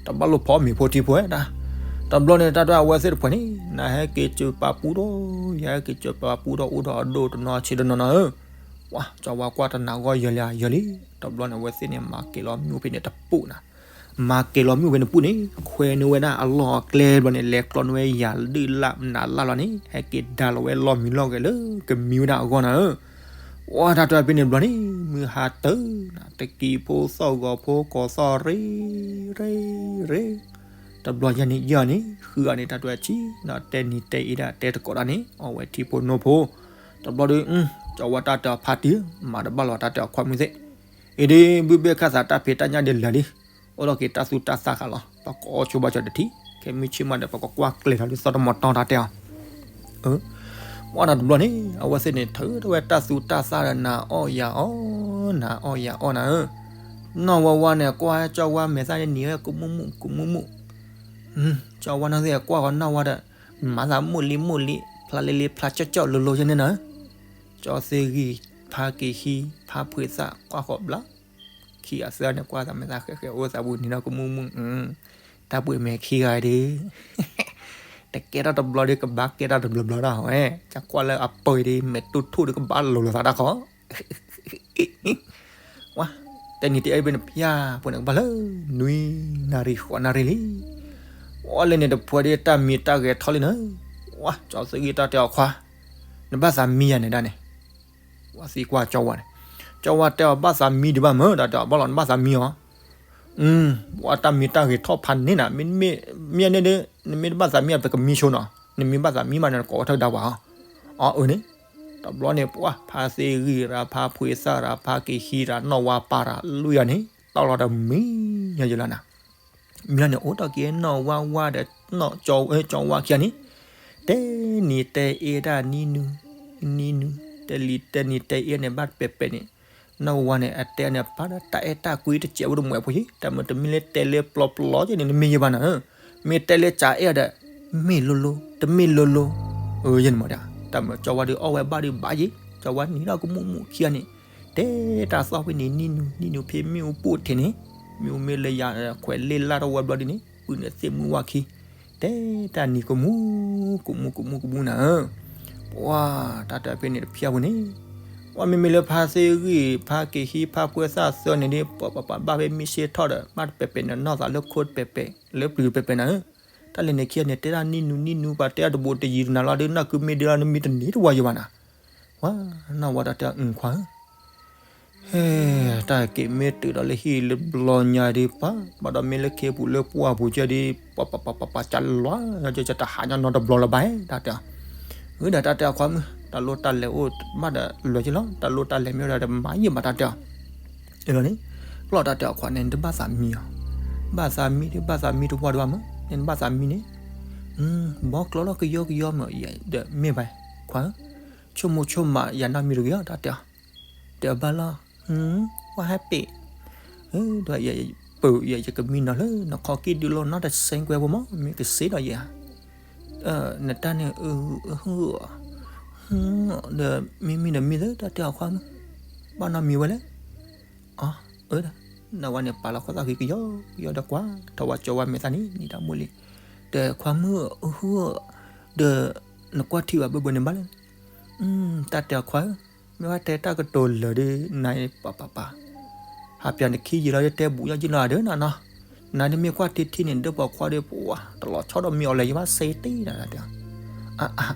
တဘၣ်လိၣ်ဖီမ့ၤဖိထံဖိဝဲဒၣ်, တဘျီန့ၣ် တၢ်တဲအဝဲသ့ၣ်တဖှဲးန့ၣ် နဟဲက့ၤက့ၤပာ်ပူထီၣ် ယဟဲက့ၤက့ၤပာ်ပူထီၣ်အိၣ်ဒီးအဒိၣ်တနီၤဆံးတနီၤနၤဧၢ, ပှၤ ကၠီဝါကွၢ်တနၤဂီၢ်ယဲလံယဲလံ, တဘျီန့ၣ် အဝဲသ့ၣ်န့ၣ် မၤကဲၤလီၤမ့ၣ်အူဖဲန့ၣ်တပူၤနၤ မၤကဲၤလီၤမ့ၣ်အူဖဲန့ၣ်ပူၤန့ၣ် ခွဲးန့ၢ်ဝဲဒၣ်အလီၢ်အကျဲဘျီန့ၣ် လဲၤကျီန့ၢ်ဝဲယၤဒုၣ်လၢ်မနုၤလၢ်လီၤန့ၣ် ဟဲက့ၤဒါလီၤဝဲလီၢ်မံလီၢ်ဂဲၤလၢကမံဝဲဒၣ်အဂီၢ်နၤဧၢ, ပှၤတၢ်တဲဖဲန့ၣ်ဘျီန့ၣ် မုၢ်ဟါတၢၤနၤ တကံၤဖိသီၣ်ဂီၤဖိကိးသီၣ်ရ့ ရ့ ရ့ တဘျီယဲန့ၣ်ယဲန့ၣ် ဃုဂၤန့ၣ် တၢ်တဲဆံးနီၤ တဲနံၤတဲအ့ဒၣ်တဲတကိးဒၣ်န့ၣ် အီၣ်ဝဲထံဖိနိဖိ, တဘျီဒီး ကၠီဝါတၢ်တဲအီၤဖါတံၢ် မၤတဘၣ်လီၤတၢ်တဲအီၤခွါမုၣ်သ့ၣ်, အံၤဒ်ဘုဘ့ၣ်ခၣ်သးတၢ်ဖံးတၢ်ညၣ်ဒ်လဲၣ်လံ, အိၣ်လီၤက့ၤတၢ်သူတၢ်သၣ်ဃာ်လီၤ ပကအီၣ်ဆိဘၣ်ကၠီတထံၣ်, ခဲမုၢ်ဆ့ၣ်မးဒီး ပကကွၢ်ကျဲၤထီၣ်လၢသီတမီၤတီတၢ်တဲအီၤ ပှၤတဘျီန့ၣ် အဝဲသ့ၣ်န့ၣ် ထုးထီၣ်ဝဲတၢ်သူတၢ်သၣ်ဒီးနၤအီၣ်ယၤအီၣ် နၤအီၣ်ယၤအီၣ်နၤဧၢ, နီၢ်ဝါဝါန့ၣ် ကွၢ်ကၠီဝါမဲာ်သၣ်န့ၣ်နံၤဝဲကမူၣ်မူၣ်ကမူၣ်မူၣ်, ကၠီဝါနီၢ်သ့ၣ်ကွၢ်ဃီနီၢ်ဝါဒီး မၤသးမူၣ်လံမူၣ်လံ ဖျါလ့လ့ဖျါကၠီၣ်ကၠီၣ်လိၤလိၤယဲန့ၣ်နၤ, ကၠီသ့ၣ်ဂံၢ် ဖါက့ၤဟံး ဖါဖှ့သၣ် ကွၢ်ဃီဘျါ ခံဂၤသၢဂၤန့ၣ် ကွၢ်သးမဲာ်သၣ်ဃဲးဃဲးအိၣ်သးပူၤနံၤဒီးကမူၣ်မူၣ်, တၢ်ပှ့ၤမဲာ်ခံဂၤဒီး တကဲထီၣ်တဘျီဒီး ကဘၣ်ကဲထီၣ်တဘျီဘျီဒၣ်ဝဲ, ကကွၢ်လၢအပၢၤဒီး မဲာ်တူၢ်ထူၣ်ဒီးကဘၣ်လိၤလိာ်သးတၢ်ခီ, ဝါ, တဲနံၤတဲအ့ဖဲန့ၣ် ပျၢ်ဖိန့ၣ် ကဘၣ်လၢ နွံနၣ်ရံၣ်ဃိးနၣ်ရံၣ်လံ, ဝါလဲၣ်န့ၣ်တဖှဲးဒီးတၢ်မံၤတၢ်ဂဲၤထီၣ်လံနၤ, ဝါ ကၠီသ့ၣ်ဂံၢ်တၢ်တဲအီၤခွါ, နဘၣ်သးမံယၤန့ၣ်ဒၣ်န့ၣ်, ဝါသံကွၢ်ကၠီဝါန့ၣ်, ကၠီဝါတဲအီၤဘၣ်သးမံဒံးဘၣ်မၢ် ဒီးတဲအီၤဘၣ်လီၤနဘၣ်သးမံအီၤ ပှၤတၢ်မံၤတၢ်ဂဲၤထီၣ်ဖးန့ၢ်နၤ, မ့ၢ်မ့ၢ်န့ၣ်ဒီး နမ့ၢ်တဘၣ်သးမံအီၤ ပကမံဆိနီၤ, နမ့ၢ်ဘၣ်သးမံဘၣ်န့ၣ် နကိးဝဲထၢၣ်ဒါပှၤအီၤ, အီၤအၢန့ၣ်, တဘျီန့ၣ် ပှၤဖါသ့ၣ်ဂံၢ်ရၤ ဖါဖှ့သၣ်ရၤ ဖါက့ၤဟံးရၤ နီၢ်ဝါပၢ်ရၤ လွံၢ်ဂၤန့ၣ် တီၢ်လီၤဒီးမံယဲလီၤနၤ မ့ၢ်လီၤန့ၣ် အိၣ်ဒီးက့ၤနီၢ်ဝါဝါဒီး ကၠီဝါခံဂၤန့ၣ် တဲနံၤတဲအ့ဒၣ်နံၤနူၤ, နံၤနူၤ တဲလံတဲနံၤတဲအ့န့ၣ် ဘၣ်တပဲာ်ပဲာ်န့ၣ်, နီၢ်ဝါဝါန့ၣ် အတဲန့ၣ် ပာ်ဒီးတၢ်အဲၣ်တၢ်ကွံတစဲးဖိတမှဲးဖိယံၤ, တၢ်မုာ်တမ့ၢ်လၢတဲလၢပျီပျီကဲန့ၣ် နမ့ၢ်ယဲဘၣ်နၤ, မ့ၢ်တဲလၢစးအဲၣ်ဒီး မ့ၢ်လိၤလိၤ တမ့ၢ်လိၤလိၤ, ယဲန့ၣ်မးဒီး တၢ်မုာ်ကၠီဝါဒီးအီၣ်ဝဲဘၣ်ဒီးဘၣ်ယံၤ, ကၠီဝါနံၤဒီးကမူၣ်မူၣ်ခံဂၤန့ၣ် တဲတၢ်သီၣ်ဖဲန့ၣ် နံၤနူၤ နံၤနူၤဖဲမ့ၣ်အူပူၤထံးန့ၣ်, မ့ၣ်အူမ့ၢ်လၢယၤခွဲးလ့လၢ်ထီၣ်ဝဲဘျီဒ်န့ၣ် ပုၢ်န့ၣ်သ့ၣ်မုၢ်ဝၣ်ခံ, တဲတၢ်နံၤကမူၣ် ကမူၣ်ကမူၣ်ကမူၣ်နၤဧၢ, ပှၤတၢ်တဖဲန့ၣ်တဖျၢၣ်ပူၤန့ၣ်, ပှၤမ့မ့ၢ်လၢဖါသ့ၣ်ဂံၢ် ဖါက့ၤဟံး ဖါဖှ့သၣ်သၢန့ၣ်ဒီး ပှၤပှၤပှၤဘၣ်ဖဲမ့ၢ်ဆ့ၣ်ထီၣ်ဒီး ဘၣ်တပဲာ်ပဲာ်န့ၣ် နီၢ်သးလၢခိတပဲာ်ပဲာ် လၢပျုၤတပဲာ်ပဲာ်နၤဧၢ, တၢ်လဲၤန့ၣ်ခံဂၤန့ၣ် တဲဒၣ်နံၤနူၤ နံၤနူၤ ပှၤတဲအီၤတဘူးတယံၤတနၤလီၤဒီး နီၢ်ကုမ့ၢ်ဒ်လီၤ နမံတန့ၢ်တဝီယံၤဘၣ်နၤ, ပှၤနီၢ်ဝါတၢ်တဲအီၤအုၣ်ခွါဧၢ ဟဲ, တၢ်က့ၤမ့ၢ်တုၤဒီးလၢဟံၣ်လၢဘျီညါဒီး ပှၤ ဘၣ်ဒီးမ့ၢ်လၢခ့ပူၤလၢပှၢ်ပူၤကဲဒီး ပှၤပှၤပှၤပှၤပှၤကလီၤ ကတဟးညီနီတဘျီလၢၤဘၣ် တၢ်တဲအီၤ, မုၢ်ဒီးတၢ်တဲအီၤခွါမုၣ် တၢ်လိၣ်တၢ်လဲၤအိၣ်မးဒီးလွဲၤက့ၤလီၤ, တၢ်လိၣ်တၢ်လဲၤမ့ၢ်အိၣ်ဒီးတမၤယံာ်ဘၣ်တၢ်တဲအီၤ, အလီၤန့ၣ်, ပျီၢ်တၢ်တဲအီၤခွါန့ၣ် နတဘၣ်သးမံအီၤ, ဘၣ်သးမံဒ်ဘၣ်သးမံတဝီဒံးဘၣ်မး, နတဘၣ်သးမံန့ၣ်, ဘီကျီလီၤကယီကယီမးဒီးမ့ၢ်ဘၣ်, ခွါဧၢ, ဆိကမိၣ်ဆိကမးယၤနီတမံၤတဂ့ၤအီၤ တၢ်တဲအီၤ, တဲအီၤဘၣ်လီၤ, what happened, ဒီးယပၢၤယဲ ယကမံနီၤလၢနခီက့ၣ်ဒုးလီၤနီတစဲးကွဲဖိမး မ့ၢ်ကစ့ဒီးယဲဧါ နတၢ်န့ၣ် အဟ, ဒီးမ့မ့ၢ်ဒီးမ့ၢ်သ့ တၢ်တဲအီၤခွါမုၣ်, ဘၣ်နီတမံၤဝဲလဲၣ်, အ, အ, နဝဲန့ၣ်ပာ်လီၤခီၣ်သးဃံကယီကယီဒီးကွၢ် ထီၣ်ဝဲကၠီဝါမဲာ်သၣ်န့ၣ် နံၤတၢ်မိၢ်လံၤ, ဒီးခွါမုၣ်အဟ, ဒီးနကွၢ်ထံၣ်ဘၣ်ဘၢဘၢန့ၣ်ဘၣ်လဲၣ်, တၢ်တဲအီၤခွါဧၢ, မ့ၢ်ဘၣ်တဲတၢ်ကတိၤလၢာ်ဒီး နၤပၤပၤပၤ ဟးပၠးနခံယံာ်လီၤ ယတဲဘူးယီၢ်ယံာ်လီၤဒီးနနီၤ, နၤဒ်မ့ၢ်ကွၢ်ထံထံန့ၣ် ဒၢပှၤခွါဒီးပှၤ တလီၤဆီဒီးမ့ၢ်အီၤလဲၣ် ယဘၣ်စဲတ့ၢ်နၤတဲ, အါအါ,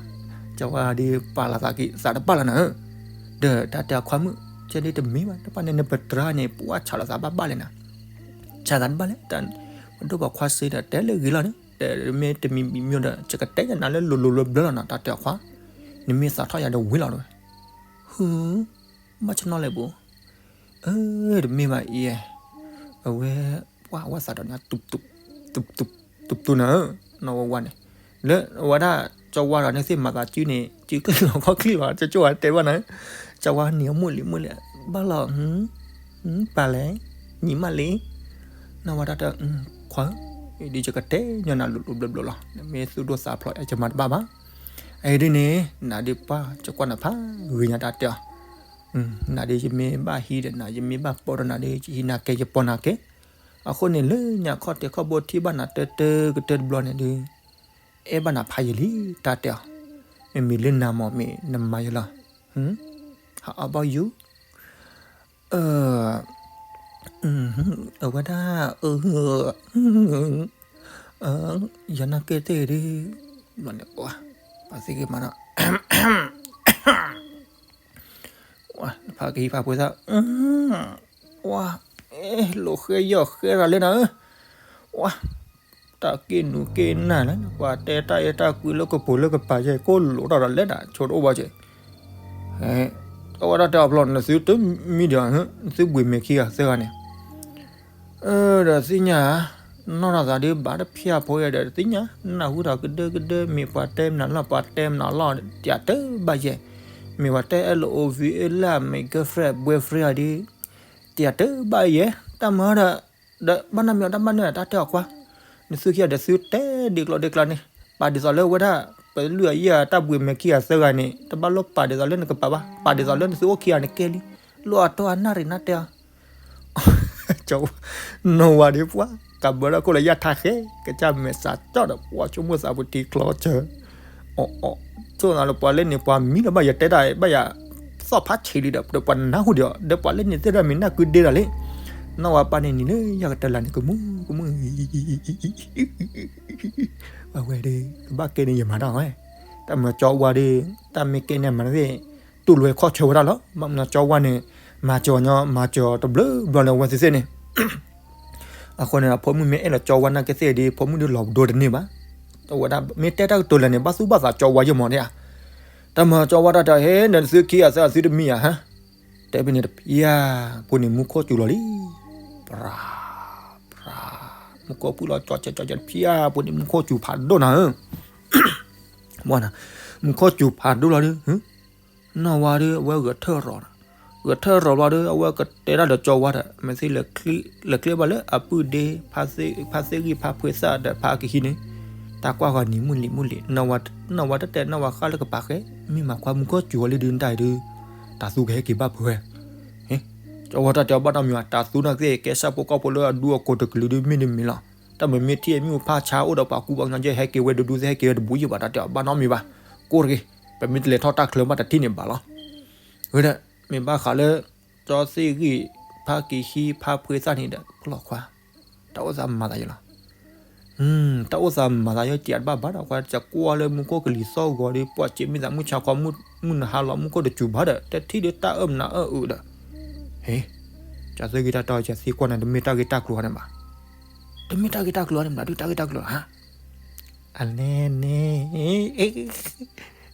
ကၠီဝါဒ်ပာ်လီၤသးက့ၤသးတဘၣ်လီၤနၤဧၢ, ဒီးတၢ်တဲအီၤခွါမုၣ် ကဲဒ်တမ့ၢ်ဘၣ် တပၣ်န့ၣ်နပတြၢန့ၣ် ပှၤဆးလီၤသးဘၣ်ဘၣ်လဲၣ်နၤ, ဆးသးတဘၣ်လဲၣ်, ဒၢပှၤခွါစ့ဒီးတဲလၢဂ့ၤလီၤန့ၣ် ဒီးမ့ၢ်တမံၤမံၤဒီး ယကတဲယနၤလၢလိၤလိၤဘျၢဘျၢလီၤနၤ တၢ်တဲအီၤခွါ, နမ့ၢ်သးထီၣ်ယၤဒီးဝံၤလီၤဝဲ ဟု, ဘၣ်ဆၣ်နီၣ်လဲၣ်ဘိ, အၢ တမ့ၢ်ဘၣ်အံၤ, အဝဲ, ပှၤအဝဲသးဒီးန့ၣ်, တူတူ, တူတူနၤဧၢ, နီၢ်ဝဲဝါန့ၣ်, လၢအဝဲဒၣ်, ကၠီဝါဒီးန့ၣ်သ့ၣ်မၤသးစုန့ၣ် စုချံၣ်လီၤခီၣ်ချံၣ်လီၤ ကၠီဝါတဲဘၣ်နၤ, ကၠီဝါန့ၣ်အမိၢ်လံၤမိၢ်လံၤ, ဘၣ်လီၤ, ပာ်လဲၣ်, ညီမလေး, နီၢ်ဝဲဒၣ်တၢ်, ခွါဧၢ, ဒ်ယကတဲညီနၤလိၤလိၤဘျၢဘျၢလီၤ နမ့ၢ်သူၣ်ဒိၣ်သးဖျိးယကမၤတဘၣ်ဘၣ် အံၤဒ်န့ၣ် နၤဒ်ပှၤကကွၢ်နၤဖးဂ့ၤညါတၢ်တဲအီၤ, နၤဒ်ယမ့ၢ်ဘၣ်ဟံးဒီးနၤ ယမ့ၢ်ဘၣ်ပိာ်ဒီးနၤဒီး ယဟံးနၤကဲ ယပိာ်နၤကဲ, အဃိန့ၣ်လၢညါခီၣ်တဲာ်ခီၣ်ဘိထံၣ်ဘၣ်နၤတၢတၢကတၢတဘျီန့ၣ်ဒီး, အဲၣ်ဘၣ်နၤဖးယံာ်လံ တၢ်တဲအီၤ, မ့မ့ၢ်လၢနၤမ့ၢ်မ့ၢ်နမၤယလီၤ, how about you, အဝဲဒၣ်, ယၤနာ်က့သ့ၣ်ဒီး, ဘျီန့ၣ်, ပှၤသ့ၣ်ဂ့ၤမးနီၤ, ဖးကဟံးဖးပှဲၤသၣ်, ဝါ, လိာ်ဃဲယီၢ်ဃဲရၤလၢနၤဧၢ, ဝါ, တၢ်က့ၢ်နူၤက့ၢ်နၢ်လၢ ပှၤတဲတၢ်အဲၣ်တၢ်ကွံလၢကပိာ်လၢကပၤယဲ ကိၣ်လိာ်တၢ်ဒီးလဲၤဒၣ်ဆိတအိၣ်ဘၣ်က့ၤ, အဝဲဒၣ်တဲအီၤဖျီ နသုတမံဒီး နသုဘှံးမဲာ်ခံဂၤသၢဂၤန့ၣ် ဒီးသ့ၣ်ညါဧါ, နီၢ်ထီၣ်သးဒ်ဘၣ်တဖၠၣ်ဖိယဲဒီး သ့ၣ်ညါ, နၢ်ဟူတၢ်ကဒၢကဒၢ မ့ၢ်ပှၤတဲမနုၤလီၤ ပှၤတဲမနုၤလီၤ တၢ်တဘၣ်ယဲ, မ့ၢ်ပှၤတဲအဲၣ်လိာ်အိၣ်ဝံၤအ့လၢ မ့ၢ် girlfriend boyfriend အီၤဒ်, တၢ်တဘၣ်ယဲ, တၢ်မၤဒီး, ဒီးဘၣ်နီတမံၤအီၤ တၢ်ဘၣ်န့ၣ် တၢ်တဲအီၤကွၢ်, နသုခံဂၤဒီးသုတဲဒ်ကျိၤဒ်ကျါန့ၣ်, ပာ်ဒ်သိးလၢဝဲဒၣ်, ပလုၢ်အယံာ်အတၢ်ဘှံးမဲာ်ခံဂၤသၢဂၤန့ၣ် တဘၣ်လိၣ်ပာ်ဒ်သိးလၢနကပာ်ဘၣ်, ပာ်ဒ်သိးလၢနသုအိၣ်ခံဂၤန့ၣ်ကဲလံ, လိၣ်အတီၢ်အနၣ်ရံၣ်နၢ်တဲအီၤ နီၢ်ဝါဒီးပှၤ, ကးဘၢဒၣ်ခိၣ်လၢယၢ်ထါဃဲ, ကစၢ်မဲာ်စးကၠီၣ်ဒီး ပှၤဆိကမိၣ်သးပူၤတံၤကျီဆၢ, အီၣ်အီၣ်, ဆိၣ်သးလၢပှၤလၢန့ၣ်ပှၤမံလၢၤဘၣ် ယတဲတၢ်ဘၣ်ယၤ, သီၣ်ဖးဆံးလံဒီး ဒီးပှၤနၢ်ဟူဒံးအီၤ ဒီးပှၤလၢန့ၣ်သ့ၣ်ဒီးမ့ၢ်နၢ်ကုဒ့ဒၣ်လံ, နီၢ်ဝါပၢ်န့ၣ်နံၤလၢယၤကတၢၢ်လၢ်န့ၣ် ကမူၣ်ကမူၣ် အဝဲဒီး ကဘၣ်ကဲန့ၣ်ယမၤတၢ်ဝဲ, တၢ်မၤကၠီဝါဒီး, တၢ်မ့ၢ်ကဲန့ၣ်မၤသ့ၣ်, တူၢ်လွဲခီၣ်ဆၢဝဲဒၣ်လီၤ, ဘၣ်မနုၤကၠီဝါန့ၣ်, မၤစၢၤညီမၤစၢၤတဘျုးဘျီလၢအဝဲသ့ၣ်သ့ၣ်န့ၣ်, အဃိန့ၣ် အဖိမုၣ်မ့ၢ်အဲၣ်လီၤကၠီဝါနာ်က့သ့ၣ်ဒီး ဖိမုၣ်ဒီးလီၤပဒိတန့ၢ်ဘၣ်, အဝဲဒၣ်မ့ၢ်တဲတၢ်ကတိၤလၢာ်န့ၣ် ဘၣ်သူၣ်ဘၣ်သးကၠီဝါယဲမးဒၣ်ဧါ, တၢ်မၤကၠီဝါတၢ်တဲ ဟဲဒီးသုခံဂၤသၢဂၤသုတမံဧါဟါ, တဲဖဲန့ၣ်တဖျၢၣ်, ဖိန့ၣ်မူခိၣ်စူၤလီၤလံ, ပြၤ, ပြၤ, မူခိၣ်ပုၢ်လီၤကၠီကၠီကၠီကၠီတဖျၢၣ် ဖိန့ၣ်မူခိၣ်စူၤဖးဒိၣ်နၤဧၢ မူခိၣ်စူၤဖးဒိၣ်လီၤဒီး, နီၢ်ဝါဒီး အဝဲဂဲၤထၢၣ်ရီၤ, ဂဲၤထၢၣ်ရီၤဘျီဒီး အဝဲကတဲတၢ်ဒီးကၠီဝါဒီး မ့ၢ်သ့ၣ်လဲၤချ့ဘၣ်လၢအပုၢ်ဒ့ ဖါသ့ၣ်ဂံၢ်ဖါဖှ့သၣ်ဒီးဖါကဟံးန့ၣ်, တၢ်ကွၢ်ဃီၤနံၤမုၢ်လံၤမုၢ်လံၤ, နီၢ်ဝါတတဲနီၢ်ဝါဃၣ်လၢကပၤဃဲ, မ့ၢ်မၤခွါမူခိၣ်စူၤအီၤလံဒုးနတၢ်အံၤဒုး, တၢ်သူကဟဲက့ၤဘၣ်ပှဲၤဝဲ ကၠီဝါတၢ်တဲအီၤဘၣ်နီတမံၤဘၣ်, တၢ်သူနာ်က့သ့ၣ် ကဲစၢ်ဖိကီၢ်ဖိလၢအဒူအကိာ်တကလုာ်ဒုးမ့ၢ်တမံၤလီၤ, တၢ်မ့မ့ၢ်ထံၣ်အမ့ၣ်အူဖးဆါအိၣ်ဒီးပှၤကူပှၤကညီကဲ ဟဲက့ၤဝဲဒူဒူသ့ၣ် ဟဲက့ၤဝဲတဘူးယံာ်ဘၣ် တၢ်တဲအီၤဘၣ်နီတမံၤဘၣ်, ကိးတဂ့ၤ, ပမ့ၢ်တလဲၤထီၣ်တၢ်ချၢဘၣ်တထံၣ်န့ၣ်ဘၣ်လီၤ, ဝဲဒၣ်, မ့ၢ်ဘၣ်ဃးလၢ, ကၠီသ့ၣ်ဂံၢ်, ဖါကဟံးဖါဖှ့သၣ်န့ၣ်ဒီး ပလီၢ်ခွါ တၢ်အိၣ်သးမၤသးယဲလီၤ, တၢ်အိၣ်သးမၤသးယဲ တံၤအတဘၣ်ဘၣ်ဒီး ကွၢ်ကကွၢ်လၢမူခိၣ်ကလံၤသီၣ်ဂီၤဒီး ပှၤစံးမ့ၢ်သးမုၢ်ဆါခီ မုၢ်နဟါလီၤ မူခိၣ်တစူၤဘၣ်ဒီး တထံၣ်ဒီးတၢ်အၢၣ်မနုၤအၢၣ်အုးဒီး, ဟ့, ကၠီသ့ၣ်ဂံၢ်တၢ်တီ ယသံကွၢ်နၤ တမ့ၢ်တၢ်ဂ့ၢ်တၢ်ကျိၤန့ၣ်ဘၣ်, တမ့ၢ်တၢ်ဂ့ၢ်တၢ်ကျိၤန့ၣ်ဘၣ် ဒုးတၢ်ဂ့ၢ်တၢ်ကျိၤဧါ, အလဲၣ်န့ၣ်,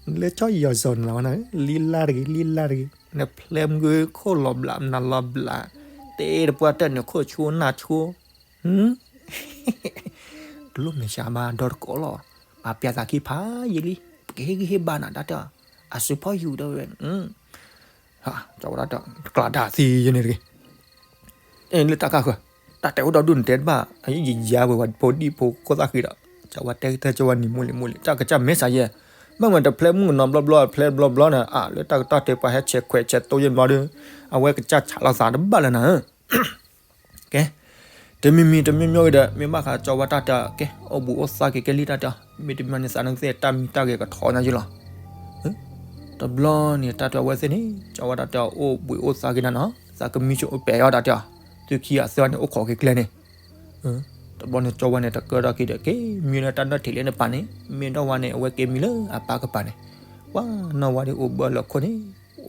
လၢကၠီယီၤစီၤနၤဝဲနၤဧၢ, လံလၢ်တဂ့ၤ လံလၢ်တဂ့ၤ, နဖျဲမုၢ်ခိၣ်လီၤဘျး နၤလီၤဘျး, တဲတပှၢ်တၢၢ်န့ၣ် ခိၣ်ဆိနၢ်ဆိ, တလိၣ်မဲာ်ဆှးဘၣ်ဒီတကိးလီၤ, ပှၤပျးသးခံဖးယံာ်လံ, ပကဟ့ၣ်ဂံၢ်ဟ့ၣ်ဘါနၤတၢ်တဲအီၤ, အစုဖီယူၤတဲဝဲ, ကၠီဝဲတၢ်တဲ, တကျးတၢ်သံယဲန့ၣ်တဂ့ၤ လၢတၢ်ကၢ်ဃၢၤ, တၢ်တဲအိၣ်ဒီဒူၣ်န့ၣ်တဲတဘၣ်, အယံာ်ယံာ်ယါဝဲဝဲဖိဒံဖိခိၣ်သၣ်ဃံဒီး, ကၠီဝဲတဲကတၢၢ်ကၠီဝဲနံၤမုၢ်လံၤမုၢ်လံၤ တၢ်ကစၢ်မဲာ်ဆှးယဲ, ဘၣ်မၤတဖျဲမုၢ်ကနီၤဘျီဘျီ ဖျဲဘျီဘျီန့ၣ် အလၢတၢ်ကတီၢ်တဲပှၤဟဲဆဲးခွဲးဆဲးတိယဲၢ်ဘျီဒီး, အဝဲကစၢ်ဆးလီၤသးတဘၣ်လၢနၤဧၢ ကဲ, တမံၤမံၤတမံၤမံၤဂ့ၤဒီး မ့ၢ်ဘၣ်ဃးကၠီဝဲတၢ်တဲအီၤ ကဲ အိၣ်ဘှံးအိၣ်သါက့ၤကဲလံတၢ်တဲအီၤ, မ့တမ့ၢ်န့ၣ်သးနကသ့ၣ်တၢ်မံတၢ်ဂဲၤကထီညါယံလီၤ. တဘျီန့ၣ် တၢ်တဲအဝဲသ့ၣ်န့ၣ် ကၠီဝဲတၢ်တဲအီၤအိၣ်ဘှံးအိၣ်သါက့ၤနၤနီၤ သးကမံဆိအိၣ်ပဲာ်အီၤတၢ်တဲအီၤ, သုခံဂၤသၢဂၤန့ၣ်အိၣ်ခိးက့ၤကျဲန့ၣ် တဘျီန့ၣ် ကၠီဝဲန့ၣ် တကၢထီၣ်က့ၤဒီး က့ၤမံလၢတၢ်နၢၣ်ထံးလၢနပၤန့ၣ် မ့ၢ်ဒီးဝဲန့ၣ်အဝဲက့ၤမံလၢအပၢ်ကပၤန့ၣ်, ဝဲနီၢ်ဝဲဒၣ်အိၣ်ဘၢလၢခိၣ်န့ၣ်,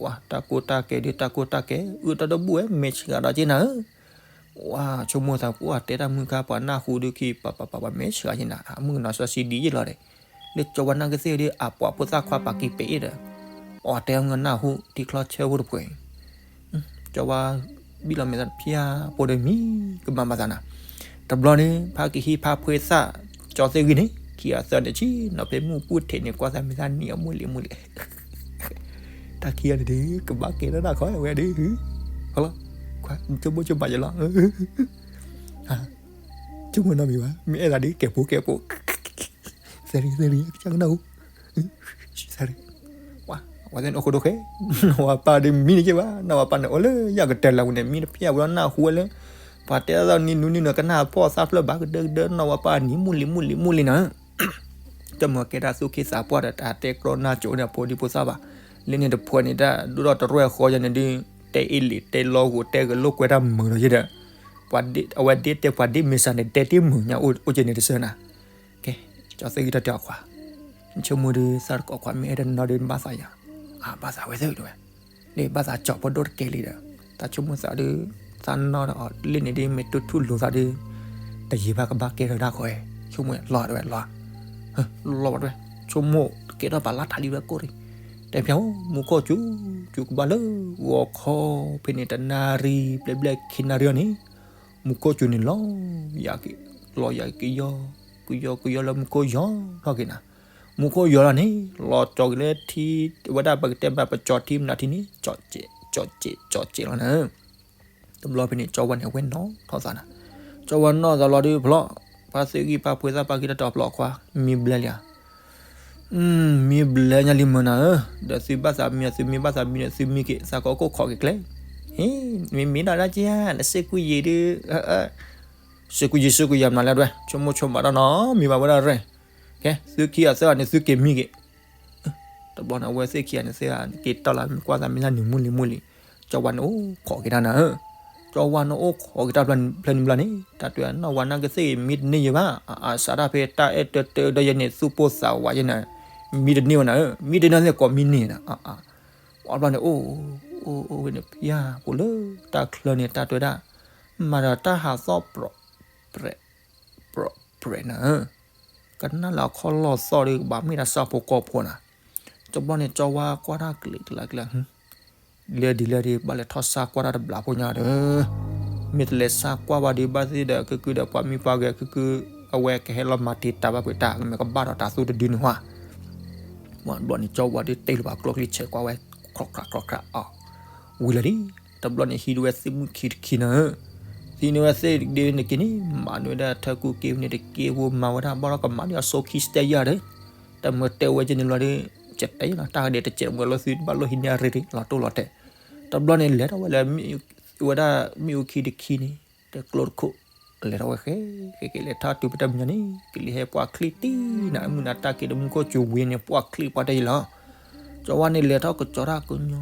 ဝဲတၢ်ကိၢ်တၢ်ကဲဒ်တၢ်ကိၢ်တၢ်ကဲ အုၣ်တၢ်တဘူၣ်ဝဲ မဲာ်ဆှးဒီးက့နၤဧၢ ဝဲဆိကမိၣ်သး ပှၤတဲတၢ်မုၢ်ခါပှၤနၢ်ဟူဒုးခံ ပပပပမဲာ်ဆှးယံနၤ အမုၢ်ကနီၤစီဆှံဒ်ယံလီၤဒီး, လၢကၠီဝါနၢ်ကသ့ၣ်ဒုး အပှၤဖိသၣ်ခွါပာ်က့ၤပဲာ်အ့ၣ်ဒီး, အီၤတဲအီၤနၢ်ဟူထံချီဆၢဖိတပှဲၤ, ကၠီဝါဘံၣ်လီၤမဲာ်သးတဖျၢၣ်ဖိဒီးမံကမၤဘၣ်သးနၤ, တဘျီန့ၣ် ဖါကဟံးဖါဖှ့သၣ် ကၠီသ့ၣ်ဂံၢ်န့ၣ် ခံဂၤသၢဂၤန့ၣ်ဆံးနီၤဖဲမုၢ်ပူၤထံးန့ၣ် ကွၢ်သးမ့ၢ်သၣ်နံၤအမူလံၤမူလံၤ တၢ်ခံဂၤန့ၣ်ဒုး ကဘၣ်ကဲထီၣ်တၢ်ခီဝဲဒုး, ဟလီၤ, ကွၢ် ဆိကမိၣ်ဆိကမးယလီၤ, ဆိကမိၣ်နီတမံၤဘၣ်, မ့ၢ်အဲၣ်သးဒုးကဲးဖိကဲးဖိ, သရံသရံ ကစၢ်ကနၢ်ဟူ, သရံ, ဝဲသ့ၣ်န့ၣ်အိၣ်ခိးဒိၣ်ဃဲ, နီၢ်ဝၤပၢ်ဒုးမံန့ၢ်က့ဘၣ်, နီၢ်ဝၤပၢ်န့ၣ်အိၣ်လၢယၤကတၢၢ်လၢဝဲန့ၣ် မံတဖျၢၣ်ဝဲဒီးနၢ်ဟူဝဲလၢ, ပှၤတဲဒ်သိးနံၤနူနံၤနၤကနၣ်ဖှီၣ်သၣ်ဖျၢၣ်ဘၣ်ကဒၢကဒၢ နီၢ်ဝၤပၢ်နံၤမူလံၤမူလံၤမူလံၤနၤ တမ့ၢ်ကဲတၢ်သူၣ်က့သးပှၢ်ဒီး တၢ်တဲကြီနၢ်ကၠိန့ၣ် ဖိဒံဖိသၣ်ဘၣ်, လၢန့ၣ်တဖှဲန့ၣ် တၢ်ဒိၣ်ထီၣ်တရဲၣ်ဃီယဲန့ၣ်ဒုး, တဲအ့ၣ်လံာ်တဲလီၤဂိၤ တဲဂဲၤလိာ်ကွဲတၢ်မုာ်ဒီးယဲဒီး, အဝဲဒ်တဲပှၤဒ်မ့ၢ်စၢ်န့ၣ် တဲတ့ၢ်မုာ်ညါအိၣ်က့ၤန့ၣ်တစၢနၤ, ကဲ, ကၠီသ့ၣ်ဂံၢ်တၢ်တဲအီၤခွါ, နဆိကမိၣ်ဒုး သးတကိးခွါမ့ၢ်အဲၣ်ဒိးနီၢ်ဒုးနဘၣ်သးယၤ, အဘၣ်သးဝဲသ့ၣ်ဒုးဝဲ လၢဘၣ်သးကၠီၤဖိဒိၣ်တကဲလံဒီး, တၢ်ဆိကမိၣ်သးဒုး, သးနီၢ်ဒီးအီၤလၢန့ၣ်ဒုး မ့ၢ်တူၢ်ထူၣ်လိာ်သးဒုး, တယံာ်ဘၣ်ကဘၣ်ကဲထီၣ်ဒၣ်ဃီ, ဆိကမိၣ်လီၤတဝဲလီၤ, လီၤဘၣ်တဝဲ, ဆိကမိၣ်ကဲထီၣ်ပာ်လၢထးလံဝဲကိၢ်ရံၣ်, တဲဖျါ မူခိၣ်စူၤ, စူၤကဘၣ်လၢဂီၤခီဖဲန့ၣ် တနၣ်ရံၣ်ဘျဲၣ်ဘျဲၣ်ခံနၣ်ရံၣ်အီၤန့ၣ်, မူခိၣ်စူၤန့ၣ်လီၤယၤက့ၤ, လီၤယၤက့ၤကယီ, ကယီကယီလၢမူခိၣ်ယီၤထီၣ်က့ၤနၤ မူခိၣ်ယီၤလီၤန့ၣ် လီၤကၠီၤက့ၤလၢထံ, ဝဲဒၣ်ပကတဲမး ပကၠီၤထံမနုၤထံန့ၣ် ကၠီၤစဲးကၠီၤစဲးလီၤနၤ, တဘျီဖဲန့ၣ် ကၠီဝါန့ၣ် အဝဲနီၣ်ထီၣ်သးနၤ, ကၠီဝါနီၣ်သးလီၤဒုးဖျီ, ဖါသ့ၣ်ဂံၢ်ဖါဖှ့သၣ်ဖါကံၢ်တၢ်တဲအီၤဖျီခွါ, မံဘျဲလံဧါ, မံဘျဲညါလံမုၢ်နၤဧၢ, ဒီးသုဘၣ်သးမံအီၤ သုမံဘၣ်သးမံဒီး သုမံက့ၤ သးကအိၣ်ခိးက့ၤကျဲ, မ့မ့ၢ်နီၢ်ဒၣ်က့ဧါ နစ့ၢ်ကွံယံာ်ဒုး စ့ၢ်ကွံယံာ်စ့ၢ်ကွံယံာ်မနုၤလဲၣ်တဝဲ ဆိကမိၣ်ဆိကမးတၢ်နီတမံၤဘၣ်ဝဲဒၣ်ရဲၣ်, ကဲ သုခံဂၤသၢဂၤန့ၣ် သုက့ၤမံက့ၤ, တဘျီန့ၣ် အဝဲသ့ၣ်ခံဂၤန့ၣ်သ့ၣ်ဂၤ က့ၤတီၢ်လၢမ့ၢ်ကွၢ်သးမ့ၢ်တၢ်နံၤမုၢ်လံၤမုၢ်လံၤ, ကၠီဝါန့ၣ်အိၣ်ခိးက့ၤတၢ်နၤဧၢ, ကၠီဝါန့ၣ်အိၣ်ခိးက့ၤတၢ်ဖျၢၣ်နံၤဘျီန့ၣ် တၢ်တဲနီၢ်ဝါနၢ်ကသ့ၣ်မံတန့ၢ်ယဲဘၣ်, အစးထီၣ်ဖဲတၢ်အဲၣ်တၢ်တၢ်ဒီးယဲန့ၣ် သူၣ်ပိၢ်သးဝးယဲန့ၣ်, မံတန့ၢ်ဝဲနၤဧၢ, မံတန့ၢ်သ့ၣ်ကိးမံန့ၢ်နၤ အဘျီန့ၣ် အိၣ်အိၣ်အိၣ်ဝဲန့ၣ် ဖျါဖိလၢတၢ်ချၢန့ၣ် တၢ်တဲဒၣ်, မၤဒီးတၢ်ဟးသီၣ်ပြဲး ပြဲး ပြဲး ပြဲးနၤဧၢ, ကနၣ်လၢအခီၣ်လီၢ်သီၣ်ဒီး ကဘၣ်မ့ၢ်တၢ်ဆၣ်ဖိကီၢ်ဖိနၤ, တဘျီန့ၣ် ကၠီဝါကွၢ်တၢ်ကျ့ကျါကျါ လၢဒ်လဲၣ်ဒီး ဘၣ်လဲၤထီၣ်ဆါကွၢ်တၢ်တဘျီဖိညါဒီး, မ့ၢ်တလဲၤဆါကွၢ်ဘၣ်ဒီး ဘၣ်သ့ၣ်ဒီး ကုကုဒီးပှၤမံပှၤဂဲၤ ကုကု အဝဲကဟဲလီၤမၤတံာ်တာ်ဘၣ်ကွံာ်တၢ် မ့ၢ်ကဘၣ်ဒီးတၢ်သူတဒုန့ၣ်ဟါ ဘျီန့ၣ် ကၠီဝါဒီးတ့ၢ်လၢၤဘၣ်ကျိချံဆဲးကွၢ်ဝဲ ခြောက်ခြောက်ခြောက်အီၤ, ဝံၤလီၤဒံး, တဘျီန့ၣ် ဟံးဒၣ်ဝဲသ့ၣ်မုၣ်ခံတခံနၤဧၢ, သံန့ၢ်ဝဲသ့ၣ်ဒ့န့ၣ်က့ၤန့ၣ် မၤန့ၢ်ဝဲဒၣ်ထၢကူက့ၤဝဲန့ၣ်တက့ၢ် ဖိမၤဝဲဒၣ်ဘၣ်ဒီးကမၤန့ၢ်အစိခံစတဲယၤဒီး, တမ့ၢ်တဲဝဲက့ၤန့ၣ်လီၤဒီး, ကတဲယလီၤ တၢ်ဂ့ၤဒဲးတစဲးမွဲလီၤသုတဘၣ်လိၣ်ဟံးန့ၢ်အရ့ဒံး လီၤတိၢ်လီၤတဲာ်, တဘျီန့ၣ် လဲၤထီၣ်ဝဲလၢ ဝဲဒၣ်မ့ၣ်အူခံတခံန့ၣ် တကျိတခိၣ်, လဲၤထီၣ်ဝဲဃဲ ဃဲက့ၤလဲၤထီၣ်တုၤပတၢ်မံၤန့ၣ် ကလံၤဟဲပှၢ်ချံတံၢ်နၤ မုၢ်နၤတၢ်က့ၤဒီးမူခိၣ်စူၤဝံၤန့ၣ် ပှၢ်ချံပှၢ်တၢ်ယလီၤ, ကၠီဝါန့ၣ်လဲၤထီၣ်ကစီၤတၢ်ကညီ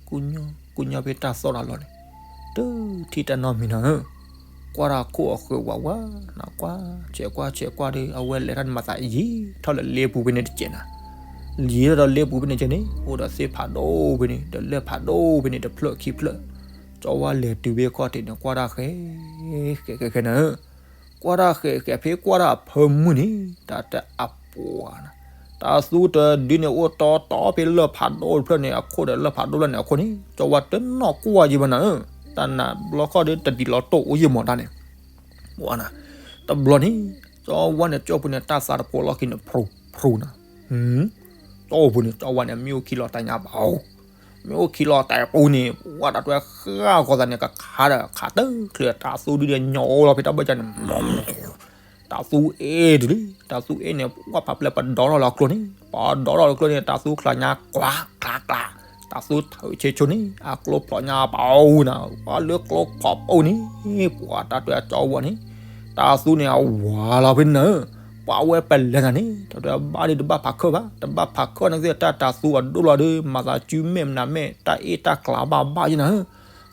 ကူညီ ကူညီဖဲတၢ်သီၣ်တၢ်လီၤန့ၣ်, တုၤထံၣ်တၢ်နီတမံၤနၤဧၢ, ကွၢ်တၢ်ခိၣ်အဃၢၤဝးဝး နကွၢ်ဆဲးကွၢ်ဆဲးကွၢ်ဒီး အဝဲလဲၤထီၣ်န့ၣ်မၤသးယံာ်ထီၣ်လၢလ့ပူၤဖဲန့ၣ်တစဲးနၤ, ယံာ်ထီၣ်ဒီးလ့ပူၤဖဲန့ၣ်က့ၤန့ၣ် အိၣ်ဒီးသ့ၣ်ဖးဒိၣ်ဖဲန့ၣ် ဒီးလၢၢ်ဖးဒိၣ်ဖဲန့ၣ် တဖျၢၣ်ခံဖျၢၣ်, ကၠီဝါလဲၤတုၤဖဲခီၣ်ထံးန့ၣ် ကွၢ်တၢ်ဃဲ ဃဲဃဲဃဲနၤဧၢ, ကွၢ်တၢ်ဃဲဃဲဖဲကွၢ်တၢ်အဖၢမုၢ်န့ၣ် တၢ်တအပှၤနၤ, တ တၢ်သူတဒုန့ၣ်အိၣ်တီတီဖဲလၢၢ်ဖးဒိၣ်တဖျၢၣ်န့ၣ်အခိၣ်ဒီး လၢၢ်ဖးဒိၣ်ဖျၢၣ်န့ၣ်အခိၣ်န့ၣ် ကၠီဝါတနီၣ်ကွၢ်ယံၤဘၣ်နၤဧၢ, တၢ်နးဘျီခီၣ်ဒီးတဒံးလီၤတိၢ်အိၣ်ယံၤမးတၢ်န့ၣ် ဝါနၤ, တဘျီန့ၣ် ကၠီဝါန့ၣ် ကၠီပူၤန့ၣ် တၢ်သးတဖိလီၢ်ခံန့ၣ် ဖရူၤဖရူၤနၤ, ကၠီပူၤန့ၣ် ကၠီဝါန့ၣ် မ့ၣ်အူခံလီၤတၢ်ညါဘၣ်အိၣ်, မ့ၣ်အူခံလီၤတၢ်ပူၤန့ၣ် ဝါတၢ်တွဲဃၣ်ဂီၤသးန့ၣ် ကခးဒီးခးတချုး တၢ်သူဒုန့ၣ် ညီအိၣ်လီၤဖဲတၢ်ဘၢၣ်စၢၤန့ၣ် တၢ်သူအဲၣ်ဒုးလံ, တၢ်သူအဲၣ်န့ၣ် ဝါဖးပျဲၢ်ပဒီထီၣ်လီၤအကျိန့ၣ်, ပဒီထီၣ်လီၤအကျိန့ၣ် တၢ်သူချါညါ ကျးကျးကျး, တၢ်သူထုးဆ့ဆိန့ၣ် အကျိဖျိးညါပအိၣ်နၤ, ပှၤလၢကျိခီပအိၣ်န့ၣ် ပှၤတၢ်တွဲကၠီဝါန့ၣ် တၢ်သူန့ၣ်အဝၤလီၤဖဲန့ၣ်, ပှၤဝဲပလဲၤသးန့ၣ် တၢ်တွဲဘၣ်ဒုးတဘၣ်ဖးခၢၣ်ဘၣ်, တဘၣ်ဖးခၢၣ်န့ၣ်က့ တၢ်တၢ်သူအဒိၣ်လီၤဒီး မၤသးစုမဲာ်မနၤမဲာ် တၢ်အ့ၣ်တၢ်ကျးဘၣ်ဘၣ်ယနၤဧၢ,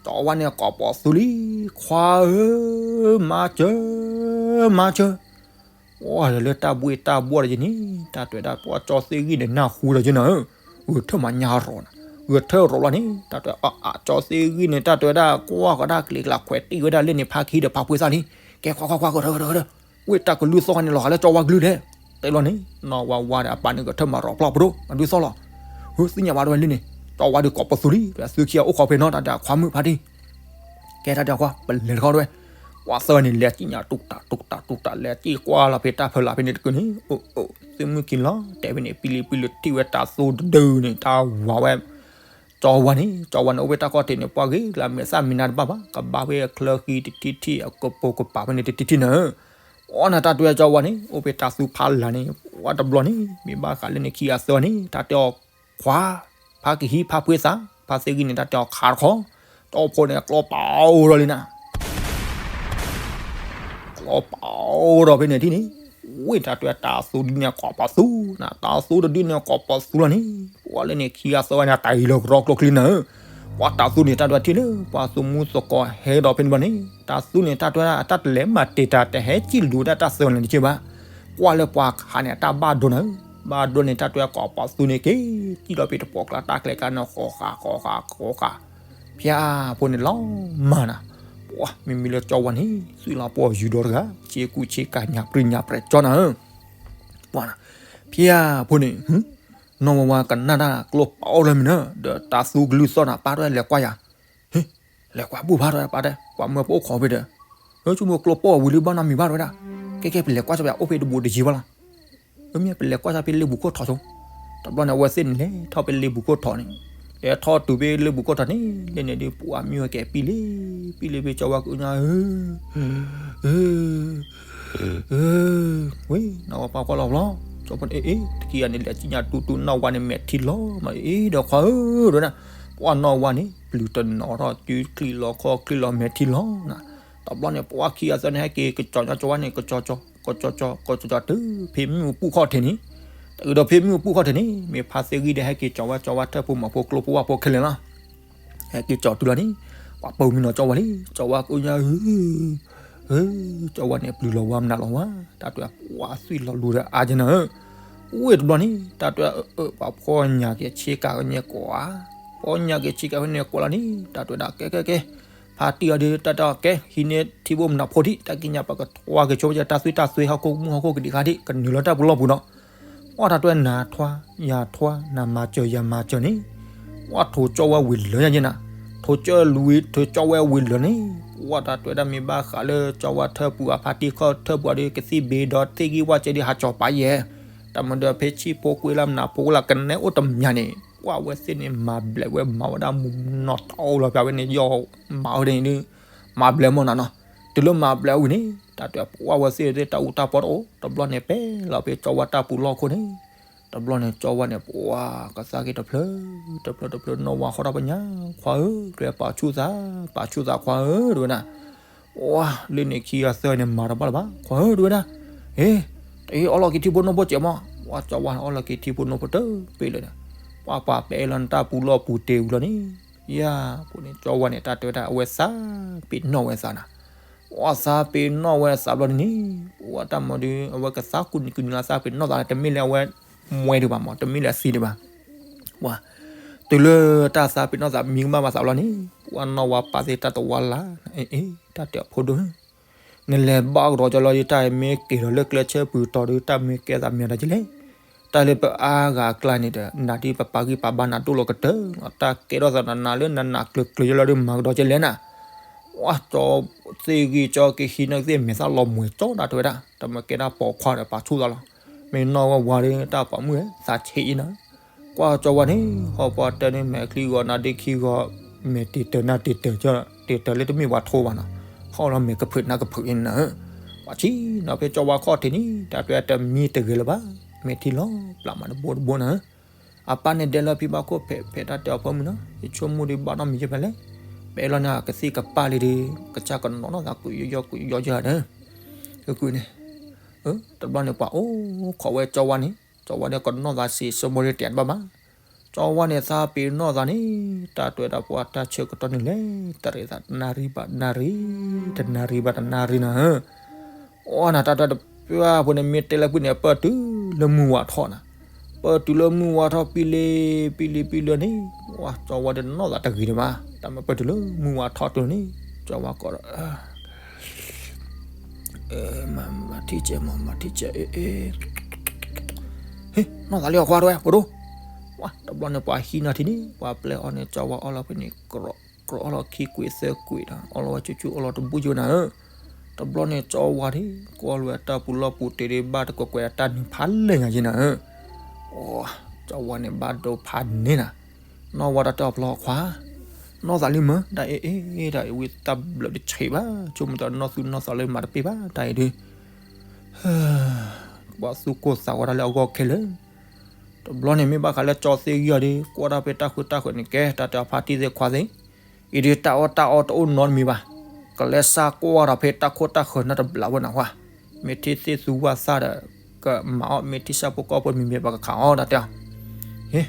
ကၠီဝါန့ၣ်ကိးပသူလံ, ခွါဧၢ, မၤစၢၤ, မၤစၢၤ ပှၤလၢတၢ်ဘှ့ၣ်တၢ်ဘှီၣ်ဒီးယန့ၣ် တၢ်တွဲဒၣ်ပှၤကၠီသ့ၣ်ဂံၢ်န့ၣ် နၢ်ဟူဒီးယနၤဧၢ, ဂဲၤထၢၣ်မၤညါရီၤနၤ, ဂဲၤထၢၣ်ရီၤလီၤန့ၣ် တၢ်တွဲအကၠီသ့ၣ်ဂံၢ်န့ၣ် တၢ်တွဲဒၣ်ကွၢ်ဃီဒၣ်ကျ့ကျးခွဲးတံၢ်ဝဲဒၣ်လၢန့ၣ် ဖါကဟံဒီးဖါဖှ့သၣ်လံ, ကဲခွါခွါခွါ ဂဲၤထၢၣ်ဂဲၤထၢၣ်ဂဲၤထၢၣ်, ဝ့ၢ်တၢ်ကလုၢ်သီၣ်ခါန့ၣ် လီၤဂာ်လၢကၠီဝါကလုၢ်လဲၣ်, တဲလီၤန့ၣ် နီၢ်ဝါဝါဒီးအပၢ်န့ၣ် ဂဲၤထၢၣ်မၤရီၤဖျီၣ်ပဒိၣ် မၤဒုးသီၣ်လီၤ, ဟၢ သ့ၣ်ညါဘၣ်တဝဲလၢန့ၣ် ကၠီဝါဒီးကိးပသူလံ တၢ်သူခံဂၤအိၣ်ခိးဖဲနီၢ်တၢ်ဒီးခွါမုၣ်ဖါတံၢ် ကဲတၢ်ဒီးခွါ ပလဲၤတခီတဝဲ, ပှၤသၢဂၤန့ၣ် လဲၤကံၣ်ညါတူၣ်တၢ်တူၣ်တၢ်တူၣ်တၢ် လဲၤကံၣ်ကွၢ်လီၤဖဲတၢ်ဖၢလာ်ဖဲန့ၣ်တကုာ်န့ၣ် အိၣ်အိၣ် သုမုၢ်ကံၤလီၤ တဲဖဲန့ၣ် ပံလံပံလံထံၣ်ဝဲတၢ်သူတဒုန့ၣ် တၢ်ဝၤဝဲ ကၠီဝါန့ၣ် ကၠီဝါန့ၣ် အိၣ်ဖဲတၢ်ခီၣ်ထံးန့ၣ် ပှၤဂ့ၤကျါမဲာ်သၣ်မံၤနါတဘၣ်ဘၣ် ကဘၣ်ဖဲချၢဃံတထံၣ်ထံၣ် အကပိာ်ကပၤဖဲန့ၣ်တထံၣ်ထံၣ်န့ၣ် အီနၤတၢ်တွဲကၠီဝါန့ၣ် အိၣ်ဖဲတၢ်သူဖးလာ်န့ၣ် ပှၤတဘျီန့ၣ် မ့ၢ်ဘၣ်ဃးလၢန့ၣ်ခံဂၤသၢဂၤန့ၣ် တၢ်တဲအီၤ ခွါ ဖါကဟံဖါဖှ့သၣ် ဖါသ့ၣ်ဂံၢ်န့ၣ် တၢ်တဲအီၤခးတခီ တီၢ်ဖိန့ၣ် ကျီပာ်အိၣ်ဒီးလံနၤ ကျီပာ်အိၣ်ဒီးဖဲန့ၣ်ထံၣ်န့ၣ် ဝ့ၢ်တၢ်တွဲတၢ်သူဒုန့ၣ် ကိးပသူနၤ တၢ်သူတဒုန့ၣ် ကိးပသူလီၤန့ၣ် ပှၤလၢန့ၣ်ခံဂၤသၢဂၤန့ၣ် တၢ်အံၤလီၤကရီကျိချံနၤဧၢ ပှၤတၢ်သူန့ၣ် တၢ်တွဲထံၣ်လၢ ပှၤသူမူသကိးဟဲဒီးဖဲန့ၣ်ဘၣ်န့ၣ် တၢ်သူန့ၣ် တၢ်တွဲ အတၢ်တလဲၤမၤတ့ၢ်တၢ် တဟဲစံၣ်လူၤဒၣ်တၢ်သၢဂၤန့ၣ်တက့ၢ်ဘၣ် ကွၢ်လၢပှၤခးန့ၣ် အတၢ်ဘၣ်ဒိနၤဧၢ ဘၣ်ဒိန့ၣ် တၢ်တွဲကိးပသူန့ၣ်က့ၤ စံၣ်လီၤဖဲတပိာ်ကျါတၢ်ကျဲကျါန့ၣ် ဃီဃာ်ဃီဃာ်ဃီဃာ် ဖၠၣ်ဖိန့ၣ်လီၤမၢ်နၤ ပှၤမ့မ့ၢ်လၢကၠီဝါန့ၣ် သွံၣ်လီၤပှီၢ်ယူၤဒီတဂၤ ဆ့ကူဆ့ကၤညၣ်ပြံညၣ်ပြဲးကၠီနၤဧၢ ပှၤနၤ ဖၠၣ်ဖိန့ၣ် နီၢ်ဝါဝါကနၣ်တၢ်ကျိပာ်အိၣ်လၢမံၤနၤ ဒီးတၢ်သူကလုၢ်သီၣ်နၤ ပၢ်တလဲၤကွၢ်ယၤ ဟ့ လဲၤကွၢ်ဘူၣ်ဖးထီၣ်ပၢ်တဲ ပှၤမၢပအိၣ်ခိးဖဲဒီး ဆိကမိၣ်ကျိပာ်ဝံၤလံဘၣ်နီတမံၤဘၣ်တဝဲဒၣ် ကဲကဲပလဲၤကွၢ်စၢ်ဖဲအိၣ်ဖဲတဘူးတယံၤဘၣ်လီၤ မ့ၢ်ပလဲၤကွၢ်စၢ်ဖဲလ့ပူၤခိၣ်ထီၣ်ဆိ တဘျီန့ၣ် အဝဲသ့ၣ်န့ၣ်လဲၤထီၣ်ဖဲလ့ပူၤခိၣ်ထီၣ်န့ၣ် လဲၤထီၣ်တုၤဖဲလ့ပူၤခိၣ်ထီၣ်န့ၣ် လၢန့ၣ်ဒုးပှၤမ့ၢ်ဝဲကဲပံလံ ပံလံဖဲကၠီဝါကညါ ဧၢ ဧၢ ဝ့ၢ် နီၢ်ဝါပှၤကွၢ်လီၤဘျီ ကၠီဖိန့ၣ် အ့ အ့ တကံၢ်အံၤန့ၣ် လဲၤစံၣ်ညါတူတူ နီၢ်ဝါန့ၣ် မဲာ်ထံလီၤမး အ့ ဒီးခွါဧၢ ဒဝဲဒၣ် ပှၤနီၢ်ဝါန့ၣ် ပျုၤတနီၤထီၣ် စုချံလီၤခီၣ်ချံလီၤ မဲာ်ထံလီၤနၤ တဘျီန့ၣ် ပှၤခံဂၤသၢဂၤန့ၣ် ဟဲက့ၤကကၠီညီကၠီဝါန့ၣ် ကကၠီကၠီ ကကၠီကၠီ ကကၠီတုၤဖဲမ့ၣ်အူပူၤခီၣ်ထံးန့ၣ် တုၤဒီးဖဲမ့ၣ်အူပူၤခီၣ်ထံးန့ၣ် မ့ၢ်ဖါသ့ၣ်ဂံၢ်ဒီး ဟဲက့ၤကၠီဝဲ ကၠီဝါထၢၣ်ဖိမၤဖိကျိဖိဝၣ်ဖိခဲလၢာ်လီၤ ဟဲက့ၤကၠီတုၤလီၤန့ၣ် ပှၤပိာ်မုၣ်နီၤကၠီဝါလံ ကၠီဝါကိးညါ ဧၢ ကၠီဝါန့ၣ် ပျုၤလီၤဝါမနုၤလီၤဝါ တၢ်တွဲပှၤသွံၣ်လီၤလူၤဒီးအါကနၤဧၢ ဝ့ၢ်တဘျီန့ၣ် တၢ်တွဲ အၢ ပှၤဖီၣ်ညါက့ၤဆ့ကၤကညဲၣ်ကိးဧါ ဖီၣ်ညါက့ၤဆ့ကၤဖဲန့ၣ်ကိးလီၤန့ၣ် တၢ်တွဲဒၣ်ကဲကဲကဲ ဖါတံၢ်အီၤဒီး တၢ်တဲအီၤကဲ ဟံးန့ၢ်ထံဘိမနုၤဖိထံး တၢ်ကံၣ်ညါပကထွါက့ၤဆိဝဲ တၢ်သွံၣ်တၢ်သွံၣ် ဟီၣ်ခိၣ်မူဟီၣ်ခိၣ်ကဒံးခါထံး ကနုာ်လီၤတၢ်ပူၤလီၢ်ပူၤဒီး ပှၤတၢ်တွဲနၤထွါ ယၤထွါ နမၤစၢၤ ယၤမၤစၢၤန့ၣ် ပှၤထိးကၠီဝဲဝံၤလၢယၤယဲနၤ ထိးကၠီလူၤ ထိးကၠီဝဲဝံၤလၢန့ၣ် ပှၤတၢ်တွဲဒၣ်မ့ၢ်ဘၣ်ဃးလၢကၠီဝါထၢၣ်ပူၤ အဖါတံၢ်ခီၣ်ထၢၣ်ပူၤဒီး ကသံၣ်ဘ့ဒီးသ့ၣ်ဂံၢ်ဝၣ်စဲဒီး ဟးကၠီၤပာ်ယဲ တၢ်မၤဒီးဖဲဆံၣ်ဖိကွ့လၢမနုၤဖိလၢကနဲအိၣ်တမံၤန့ၣ် ပှၤဝဲသ့ၣ်န့ၣ် မၤဘျဲးဝဲမၤဝဲဒၣ်မူနီၢ်တီအိၣ်လီၤ ပှၤဝဲန့ၣ် ယီၢ်မၤဝဲဒၣ်န့ၣ်ဒုး မၤဘျဲးမီၢ်နၤနီၤ တုၤလၢမၤဘျဲးဝံၤန့ၣ် တၢ်တွဲပှၤဝဲသ့ၣ်သ့ၣ်တၢ်အူတၢ်ပီတအိၣ် တဘျီန့ၣ် ပဲလီၤဖဲကၠီဝါတၢ်ပူၤလီၢ်ခိၣ်န့ၣ် တဘျီန့ၣ် ကၠီဝါန့ၣ် ပှၤကသါက့ၤတဖျၢၣ် တဖျၢၣ်တဖျၢၣ် နီၢ်ဝါဃီထီၣ်ပညါ ခွါဧၢ ကဲပာ်ဆူၣ်သး ပာ်ဆူၣ်သးခွါဧၢ တဝဲဒၣ် ပှၤလၢန့ၣ်ခံဂၤသၢဂၤန့ၣ် မၤတဘၣ်လၢၤဘၣ် ခွါဧၢ တဝဲဒၣ် အ့ တအ့ၣ်အီၣ်လီၤက့ၤထံဖိနိဖိစဲးမီၢ် ပှၤကၠီဝါအီၣ်လီၤက့ၤထံဖိနိဖိတပ့ၤလၢာ်ဒီး ပှၤပှၤပဲလီၤနတၢ်ပူၤလီၢ်ပူၤတ့ၢ်ဝံၤလီၤန့ၣ် ယၤ ပူၤန့ၣ် ကၠီဝါန့ၣ် တၢ်တဲဝဲဒၣ် အဝဲသးပ့ၤနီၣ်ဝဲသးနၤ ပှၤသးပ့ၤနီၣ်ဝဲသးဘျီန့ၣ်န့ၣ် ပှၤတၢ်မၤဒီး အဝဲကသါကူၣ်နံၤကူၣ်နံၤလၢသးပ့ၤနီၣ်သး တမ့ၢ်လၢအဝဲမွဲဒံးဘၣ်မီၢ် တမ့ၢ်လၢအသံဒံးဘၣ် ပှၤ တုၤလၢတၢ်သးပ့ၤနီၣ်သးမံကမၣ်ဘၣ်သးဘျီန့ၣ် ပှၤနီၢ်ဝါပာ်သ့ၣ်တၢ်တဝါလၢ် အ့ အ့ တၢ်တဲအဖိဒိၣ် နလဲၤဘၣ်ကဒီးကၠီလီၤ တၢ်မ့ၢ်က့ၤဒီးလၢကျဲဆၢပူၤတီၤဒီး တၢ်မ့ၢ်ကဲသးမံၤဒီးကလဲၣ် တၢ်လၢပအါဂၤအကျါန့ၣ်ဒီး နၤဒ်ပပာ်ဂံၢ်ပာ်ဘါနၤဒိၣ်လီၤကတၢၢ်, တၢ်ကဲထီၣ်သးနၤနၤလၢနနးကျၢၤကျၢၤယလီၤဒီးမၤကဒီးကဲလဲၣ်နၤ, ဝဲကၠီသ့ၣ်ဂ့ၢ်ကၠီကဟံးနီၢ်ကသ့ၣ်မဲာ်သၣ်လီၤမှဲၤကၠီဒၣ်တဲဝဲဒၣ်, တမ့ၢ်ကဲဒၣ်ပိာ်ခွါဒီးပာ်ဆူၣ်သးလီၤ, မ့ၢ်နီၢ်ဝဲဝါဒီးတၢ်ပိာ်မုၣ်သးဆံးအံၤနၤ, ကွၢ်ကၠီဝါန့ၣ် ဟီၣ်ပှၤတၢ်န့ၣ်မဲာ်ချံဂီၤမဲာ်တ့ၢ်တၢၤနၢ်တ့ၢ်တၢၤကၠီ, တ့ၢ်တၢၤလၢတမ့ၢ်ပှၤထိဘၣ်နီၤ, ဟီၣ်လီၤမဲာ်ကဖုးနၢ်ကဖုးအံၤနၤ, ပှၤဆံးနီၤဖဲကၠီဝါခီၣ်ထံးန့ၣ် တၢ်တဲတမံတဂ့ၤလၢၤဘၣ်, မဲာ်ထံလီၤပျၢ်မးတဘိတဘိနၤ, အပၢ်န့ၣ်ဒဲလၢဖံဘၣ်ခိၣ်ဖဲးဖဲးတၢ်တဲအီၤဖိမုၣ်နီၤ, ယဆိကမိၣ်ဒီးဘၣ်နီတမံၤယဲဖဲလဲၣ်, ပအဲၣ်လီၤန့ၣ်ကသံၣ်ကပၢ်လံဒီး ကစၢ်ကနီၣ်နီၢ်သးကွံာ်ယီၢ်ယီၢ်ကွံာ်ယီၢ်ယီၢ်ဒီး, ကွံာ်န့ၣ်, တဘျီန့ၣ်ပှၤအိၣ်ခိးဝဲကၠီဝါန့ၣ်, ကၠီဝါန့ၣ်ကနီၣ်သးစံး ဆိကမိၣ်ဒီးတဲတဘၣ်မး, ကၠီဝါန့ၣ်သးပ့ၤနီၣ်သးန့ၣ်, တၢ်တဲဝဲဒၣ်ပှၤတၢ်ဆၢကတီၢ်န့ၣ်လဲၤတရံးသးတနၣ်ရံၣ်ဘၣ်တနၣ်ရံၣ်, တနၣ်ရံၣ်ဘၣ်တနၣ်ရံၣ်နၤ, အီနၤတၢ်တဲတပှၢ်ဖိန့ၣ် မ့ၢ်တဲလၢကွံာ်န့ၣ် ပၢၢ်တုၤလၢမုၢ်ဝါထီၣ်နၤ, ပၢၢ်တုၤလၢမုၢ်ဝါထီၣ်ပံလ့ပံလံပံလၢန့ၣ်, ဝဲကၠီဝါဒီးနီၣ်သးတဂ့ၤဒံးဘၣ်, တၢ်မ့ၢ်ပၢၢ်တုၤလၢမုၢ်ဝါထီၣ်တုၤန့ၣ်, ကၠီဝါကိးဒီး မၤထံၣ်ကဲမး မၤထံၣ်ကဲအ့ၣ်အ့ၣ်, ဟ့ၣ် နီၢ်သးလံအခွါတဝဲ ပဒိၣ်, ဝဲတဘျီန့ၣ် ပှၤဟံးနီၢ်ထံန့ၣ် ပှၤပျဲအီၤန့ၣ် ကၠီဝါအီၣ်လီၤဖဲန့ၣ် ကြၢးအီၣ်လီၤခံကွံာ်သၢကွံာ်ဒီး အီၣ်လီၤဝဲကၠူကၠူအီၣ်လီၤတဘိကၠိနၤဧၢ, တဘျီန့ၣ် ကၠီဝါထံ ကွၢ်လီၤဝဲတၢ်ပူၤလီၢ်ပူၤတ့ၤဒံး ဘၣ်တကွဲးကွဲးဒီးတၢ်နုာ်ဖးလဲၢ်ညါကၠိနၤဧၢ, အ ကၠီဝါန့ၣ် ဘၣ်ဒိဖးန့ၢ်နၤ, နီၢ်ဝါတၢ်တဲအီၤဖျီအခွါ နီၢ်သးလံမၢ တၢ်အ့ၣ်အ့ၣ် တၢ်အ့ၣ်ဝံသးဘျၢးတဆံးဘၣ် ဆိကမိၣ်တနီၢ်သူနီၢ်သးလၢမၤတပ့ၢ်ဘၣ် တၢ်အံၤဒုး ပှၤသူၣ်ကိၢ်သးဂီၤတၢ်လၢအဂီၢ်ခဲလၢာ်, တဘျီန့ၣ်မ့ၢ်ဘၣ်ဃးလၢကၠီသ့ၣ်ဂံၢ်အီၤဒီး ကွၢ်တၢ်ဖဲတၢ်ဃုတၢ်ဃုးန့ၣ် ကဲ တၢ်တဲအီၤဖါတံၢ်သ့ၣ်ခွါသ့ၣ်, အံၤဒုးတၢ်အီၣ်တၢ်အီတအိၣ်နီတမံၤဘၣ်, ကလဲၤစးကွၢ်ဒီးဖဲတၢ်ခိၣ်တၢ်ဃၢၤနီတဘျီဝဲနၤဝဲ, မ့ၢ်ထံၣ်သ့ၣ်သူဝၣ်သၣ်ဒီး ကမၤအီၣ် မ့ၢ်ထံၣ်ဆၣ်ဖိကီၢ်ဖိမံၤမံၤပကခးအီၣ်တၢ်တဲအီၤ ဟ့ၣ်,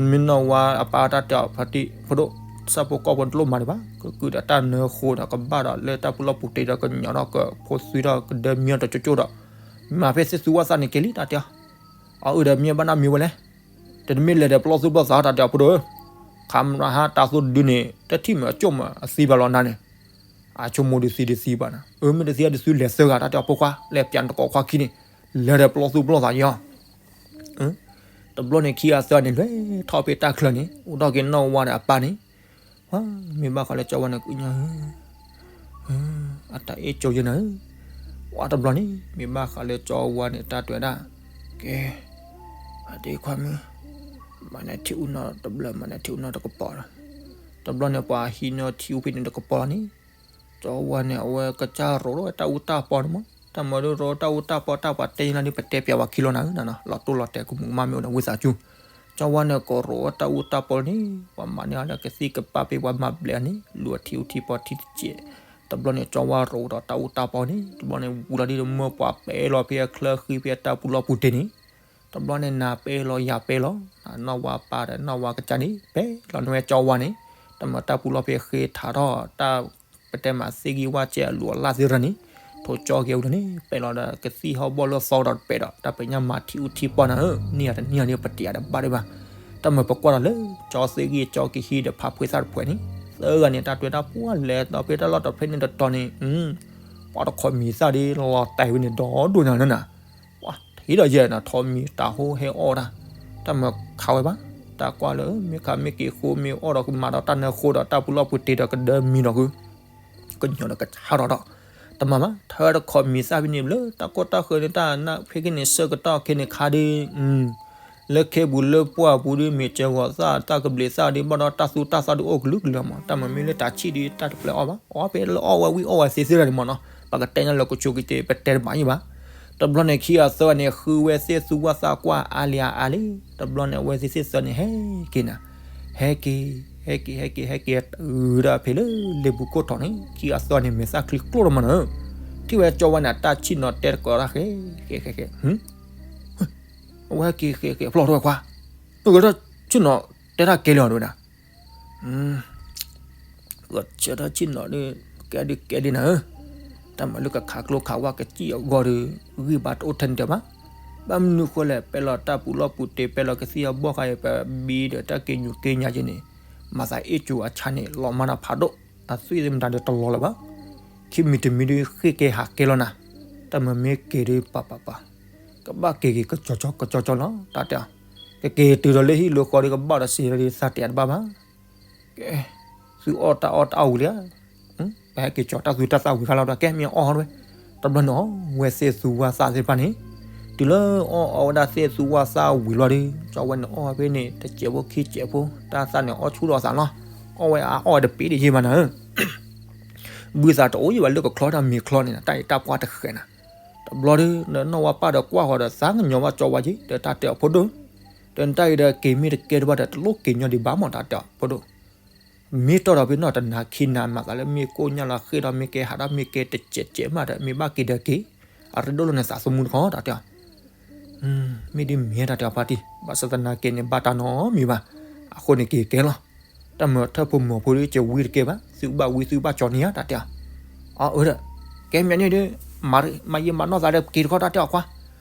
မ့ၢ်နီၢ်ဝါအပၢ်တၢ်တဲအီၤဖါတံၢ် ဖိဒိၣ် ဆၣ်ဖိကီၢ်ဖိတလိၣ်မၤဒံးဘၣ် ကကုၢ်ဒီးတၢ်နၢဃိဒီး ကဘၣ်ဒီးလၢတၢ်ပူၤလီၢ်ပူၤတ့ၤဒီးကညီဒီးကဖိသွံဒီးကဒၢမံအီၤတကၠိကၠိဒီး, မၤဖဲသ့ၣ်သူဝၣ်သၣ်န့ၣ်က့ၤလံတၢ်တဲအီၤ, အအုၣ်ဒီးမ့ၢ်ဘၣ်နၢ်မံဝဲလဲၣ်, တမ့ၢ်လဲၤဒီးပလီၢ်သူၣ်ပလီၢ်သးတၢ်တဲအီၤဖိဒိၣ်ဧၢ, ခးမရဟါတၢ်သိၣ်ဒုန့ၣ် တထံၣ်မ့ၢ်အကၠိၣ်မ့ၢ်အသံဘၣ်လီၤနၤန့ၣ် အဆိကမိၣ်ဒုးသံဒုးသံဘၣ်နၤ, အမ့ၢ်တသံဒုးသံလဲၤသၢဂၤတၢ်တဲအီၤဖိခွါ လဲၤပၠးနတကိးခွါခံန့ၣ်, လဲၤဒီးပလီၢ်သူၣ်ပလီၢ်သးယီၤ, တဘျီန့ၣ်ခံဂၤသၢဂၤန့ၣ် လဲၤထီၣ်ဖဲတၢ်ချၢန့ၣ် အိၣ်ထီၣ်က့ၤနီၢ်ဝါဒီးအပၢ်န့ၣ်, ဝါ မ့ၢ်ဘၣ်ဃးလၢကၠီဝါန့ၣ် ကညီဧၢ အတၢ်အ့ၣ်ကၠိယဲနၤဧၢ, ဝါတဘျီန့ၣ် မ့ၢ်ဘၣ်ဃးလၢကၠီဝါန့ၣ် တၢ်တဲဝဲဒၣ်, ကဲ, အဒ့ခွါမုၣ်, မၤနထံၣ်အူနီၢ်တဘျီ မၤနထံၣ်အူနီၢ်တကပီၤဒီး, တဘျီန့ၣ် ပှၤဟံးနီၢ်ထံအူဖဲန့ၣ်တကပီၤလီၤန့ၣ်, ကၠီဝါန့ၣ် အဝဲကစၢ်ရိးထီၣ်ဝဲတၢ်အူတၢ်ပီန့ၣ်မး, တၢ်မၤဒ်ရိးတၢ်အူတၢ်ပီတၢ်ပှၤတဲယဲလီၤဒ်ပတဲပျးဝဲခံလီၤနၤဧၢ, လီၤတိၢ်လီၤတဲာ်ကမူးကမၣ်မ့ၢ်အိၣ်ဒီးဝံသးစူၤ ကၠီဝါန့ၣ် ကရိးဝဲတၢ်အူတၢ်ပီန့ၣ် ပှၤမၤန့ၢ်အီၤလၢကသံၣ်ကပၢ်ဖဲပှၤမၤဘျဲးအီၤန့ၣ် လူၤအထံအူထံပီထံတစဲး, တဘျီန့ၣ် ကၠီဝါရိးဒီးတၢ်အူတၢ်ပီန့ၣ် တဘျီန့ၣ် ဝံၤလီၤဒ်မ့ၢ်ပှၤပဲလီၤဖဲအချၢဃံဖဲအတၢ်ပူၤလီၢ်ပူၤတ့ၤန့ၣ်, တဘျီန့ၣ် နၤပဲလီၤယၤပဲလီၤ, နီၢ်ဝါပၢ်ဒီးနီၢ်ဝါကစၢ်န့ၣ် ပဲလီၤန့ၢ်ဝဲကၠီဝါန့ၣ်, တၢ်မၤတၢ်ပူၤလီၢ်ဖဲဃ့ထးထီၣ်တၢ် ပတဲမးသ့ၣ်ဂံၢ်ဝၣ်စဲအလူၤအလၢ်သ့ၣ်တဖၣ်န့ၣ်, ထိးကၠီက့ၤအူဒၣ်န့ၣ် ပဲလီၤဒီးကသံၣ်ဟီၣ်ဘီၣ်လၢသီဒီးတပဲာ်ဒီး တၢ်ပညၣ်မၤထံအူထံပီနၤဧၢ, န့ၢ်ယၤတန့ၢ်ယၤဒ်ပတံၤယၤဒီးဘၣ်ဒံးဘၣ်, တၢ်မၤပကွၢ်ဒီးလၢ ကၠီသ့ၣ်ဂံၢ်ကၠီကဟံးဒီးဖးဖှ့သၣ်တဖှဲးန့ၣ်, သၢဂၤန့ၣ် တၢ်တွဲတၢ်ပှၢ်လဲၤဒီးဖဲတၢ်လီၢ်တဖျၢၣ်န့ၣ်တတီၤန့ၣ်, ပှၤတခီမံၤသၣ်ဒ်လီၤတဲာ်ဝဲန့ၣ်ဒီးဒိၣ်ညါလၢနၤ ပှၤထံၣ်ဒီးယဲၢ်နၤထီမံၤတၤဟိဟဲအီၣ်တၢ်, တၢ်မၤခးဝဲဘၣ်, တၢ်ကွၢ်လၢ မ့ၢ်ခးမ့ၢ်က့ၤဃိမ့ၢ်အီၣ်ဒီး ကမၤဒီးတၢ်နၢဃိဒီးတၢ်ပူၤလီၢ်ပူၤတ့ၤဒီးကဒၢမံဒီးဃု, ကညီဒီးကဆါထီၣ်ဒီး, တမၤဘၣ် ထၢတခီမံၤသၣ်ဖဲန့ၣ်ဘျီ တၢ်ကီတၢ်ဃၢၤန့ၣ် တၢ်နၢ်ဖဲက့ၤန့ၣ် ဆၢကတီၢ်ခဲန့ၣ်ခါဒ် လၢခဲပူၤလၢပှၢ်ပူၤဒ်မ့ၢ်စၢၤဂီၤသၣ်တၢ်ကဘျံးသၣ်ဒ်ဘၣ်ဒီးတၢ်သူတၢ်သၣ်ဒ်အိၣ်ကလုာ်ကလုာ်မး, တၢ်မၤမ့ၢ်လၢတၢ်ဆံၣ်ဒ်တၢ်တပျဲအီၣ်ဘၣ်, အီၣ်ဖဲလၢအီၣ်ဝဲဝံၣ်အီၣ်ဝဲသ့သ့လီၤန့ၣ်မးနီၤ, ပကတဲညါလၢကဆိးက့ၤတ့ၢ် ပတဲတဘၣ်ယံၤဘၣ်. တဘျီန့ၣ်ခံဂၤသၢဂၤန့ၣ် ဃုဝဲသ့ၣ်သူဝၣ်သၣ်ကွၢ်အါလံအါလံ, တဘျီန့ၣ် အဝဲသ့ၣ်သ့ၣ်သၢန့ၣ် ဟဲက့ၤနၤ, ဟဲက့ၤ, ဟဲက့ၤ, ဟဲက့ၤ, ဟဲက့ၤ, တုၤဒၣ်ဖဲလၢလ့ပူၤခိၣ်ထီၣ်န့ၣ် ခံဂၤသၢဂၤန့ၣ် မဲာ်သၣ်ချံကျိၣ်လီၤမးနီၤ, ထံၣ်ဝဲကၠီဝါန့ၣ် အတၢ်ဆံၣ်နီၤတဲတကိးတၢ်ဃဲ, ဃဲ, ဃဲ, ဃဲ, အဝဲက့ၤဃဲဃဲဖျီၣ်ထီၣ်ဝဲခွါ, ဂဲၤထီၣ်ဆ့ၣ်နီၤတဲတၢ်ကဲလံအီၤတဝဲဒၣ်, ဂဲၤဆၢထၢၣ်ဆ့ၣ်နီၤဒ် ကဲဒ်ကဲဒ်နၤဧၢ, တၢ်မၤလၢကခးကျိခးဝါကစံၣ်အဂီၢ်ဒီး ဂံၢ်ဘါတအိၣ်ထဲန့ၣ်တဘၣ်, ဘၣ်မနုၤဃိလဲၣ် ပဲလီၤတၢ်ပူၤလီၢ်ပူၤတ့ၤ ပဲလီၤကသံၣ်အဘီၣ်ဃါအံၤ ပဘံဒီးတၢ်က့ၤညူးက့ၤညါက့ၤန့ၣ်, မၤသးအ့ၣ်ကၠူအဆါန့ၣ် လီၤမၢ်နၤဖးဒိၣ်, အသွံၣ်သ့ၣ်မတၤဒီးတလီၤလၢၤဘၣ်, ခံမံၤတမံၤဒ်ဃ့ၢ်ကဲဟးကဲလီၤနၤ, တၢ်မၤမ့ၢ်က့ၤဒ်ပၤပၤပၤ ကဘၣ်က့ၤက့ၤကကၠီကၠီကကၠီကၠီလီၤ တၢ်တဲအီၤ, ကက့ၤတုၤဒီးလၢဟံၣ်လၢဃီဒီးကဘၣ်ဒီးစံးဒီးသးတဲတဘၣ်ဘၣ်, ကဲ, သုအီၣ်တၢ်အီၣ်တၢ်အီဝံၤလံဧါ, ပဟဲက့ၤကၠီတၢ်သူတၢ်သၣ်ဝံၤခါလီၤဒီး ကဲမ့ၢ်အီၣ်ဟီဝဲ, တဘျီန့ၣ်အီၣ်ဝဲသ့ၣ်သူဝါသၣ်သ့ၣ်တဖၣ်န့ၣ်, တုၤလၢအီၣ်အီဝဲဒၣ်သ့ၣ်သူဝါသၣ်ဝံၤလီၤဒီး ကၠီဝဲန့ၣ်အီၣ်ဖဲန့ၣ် တစဲးဖိခံစဲးဖိ တၢ်သၣ်န့ၣ်အီၣ်ဆူၣ်ဒီးသးလီၤ, အီၣ်ဝဲအအီၣ်ဝဲတပ့ၤတယံာ်ဘၣ်နၤဧၢ ဘုသးတအိၣ်ယံာ်ဘၣ်လၢကချီတၢ်မ့ၤချီန့ၣ် တၢ်အံၤတၢ်ပှၢ်တဃဲးနၤ, တဘျီဒီး နီၢ်ဝါပၢ်ဒီးကွၢ်ဃီၤဒီးသးကညီၤဘၣ်ကၠီဝါက့ၤ ဒီးတၢ်တဲအီၤဖိဒိၣ်, ဒီးနတၢ်အံၤဒီးက့ၤမ့ၢ်တကဲတဘၣ်ဒီးတလိၣ်က့ၤညီဒံးဘၣ်မး တၢ်တဲအီၤဖိဒိၣ်, မ့ၢ်တီၢ်ဒီးဖဲနီၢ်တနၤခံနၤမၤသးလၢမ့ၢ်ကိၣ်ညၣ်လီၤဃ့ၢ်ဒီးမ့ၢ်ကဲဟးဒီးမ့ၢ်ကဲတစဲးစဲးမးဒီး မ့ၢ်ဘၣ်က့ၤဒီးက့ၤ, အရ့ဒိၣ်လိာ်နသးသမူတခီ တၢ်တဲအီၤ မ့ၢ်ဒ်မ့ၢ်တၢ်တဲအီၤဖါတံၢ် ဘၣ်ဆၣ်သနာ်က့န့ၣ် ဘၣ်တၢ်နီတမံၤဘၣ်, အဃိန့ၣ်က့ၤကဲလီၤ, တၢ်မၤထၢၣ်ဖိမီၤဖိဒီးကဝံတကဲဘၣ် သုဘၣ်ဝံသုဘၣ်ကၠီန့ၣ်ဧါ တၢ်တဲအီၤ, အၢ အၢဒီး, ကဲမ့ၢ်န့ၣ်ဒီး, မၤယံာ်မၤနီၢ်သးဒီးက့ၤတခီ တၢ်တဲအီၤခွါ,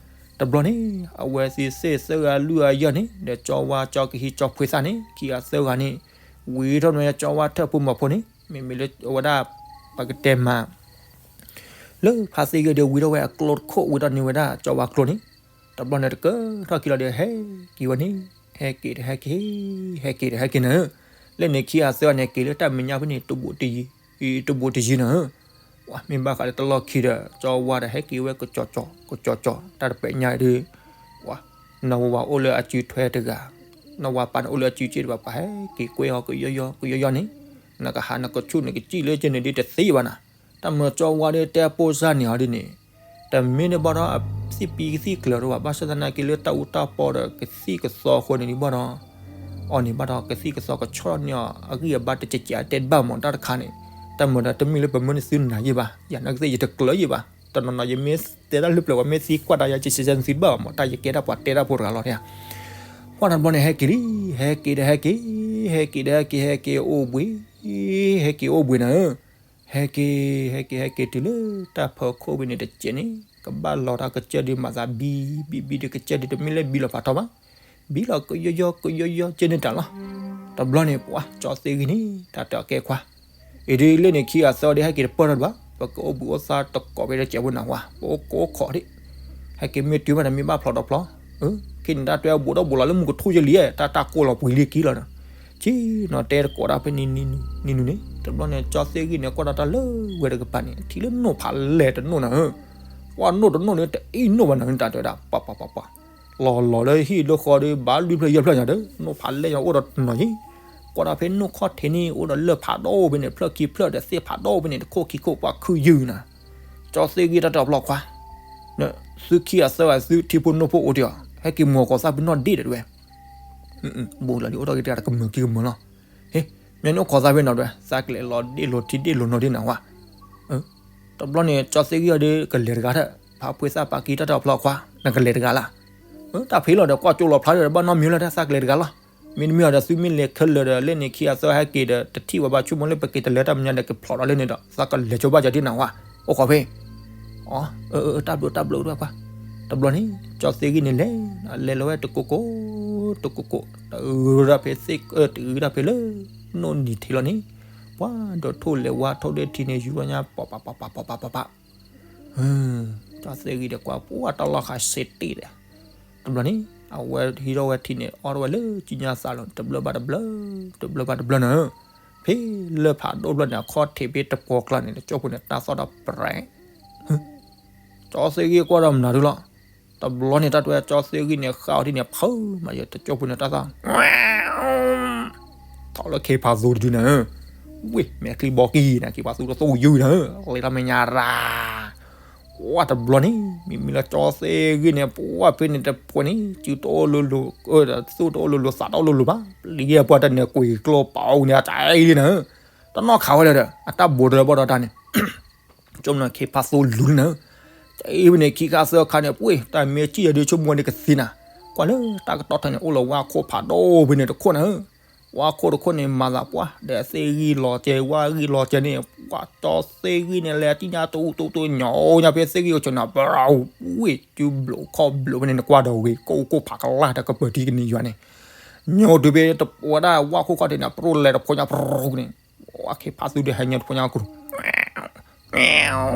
တဘျီန့ၣ် အဝဲသ့ၣ်သ့ၣ်သၢဂၤလွံၢ်ဂၤယဲၢ်န့ၣ် ဒီးကၠီဝါကၠီကဟံးကၠီဖှ့သၣ်န့ၣ် ခံဂၤသၢဂၤန့ၣ်, ဝံၤထီၣ်န့ၣ်ကၠီဝါထၢၣ်ဖိမီၤဖိန့ၣ် မ့မ့ၢ်လၢအဝဲဒၣ် ပကတဲမး လၢဖါသ့ၣ်ဂ့ၢ်ဒီးဝံၤထီၣ်ဝဲအကျိတခိၣ် ဝံၤထီၣ်န့ၢ်ဝဲဒၣ်ကၠီဝါကျိန့ၣ်, တဘျီန့ၣ်တကၢထီၣ်ခံလီၤဒီး ဟဲက့ၤဝဲန့ၣ်, ဟဲက့ၤတဟဲက့ၤ, ဟဲက့ၤတဟဲက့ၤနၤဧၢ, လၢန့ၣ်ခံဂၤသၢဂၤန့ၣ် က့ၤလၢတၢ်မဲာ်ညါဖဲန့ၣ် တဘူးတယံၤ, တဘူးတယံၤနၤဧၢ, ပှၤမ့ၢ်ဘၣ်ဃးလၢတလီၢ်ခံဒီး ကၠီဝါဒီးဟဲက့ၤဝဲကကၠီကၠီ, ကကၠီကၠီ, တၢ်တပဲာ်ညါဒီး ပှၤ နီၢ်ဝါအိၣ်လၢအစုထွဲတဂၤ, နီၢ်ဝါပၢ်န့ၣ်အိၣ်လၢအစုစ့ၢ်တဘၣ် ပှၤဟဲက့ၤကွဲအီၤကယီယီကယီယီန့ၣ်, နကဟးနကဆူၣ်န့ၣ် ကစံၣ်လၢကန့ၣ်ဒ်တသ့ဘၣ်နၤ, တၢ်မၤကၠီဝါဒီးတဲပိၢ်စၢ်န့ၣ်အီၤဒ်န့ၣ်, တမ့ၢ်န့ၣ်ဘၣ်ဒီး အသံၣ်ပံကသံၣ်ကျၢၤတအိၣ်ဘၣ် ဘၣ်ဆၣ်သနာ်က့လၢတၢ်အူတၢ်ပီဒီးကသံၣ်ကသီအဃိန့ၣ်ဒ်ဘၣ်ဒီး အီၤန့ၣ်ဘၣ်ဒီး ကသံၣ်ကသီကဆီၣ်န့ၢ်အီၤ အဂံၢ်အဘါတကဲးကဲးအတဲတဘၣ်မး တၢ်တခါန့ၣ်, တၢ်မၤဒီးတမ့ၢ်လၢပမၢနသုနၤယံာ်ဘၣ်, ယၤနာ်ကသ့ၣ်ယတကျၢၤယံာ်ဘၣ်, တနီၤနီၤယမ့ၢ်တဲတၢ်လၢပျၢၤ ပှၤမ့ၢ်သံကွၢ်တၢ်ယၤ ကစံးစဲနသုဘၣ်မး တၢ်ယကဲတၢ်ပှၤတဲတၢ်ဖိတဂၤလီၤ. ပှၢ်တဘျီန့ၣ် ဟဲက့ၤလံ, ဟဲက့ၤဒီးဟဲက့ၤ, ဟဲက့ၤဒီးဟဲက့ၤ ဟဲက့ၤအိၣ်ဘှံး, ဟဲက့ၤအိၣ်ဘှံးနၤဧၢ, ဟဲက့ၤ, ဟဲက့ၤ ဟဲက့ၤတုၤလၢတၢ်ဖီခိၣ်ဖဲန့ၣ်တစဲးန့ၣ် ကဘၣ်လီၤတၢ်ကစၢၢ်ဒုးမၤသးဘံ, ဘံ ဘံဒီးကစၢၢ်ဒုး တမ့ၢ်လၢဘံလီၤဖးထီဘၣ်, ဘံလီၤကယီယီကယီယီကဲန့ၢ်တၢ်လီၤ. တဘျီန့ၣ် ပှၤကၠီသ့ၣ်ဂံၢ်န့ၣ် တၢ်တဲအီၤကဲခွါ, အံၤဒ်လဲၣ်န့ၣ် ခံဂၤသၢဂၤဒ်ဟဲက့ၤတပၢၢ်ထီၣ်ဒံးဘၣ်, ပကအိၣ်ဘှံးအိၣ်သါတကိးဖဲတစဲးဖိနၤဝါ, ပအိၣ်ကိးခိးဒံး, ဟဲက့ၤမ့ၢ်တုၤဘၣ်ဒီးမ့ၢ်ဘၣ်ဖျိးဒီးဖျိး, ခဲန့ၣ်တၢ်တဲဘိးထီၣ်ဘိးလီၤလၢမူကထူၣ်ယဲလံ, တၢ်တၢ်ကိၢ်လီၤပှံၤလံကံလီၤဒီး, ဆ့ၣ်နီၤတဲတကိးတၢ်ဖဲန့ၣ်နံၤနံၤန့ၣ် တဘျီန့ၣ် ကၠီသ့ၣ်ဂံၢ်န့ၣ် ကွၢ်ဒီးတၢ်လၢဝဲတကပၤန့ၣ် ထံၣ်လၢနိၣ်ဖးလဲၢ်တနိၣ်နၤဧၢ, ပှၤနိၣ်တနိၣ်န့ၣ် တအံၣ်နိၣ်ဘၣ်နၤဧၢ တၢ်တဲဝဲဒၣ် ပှၤပှၤပှၤပှၤ လီၤလီၤလၢဟံၣ်လၢဃီဒီး ဘၣ်လွံၢ်ဖျၢၣ်ယဲၢ်ဖျၢၣ်ညါဒီး နိၣ်ဖးလဲၢ်ညါအိၣ်ဒီးတနီၤယံၤ, ကွၢ်ဒီးဖဲနိၣ်ခီၣ်ထံးန့ၣ် အိၣ်ဒီးလၢၢ်ဖးဒိၣ်ဖဲန့ၣ် ဖျၢၣ်ခံဖျၢၣ်ဒီးသ့ၣ်ဖးဒိၣ်ဖဲန့ၣ် တခိၣ်ခံခိၣ်ပှၤခုယုၢ်နၤ, ကၠီသ့ၣ်ဂံၢ်တၢ်တဲအီၤဖျီခွါ, သုခံဂၤသၢဂၤသုထံဖိနိၣ်ဖိအိၣ်တ့ၢ်အီၤ ဟဲက့ၤမၤကီၤသၣ်ဖဲနီၣ်ဒ့ၣ်ဒီးတဝဲ ဘူးလီၤလံ အိၣ်ထီၣ်က့ၤတဂၤတကမၢၤခံကမၢၤလီၤ. ဟ့, မ့ၢ်န့ၣ်အိၣ်ခိးသးဖဲနီၤဒွဲ သးကလဲၤလီၤဒ့ၣ်လီၤထံဒ့ၣ်လီၤနီၢ်ဒ့ၣ်နၤဝါ. တဘျီန့ၣ် ကၠီသ့ၣ်ဂံၢ်အီၤဒီး ကလဲၤတဂၤထၢၣ် ဖါဖှ့သၣ်ပာ်ကံတၢ်တဲအီၤဖျီခွါ နကလဲၤတဂၤလၢ်. တၢ်ဖဲလီၤဒီး ကွၢ်ကၠိလီၤဖျါဒီး ဘၣ်နီတမံၤလၢ် သးကလဲၤတဂၤလီၤ. မ့တမ့ၢ်အီၤဒီးသုမ့ၢ်လဲၤခဲလၢာ်ဒီး လၢန့ၣ်ခံဂၤသၢဂၤဟဲက့ၤဒီး တထံၣ်ဝဲဘၣ်ဆိကမိၣ်လၢပက့ၤတလၢတၢ်မဲာ်ညါဒီး ကဖျိးဒီးလၢန့ၣ်ဒီး သးကလဲၤကၠိဘၣ်ကၠီဒ်နၤဝါ. အိၣ်ခိးဖဲ အၢ တၢ်ဘျုးတၢ်ဘျုးဒၣ်ကွၢ်. တဘျီန့ၣ် ကၠီသ့ၣ်ဂံၢ်န့ၣ်လဲၤ လဲၤလီၤဝဲတကိးကိး တကိးကိး တအုဒၣ်ဖဲသ့ၣ် တအုဒၣ်ဖဲလၢ နိၣ်နံၤထံးလီၤန့ၣ် ပှၤဒီးထိၣ်လဲၤဝါထိၣ်ဒ့ၣ်ထံးန့ၣ် ယူၤဝဲညါ ပှၤပှၤပှၤပှၤပှၤပှၤပှၤ ကၠီသ့ၣ်ဂံၢ်ဒီးကွၢ် ပှၤတၢ်လီၢ်ဃာ်စ့တ့ၢ်ဒီး တဘျီန့ၣ် အဝဲဟံးထီၣ်ဝဲထံးန့ၣ် အီၣ်ထီၣ်ဝဲလၢကၠံညါသးလီၤ တဘျီဘၣ်တဘျီ တဘျီဘၣ်တဘျီန့ၣ် ဖဲလၢဖးဒိၣ်ဘျီန့ၣ် အခီၣ်ထံးဖဲတပှီၤကျါန့ၣ် တကၠိဖိန့ၣ် တၢ်သီၣ်ဒီးပြဲး ကၠီသ့ၣ်ဂံၢ်ကွၢ်ဒီးမနုၤဒုလီၤ. တဘျီန့ၣ် တၢ်တဲကၠီသ့ၣ်ဂံၢ်န့ၣ် ဃးအီၤဒ်န့ၣ် ဖုးမးယတကၠိဖိန့ၣ် တၢ်သီၣ် ထီၣ်လၢခ့ဖးသိတဒုန့ၣ် ဝ့ၢ် မဲာ်ချံဘီကံၤန့ၣ် ခ့ဖးသိတသိၣ်ယုၢ်န့ၣ် လဲၤထီၣ်မဲာ်ညါရၤ ပှၤတဘျီန့ၣ် မ့မ့ၢ်လၢကၠီသ့ၣ်ဂံၢ်န့ၣ် ပှၤဖဲန့ၣ်တပှဲၤန့ၣ် စုတအိၣ်လိၤလိၤ သူၣ်တအိၣ်လိၤလိၤ သးတအိၣ်လိၤလိၤဘၣ် ပျံၤပှၤတၢ်န့ၣ် ကွံာ်ကျိပာ်အိၣ်န့ၣ် အတၢ်အံၤလံနၤ တနီၣ်ခးဝဲလၢဒီး အတၢ်ဘိးတလၢဘၣ်ဒီးတၢ်န့ၣ် ကၠိမနုၤခ့ဖးသိလူၤလံနၤ အံၤဖဲန့ၣ် ခံခါသၢခါန့ၣ် ပှ့ၤ တၢ်မ့ၢ်စံၣ်အဒုးဆိကမိၣ်ဝဲန့ၣ်ကသံနၤ ကွၢ်လၢတၢ်ကတီၢ်ထီန့ၣ် အိၣ်လီၤဝါခိၣ်ဖးဒိၣ်ဖဲန့ၣ်တခိၣ်နၤ ဝါခိၣ်တခိၣ်န့ၣ် မၤသးပှၢ် ဒီးသ့ၣ်ဂံၢ်လီၤကဲ ဝါဂံၢ်လီၤကဲန့ၣ် ပှၤကၠီသ့ၣ်ဂံၢ်န့ၣ် လဲၤတံၢ်ညါတအူတအူတညိးညါဖဲသ့ၣ်ဂံၢ်အိၣ်ဆိးနၤ ဘြူၤ ဝ့ၢ် စုဘျိးခီၣ်ဘျိးဖဲန့ၣ် နကွၢ်ဒီးဝ့ၢ် ကိၣ်ကိၣ်ဖးကလၢ်တၢ်ကပၢၤထံကန့ၢ်ယွၤန့ၣ် ညိးတုၤဖဲတပှဲၤဒၣ်ဝါခိၣ်ခီၣ်ထံးန့ၣ် ပရိၣ်လဲၤတဖိညါပရိၣ်န့ၣ် ဝါခ့ဖးသူဒီးဟဲညိးတဖိညါကရူၢ်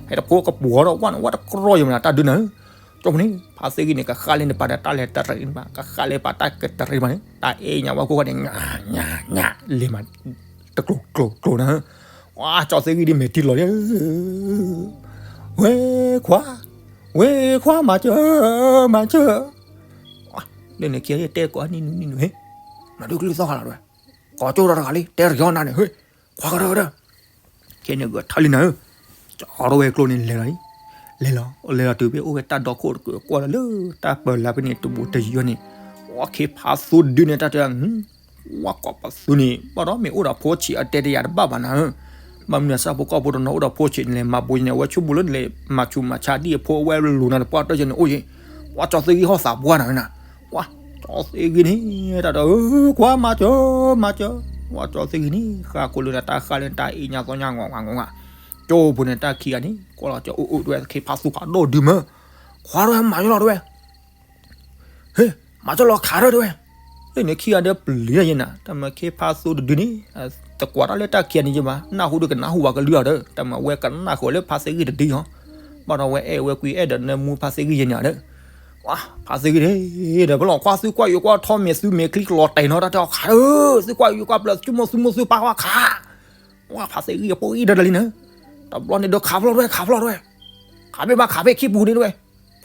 ဟဲတဖိကပှီၤဒီးဝဲန့ၣ် ဝဲတကြီယမနၤတၢ်ဒုးနၤဧၢ ကၠိဖိန့ၣ် ဖါသ့ၣ်ဂံၢ်န့ၣ် ကဃၣ်လၢနပာ်ဒီးတၢ်လဲၤတရံးန့ၣ်ဘၣ်, ကဃၣ်လၢပာ်တၢ်ကတရံးဘၣ်န့ၣ် တၢ်အဲၣ်ညါဝဲခိၣ်ဃီန့ၣ် ညါညါလ့ၤမး တကျိၤကျိၤကျိၤနၤ, ဝါ ကၠီသ့ၣ်ဂံၢ်ဒ်မဲာ်ထံလီၤလံ, ဝဲခွါ, ဝဲခွါ မၤစၢၤ, မၤစၢၤ, လၢန့ၣ်ခံဂၤဒ်တဲကိးနံၣ်နူနံၣ်နူဟ့ၣ်, နဒုးကလုၢ်သီၣ်ဃာ်လီၤတဝဲ, ကိးကၠိဒီးတဂၤလံ တဲတက့ၤအီၤနၤန့ၣ် ဟ့ၣ်, ခွါကရၢကရၢ ခဲန့ၣ်ဂဲၤထါလံနၤဧၢ, ကၠီထီၣ်ဝဲကျိန့ၣ်လဲၤလီၤ, လဲၤလီၤ လဲၤလီၤတုၤဖဲအိၣ်ဝဲတၢ်ဒီခိၣ်တကၢးကွၢ်လီၤလၢတၢ်ပၢၤလၢ်ဖဲန့ၣ်တဘူးတယၢန့ၣ်, ဝါ ခ့ဖါသူဒုန့ၣ် တၢ်တဲ, ဝါ ကိးပသူန့ၣ် ဘၣ်ဒီးမ့ၢ်အိၣ်ဒီးဖိဆံးအတဲတယာ်တဘၣ်ဘၣ်နၤဧၢ, ဘၣ်မနုၤအဆၣ်ဖိကီၢ်ဖိတနီၤအိၣ်ဒီးဖိဆံးန့ၣ်လဲၤမၤဘူးယဲန့ၣ် အဝဲဆိကမိၣ်လၢန့ၣ်လဲၤမၤဆူးမၤဆါဒ်အဖိအဝဲလူၤနၤတပှၢ်တၢၢ်ယဲန့ၣ်အိၣ်ယဲ, ဝါ ကၠီသ့ၣ်ဂံၢ်ဟီၣ်သးပှၢ်နၤဧၢနၤ, ဝါ ကၠီသ့ၣ်ဂံၢ်န့ၣ် တၢ်တဲ ခွါ မၤစၢၤ မၤစၢၤ, ဝါ ကၠီသ့ၣ်ဂံၢ်န့ၣ် ဃၣ်ခိၣ်လၢနတၢ်ဃၣ်လၢနတၢ်အ့ၣ်ညါသီညါ ငီးငါးငီးငါး, ကၠိဖိန့ၣ် တၢ်ခံဂၤန့ၣ် ကွၢ်လီၤကၠီအိၣ်အိၣ်တဝဲ ခ့ဖါသူဖးဒိၣ်ဒုမၢ, ခွါတဝဲ မၤစၢၤလီၤတဝဲ ဟ့ၣ်, မၤစၢၤလီၤခးထီၣ်တဝဲ, လၢန့ၣ်ခံဂၤဒီးပျံၤတၢ်ယဲနၤ တၢ်မၤခ့ဖါသူတဒုန့ၣ်, တကွၢ်တၢ်လၢတၢ်ခံဂၤန့ၣ်ယဲဘၣ် နၢ်ဟူဒီးကနၢ်ဟူဝဲကလုၢ်အီၤဒီး တၢ်မၤဝဲကနၣ်ဃုာ်လၢဖါသ့ၣ်ဂံၢ်တဒုအီၤ, ဘၣ်ဒီးဝဲအဲၣ်ဝဲကွံအဲၣ်ဒီးနၢမူဖါသ့ၣ်ဂံၢ်ယဲန့ၣ်ဒီး, ဝါ ဖါသ့ၣ်ဂံၢ်န့ၣ် ဒီးပလီၢ်ခွါ သုကွၢ်ယိၤကွၢ်ထီၣ်မဲာ်သုမဲာ်ချံကလီၤတဲာ်နီၤ တၢ်တဲအီၤခးဧၢ, သုကွၢ်ယိၤကွၢ်ပျၢၤသုမိၢ်သုမိၢ်သုပၢ်ဝဲခး ဝါ ဖါသ့ၣ်ဂံၢ်အဖိအံၤဒီးလံနၤ, တဘျီန့ၣ်ဒီးခးဖျီၣ်တဝဲ ခးဖျီၣ်တဝဲ, ခးဖဲဘၣ်ခးဖဲခံပူၤန့ၣ်တဝဲ,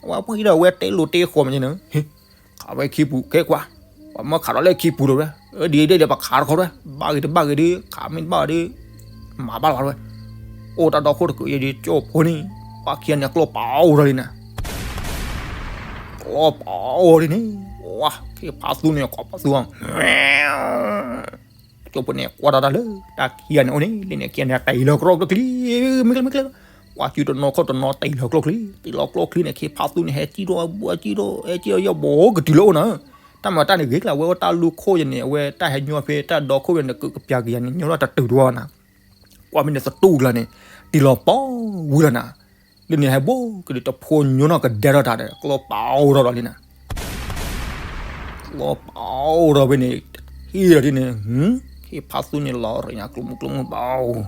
အဝဲဖိအံၤဒီးအဝဲတဲလိာ်တဲဃီၤမးန့ၣ်, ခးဖဲခံပူၤခဲကွၢ်, ပှၤမၢခးဒီးလၢခံပူၤဒီးဝဲ, ဒ်ဒ်ဒီးပှၤခးတခီတဝဲ, ဘၣ်ဂ့ၤတဘၣ်ဂ့ၤဒီး ခးမ့ၢ်တဘၣ်ဒီး မၤဘၣ်လီၤတဝဲ, အိၣ်တၢ်ဒီခိၣ်တကုးယဲဒီးကၠိဖိန့ၣ်, ပှၤခံဂၤန့ၣ်ကျိပာ်အိၣ်ထီၣ်လံနၤ ကျိပာ်အိၣ်ဒ်န့ၣ်, ဝါ ခ့ဖါသူန့ၣ် ကိးပသူအီၤ, ကၠိဖိန့ၣ် ကွၢ်ထီၣ်တၢ်လၢတၢ်ခံဂၤန့ၣ်အိၣ်န့ၣ် လၢန့ၣ်ခံဂၤန့ၣ် တ့ၢ်လီၤကျိချံ, မ့ၢ်ကျဲမ့ၢ်ကျဲ, ကွၢ်စုတနီၤခီၣ်တနီၤ တ့ၢ်လီၤကျိချံ, တ့ၢ်လီၤကျိချံန့ၣ် ခ့ဖါသူန့ၣ် ဟဲကံၣ်ထီၣ်ဘှီကံၣ်ထီၣ် ဟဲကံၣ်ထီၣ်ယီၢ်ဘှီကတုၤလၢအိၣ်နၤ, တၢ်မၤတၢ်န့ၣ်ဂ့ၤကျါ အဝဲအိၣ်တၢ်လူၢ်ခိၣ်ယဲန့ၣ် အဝဲတၢ်ဟဲညီဖဲတၢ်ဒီခိၣ်ဝဲန့ၣ် ကကပျၢ်က့ၤယၤန့ၣ် ညီထီၣ်တတုၤတဝီနၤ ကွၢ်မ့ၢ်န့ၣ် သတူၢ်ကျါန့ၣ် တ့ၢ်လီၤပီဝံၤလီၤနၤ, လၢန့ၣ်ဟဲဘိကဒုးတဖိညိနီၢ်ကဒဲထီၣ်တၢ်ဒီး ကျိပာ်အိၣ်ထီၣ်ဒီးလံနၤ, ကျိပာ်အိၣ်ထီၣ်ဖဲန့ၣ် ဟံၣ်ဒီးဒ်န့ၣ်, ခ့ဖါသူန့ၣ်လီၤရၣ်ညါကျိမုၢ်ကျိမုၢ်ပာ်အိၣ်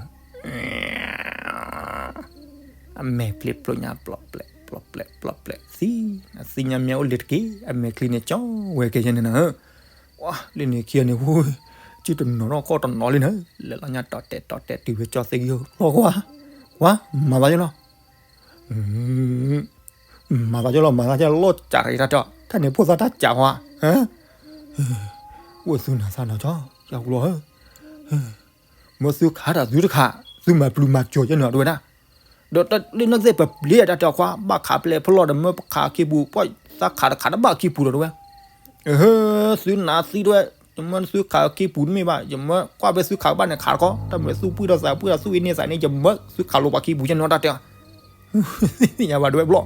အမဲာ်ချံဖျိညါ ပျီၣ်ပျဲး ပျီၣ်ပျဲး ပျီၣ်ပျဲးသံ, အသံညါမ့ၢ်အိၣ်လၢတက့ၢ် အမဲာ်ချံန့ၣ်ကၠီဝဲကဲယဲန့ၣ်နၤ, ဝါ လၢန့ၣ်ခံဂၤန့ၣ် ဝူ စုတနီၤထီၣ်ခီၣ်တနီၤလံနၤ, လဲၤလီၤညါတီၤတဲာ်တီၤတဲာ်တုၤဝဲကၠီသ့ၣ်ဂံၢ် လီၤကွၢ်, ဝါ မၤသးယလီၤ, မၤသးယလီၤ မၤသးယလီၤ လီၤစၢ်ရံၣ်တၢ်တီၤ တၢ်န့ၣ်ဖိသၣ်တၢ်စၢ်ဝါ, ဝဲသုနၤသးနီၤကၠီ ယၤဝူလီၤဧၢ မၢသုခးတၢ်သုတခး, သုမၤပျုၤမၤစၢၤယဲန့ၣ်တဝဲဒၣ်, ဒီးတၢ်လၢနီၢ်သ့ၣ်ပပျံၤတၢ်တဲအီၤခွါ ဘၣ်ခးပျဲၢ်ဖျီၣ်ဒီးမၢခးခံပူၤ ပှၤသးခးတခးတဘၣ်ခံပူၤဒီးတဝဲ, ဟၢ သုနၤသံတဝဲ, ယမၢသုခးခံပူၤတမ့ၢ်ဘၣ် ယမၢကွၢ်ဖဲသုခးကဘၣ်န့ၣ်ခးတခီ တၢ်မၤသုပှံၢ်ထီၣ်သးပှံၢ်ထီၣ် သုအ့န့သးန့ၣ် ယမၢသုခးလိာ်ပှၤခံပူၤယဲန့ၣ်တၢ်တဲအီၤ သ့ၣ်ညါဘၣ်တဝဲဘျီ,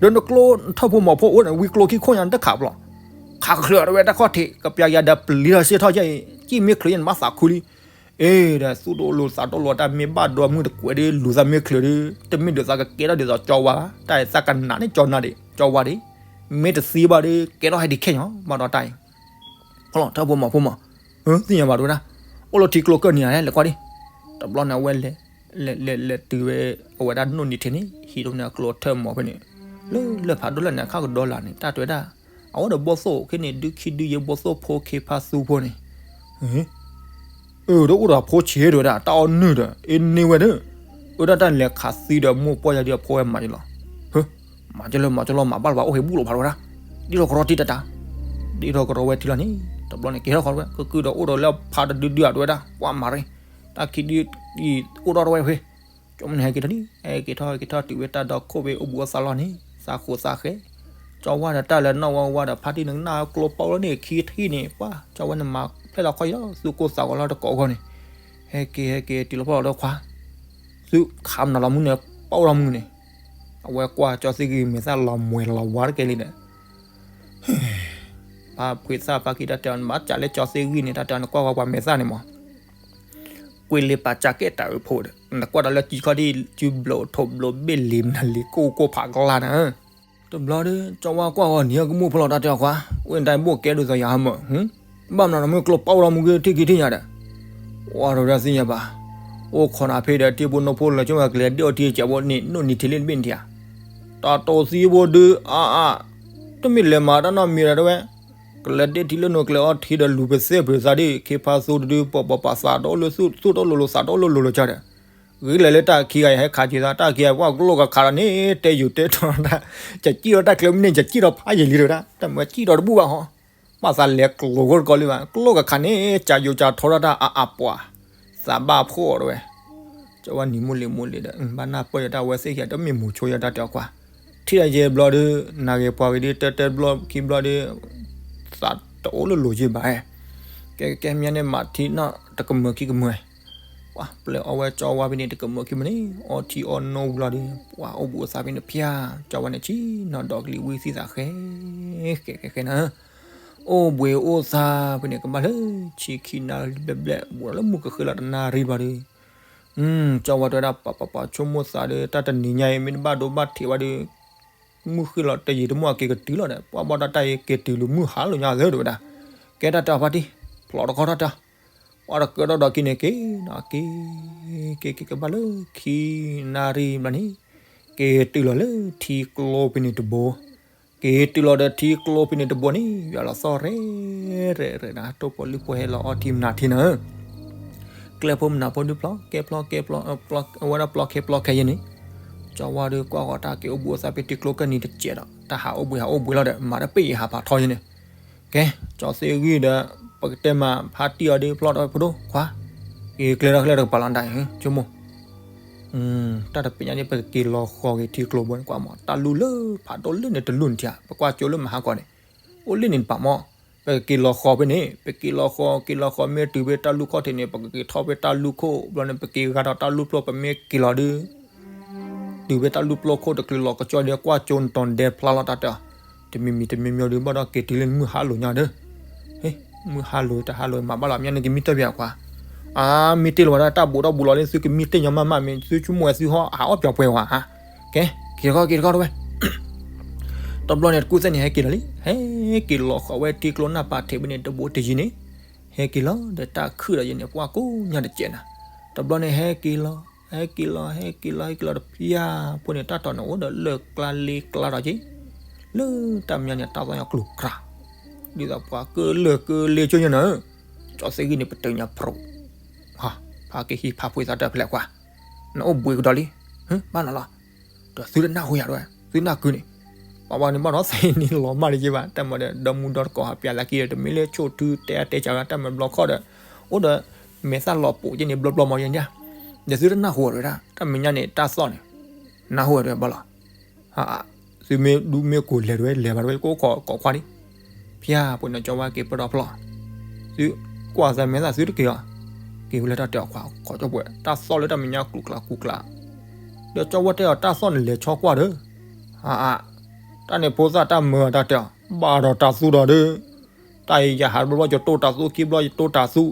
ဒီးနကျိထၢၣ်ဖိမီၤဖိအိၣ်န့ၣ် ဝံကျိခံခိၣ်ညါနတခးဘျီ, ခးချၢးတဝဲတၢ်ခီၣ်ထံး ကပျၢ်ယၤဒီးပျံၤထီၣ်စ့ၢ်ထီၣ်ယဲအံၤ ကံၣ်မ့ၢ်ချၢးယဲန့ၣ် ဘၣ်သးခူလံ, အ့ ဒီးသူၣ်ဒိၣ်လိာ်သးဒိၣ်လိာ်တၢ်မ့ၢ်ဘၣ်ဒိမုၢ်တကွဲးဒီး လူၤသးမ့ၢ်ချၢးဒီး တမ့ၢ်ဒိးသးကကဲထီၣ်ဒ်သိးကၠီဝါဘၣ် တၢ်သးကနးန့ၣ်ကၠီနၤဒံး ကၠီဝါဒံး, မ့ၢ်တသံဘၣ်ဒီး ကဲထီၣ်ဟဲဒံးခဲညီဘၣ်ဒီးတၢ်အံၤ ဖီလီၤထၢၣ်ဖိမီၤဖိမီၤ, သ့ၣ်ညါဘၣ်တဝဲဒၣ်, အိၣ်လီၤထံကျိကၢၢ်နံၤလဲၤကွၢ်ဒံး, တဘျီန့ၣ်အဝဲလဲၤ, လဲၤလဲၤလဲၤတုၤဝဲ, အဝဲဒၣ်နိၣ်နံၤထံးန့ၣ် ဟံးထီၣ်န့ၣ်အကျိထၢၣ်မီၤဖဲန့ၣ်, လၢလၢၢ်ဖးဒိၣ်လၢန့ၣ် အခၣ်ကဒီလၢ်န့ၣ် တၢ်တဲဝဲဒၣ်, အဝဲဒီးဘီၣ်သိၣ်ခဲန့ၣ် ဒုခံဒုယဲဘီၣ်သိၣ်ဖိ ခ့ဖါသူဖိန့ၣ် အၢ ဒီးအိၣ်ဒီးဖိဆံးတဝဲဒၣ် တၢ်အီၣ်နုာ်ဒီး အ့န့ဝဲဒီး, အၢ ဒၣ်တၢ်လဲၤခးသံဒီးမိၢ်ပှၢ်ယၤဒီးအဖိဝဲမၤယလီၤ, ဟၢ မၤကလၢမၤကလီမၤဘၣ်လၢၤဘၣ်အိၣ်ဖဲဘူၣ်လီၤဖးတဝဲဒၣ်, ဒ်ထီၣ်ကရီတံၢ်တတၢ်, ဒ်ထီၣ်ကရီဝဲထံလီၤန့ၣ် တဘျီန့ၣ် ကဟဲထီၣ်ဃီဝဲ ကကုၢ်ဒီးအိၣ်ဒီးလၢဖးတဒုဒုအတဝဲဒၣ် ကွၢ်မၤရ့, တၢ်ခံဒု အိၣ်ထီၣ်တဝဲဖဲ ကၠီမုၢ်န့ၣ်ဟဲက့ၤထီၣ်လံ ဟဲက့ၤထီၣ်ဟဲက့ၤထီၣ်တုၤဝဲတၢ်ဒီခိၣ်ဖဲအိၣ်ဘူးအီၣ်သးလီၢ်န့ၣ် သးဃိးသးဃဲ, ကၠီဝါဒီးတၢ်လၢနီၢ်ဝါဝါဒီးဖါတံၢ်န့ၣ် နၢ်ကျိပီၣ်လီၤန့ၣ်ခံထံၣ်န့ၣ် ပှၤ ကၠီဝါန့ၣ်မၤဖျဲၣ်လီၤခီအံၤလီၤ သုးကိၢ်သးဂီၤလီၤတကိးအဂီၢ်န့ၣ်, ဟဲက့ၤဟဲက့ၤတုၤလီၤဖီၣ်လီၤဒီးခွါ, သုခးမနုၤလီၤမူန့ၣ် ပီၣ်လီၤမူန့ၣ်, အဝဲကွၢ်ကၠီသ့ၣ်ဂံၢ်မဲာ်သၣ် လီၤမှဲၤလီၤဝါတကဲလံဒီး ပၢ်ဖှံသၣ်ဖါကံၢ်တၢ်တဲအီၤ နဘၣ်စးလၢကၠီသ့ၣ်ဂံၢ်န့ၣ် တၢ်တဲအီၤ နကွၢ်ဝဲပှၤမဲာ်သၣ်န့ၣ်မး, ကွ့လ့ပာ်စးကဲတၢ်အၢဖိဒီး နကွၢ်ဒီးလၢစုခီဒ်စုဘျိးထိးဘျိးဘ့ၣ်လံနၤလံကိၢ်ကိၢ်ဖးကလါနၤ, တဘျီဒီး ကၠီဝါကွၢ်ဂီၤနံၤအကမူၣ်ဖီလီၤတၢ်တဲအီၤခွါ, ဝဲနတၢ်ဘိၣ်ကဲဒိၣ်သီယၤဟါမၢ်, ဘၣ်မနုၤနမ့ၢ်ကျိပီၣ်လီၤမူက့ထံၣ်က့ထံၣ်ညါဒီး ဝါဒီးဝဲဒၣ်သ့ၣ်ညါဘၣ်, အိၣ်ခိးနၤဖဲဒီး ထံဖိနိဖိလၢာ်ကၠိဝဲကလဲၤဒ့ၣ်အီၤထံကဲးဘိန့ၣ် နိၣ်နံၤထံးလ့ၣ်တဘ့ၣ်နထံၣ်ဧါ, တ တၢ်တိၢ်သံဘိဒုး အါအါ တမ့ၢ်လဲၤမၤတၢ်နီတမံၤဒီးတဲဝဲ, ကလဲၤဒ့ထံလၢနိၣ်ကျဲအီထံဒီးလူၤပသ့ပသးဒ် ခ့ဖါသိတဒု ပပပာ်သးတအိၣ်လၢသူၣ် သူၣ်တအိၣ်လိၤလိၤသးတအိၣ်လိၤလိၤလီၤကဒီး, ဂ့ၤလဲၤလၢတၢ်ခံဂၤအံၤ ဟဲခးက့ၤသး တၢ်ခံဂၤအံၤ ပှၤကျိၣ်ကခးဒီးန့ၣ် တဲယိာ်တဲထီၣ်တၢ်, ယစံၣ်ထီၣ်တၢ်ကျဲမ့ၢ်န့ၣ် ယစံၣ်ထီၣ်ဖးယံာ်လံတဲဝဲဒၣ်, တၢ်မၤစံၣ်ထီၣ်တဘူၣ်ဘၣ်ဟီ, ဘၣ်သးလဲၤကျိၤခိၣ်တကီလံဘၣ် ကျိၣ်ကခးန့ၣ် ကယိာ်ကထီထီၣ်တၢ်အါအါပှၤ, သးဘၣ်ဖှီၣ်တဲဝဲ ကၠီဝါနံၤမုၢ်လံၤမုၢ်လံၤဒီး ဘၣ်နၢ်ပၢၢ်ယတၢ်ဝဲသ့ၣ်ခံဂၤ တမ့ၢ်မုာ်ဆိယတၢ်တဲအီၤကွၢ်, ထံၣ်တၢ်ယဲဘျီဒုး နၢ်ဂ့ၤပှၤဂ့ၤဒုး တၢတၢဘျီခံဘျီဒုး သးတအိၣ်လၢလိၤယ့ၢ်ဘၣ်, ကဲကဲမ့ၢ်န့ၣ် မၤထံနီၣ်တကမၢၢ်ခံကမၢၢ်, ပှၤပျဲအီဝဲကၠီဝါဖဲန့ၣ် တကမၢၢ်ခံမၢၢ်န့ၣ် အီထံအီနိဘျီဒုး ပှၤအိၣ်ဘှံးအိၣ်သါဖဲန့ၣ်ဖၠါ, ကၠီဝါန့ၣ်ဆံနီၣ်ဒီကလံၤဝံသံသးဃဲ ဃဲဃဲဃဲနၤ အိၣ်ဘှံးအိၣ်သါဖဲန့ၣ် ကဘၣ်လၢဆံခံနၣ်ရံၣ်ဘျဲၣ်ဘျဲၣ် ဘူးဒီးလၢမုၢ်ကဃ့လီၤတနၣ်ရံၣ်ဘျီဒုး, ကၠီဝါတဲဝဲဒၣ် ပပပဆိကမိၣ်သးဒီး တၢ်တနံၤညါအံၤ မ့ၢ်တဘၣ်ဒိဘၣ်ထံးဝဲဒုး မုၢ်ဃ့လီၤတယံာ်တမီၢ် အက့ၤကတုၤလီၤဒီး ပှၤဘၣ်ဒီးတၢ်အံၤက့ၤတုၤလၢမုၢ်ဟါလီၤညါသၢတဲဝဲဒၣ်, ကဲတၢ်တဲအီၤဖါတံၢ် ဖျိးတခီတၢ်တဲအီၤ, ပှၤတကၢထီၣ်ဒီးက့ၤန့ၣ်က့ၤနီၤ က့ၤ က့ၤက့ၤကဘၣ်လၢခံနၣ်ရံၣ်ဘျီန့ၣ် က့ၤတုၤလီၤလၢထံကျိဖဲန့ၣ်တဘိ က့ၤတုၤလီၤဒီးထံကျိဖဲန့ၣ်တဘိန့ၣ် ယွၤလီၤသီၣ်ရဲၣ်ရဲၣ်ရဲၣ်နၤ တိၢ်ဖိလံၣ်ဖိဟဲလီၤအီထံမနၤထံနၤဧၢ, ကျဲဖိမနၤဖိဒုးဖျီကဲဖျီကဲဖျီ အဝဲဒၣ်ဖျီခဲဖျီခဲယဲန့ၣ်, ကၠီဝါဒီးကွၢ်ဃီၤတၢ်က့ၤအိၣ်ဘှံးအိၣ်သါဖဲထံကျိကဲနံၤတစဲးဒီး တၢ်ဟးအိၣ်ဘှံးဟးအိၣ်ဘှံးလီၤဒီး မၤတပ့ၢ်ယဟးဖးထီယဲန့ၣ်, ကဲ ကၠီသ့ဂံၢ်ဒီး ပကတဲမးဖါတံၢ်အီၤဒုးဖျီဒီးဖိဒိၣ်ခွါ, က့ၤကျဲထီၣ်ကျဲဒီးကပၤလီၤဒၣ်အံၤ ဆိကမိၣ် တၢ်တပ့ၤညါန့ၣ် ပကက့ၤလီၤဃီၤက့ၤထံကျိဘိန့ၣ် ကွၢ်မး တၢ်လူၢ်လၢဖးဒိၣ်လၢန့ၣ်တလူၢ်န့ၣ်ထံဧါ ပကွၢ်ကၠိလၢမဟါကီၢ်န့ၣ် အိၣ်လၢန့ၣ်တပၤမး, ပကက့ၤလီၤဃီၤဖဲန့ၣ် ပက့ၤလီၤဃီၤ က့ၤလီၤဃီၤ မ့ၢ်တုၤဖဲတၢ်လူၢ်ခိၣ်ထံးန့ၣ် ပကက့ၤထီၣ်ဖဲတၢ်လူၢ်ခိၣ် ဘျီန့ၣ် ပက့ၤဂၤဒီးတၢ်လူၢ်ဖျိ ပမ့ၢ်က့ၤလီၤဒုး တုၤဖဲတၢ်လူၢ်ဖျိခိၣ်တချုးလီၤကစီၣ်ဒီး ကွၢ်ကၠိနတီၤဒဲဖျါလီၤတၢ်တဲအီၤ, တမံၤမံၤတမံၤမံၤဒုး ဘၣ်ဒီးက့ၤတုၤလၢမုၢ်ဟါလိာ်ညါဒီး မုၢ်ဟါလိာ်တဟါလိာ် မၤဘၣ်လီၤ မ့ၢ်န့ၣ်ကမံတၢ်ပၠးကွၢ်, အါ မ့ၢ်တ့ၢ်လီၤဝဲဒၣ် တၢ်ဘူးထီၣ်ဘူးလီၤလၢသုကမံတ့ၢ်ညီမးမး မ့ၢ်သုဆိကမိၣ်ဝဲသုဟီ အဟးအီၣ်ပၠးပှဲၤဝဲဧါ, ကဲ က့ၤတခီ က့ၤတခီတဝဲ တဘျီန့ၣ် တကူၣ်သ့ၣ်န့ၣ် ဟဲက့ၤလီၤလံ ဟဲက့ၤလီၤဃီၤဝဲထံကျိနၢ်ပၤထံးဖဲန့ၣ် တဘိတယံၤန့ၣ် ဟဲက့ၤလီၤဒီးတၢ်ခုၣ်ဒီးယဲန့ၣ် ပှၢ်ကိးညါတစဲးနၤ, တဘျီန့ၣ် ဟဲက့ၤလီၤ ဟဲက့ၤလီၤ ဟဲက့ၤလီၤ ဟဲက့ၤလီၤတဖၠါ ဖိန့ၣ် တၢ်တီၤန့ၣ်အိၣ်ဒီးလၢၢ်ကျါလ့ကျါဒီးက့ၤ လၢတၢ်မဲာ်ညါန့ၣ် တၢ်သီၣ်ညါကျိၤကျါ ဒ်သိးပှၤကလၢာ်ကလ့ကၠိညါနၤဧၢ, ကၠီသ့ဂံၢ်န့ၣ် ပတုာ်ညါဖရိး ဖးက့ၤဟံးဖးဖှံသးတၢ်ဖဲလဲၣ်ကွၢ်, နအိၣ်ဘှံးကဒီးလံ, ဘၣ်နၤလီၤ, ဒီးသုတနၢ်ဟူယၤတဝဲ သုနၢ်ကုန့ၣ်, ပှၤဝဲန့ၣ်ဘၣ်ဒီးသ့န့ၣ်လီၤမၢ်တယ့ဘၣ် တၢ်မၤဒီး ဒီမူဒီတကိးဟးပၠးသးက့ဒီး တမ့ၢ်လၢဆိၣ်ထူတဲအါတဲစှၤဂၤ တၢ်မၤဘျီခီၣ်ဒီး အိၣ်ဒီးမဲာ်သၣ်လီၤပိာ်က့န့ၣ် ဘျီဘျီမီၤယဲၢ်ညါ, ဒီးသုတနၢ်ဟူအီၤတဝဲဒၣ် တၢ်မဲာ်ညါန့ၣ် တၢ်သီၣ်န့ၣ်, နၢ်ဟူအီၤတဝဲဘၣ်လီၤ သုမ့ၢ်ဒူမ့ၢ်ကိးလဲၤတဝဲ လဲၤဘၣ်တဝဲ ကအိၣ်ခိးကိးခွါဒံး, ဖၠါ ပှၤနီၢ်ကၠီဝါက့ၤပၢၢ်ထီၣ်ဖျီၣ်, သုကွၢ်သးမဲာ်သၣ်သုတက့ၤအီၤ, က့ၤဝဲလၢတၢ်တဲအီၤခွါ ခိးကၠီပှဲၤ တၢ်သီၣ်လၢတၢ်မဲာ်ညါကျူးကျါကျူးကျါ, ဒီးကၠီဝါတဲအီၤတၢ်သီၣ်န့ၣ်လဲၤဆီကွၢ်ဒီး, အါအါ, တၢ်န့ၣ်ဖိသၣ်တၢ်မၢအတၢ်တဲအီၤ ဘၣ်ဒီးတၢ်သူဒီးဒုး, တၢ်အံၤယဟးတဘျီဘျီ ယတိၢ်တၢ်သူ ခံဘျီယတိၢ်တၢ်သူ,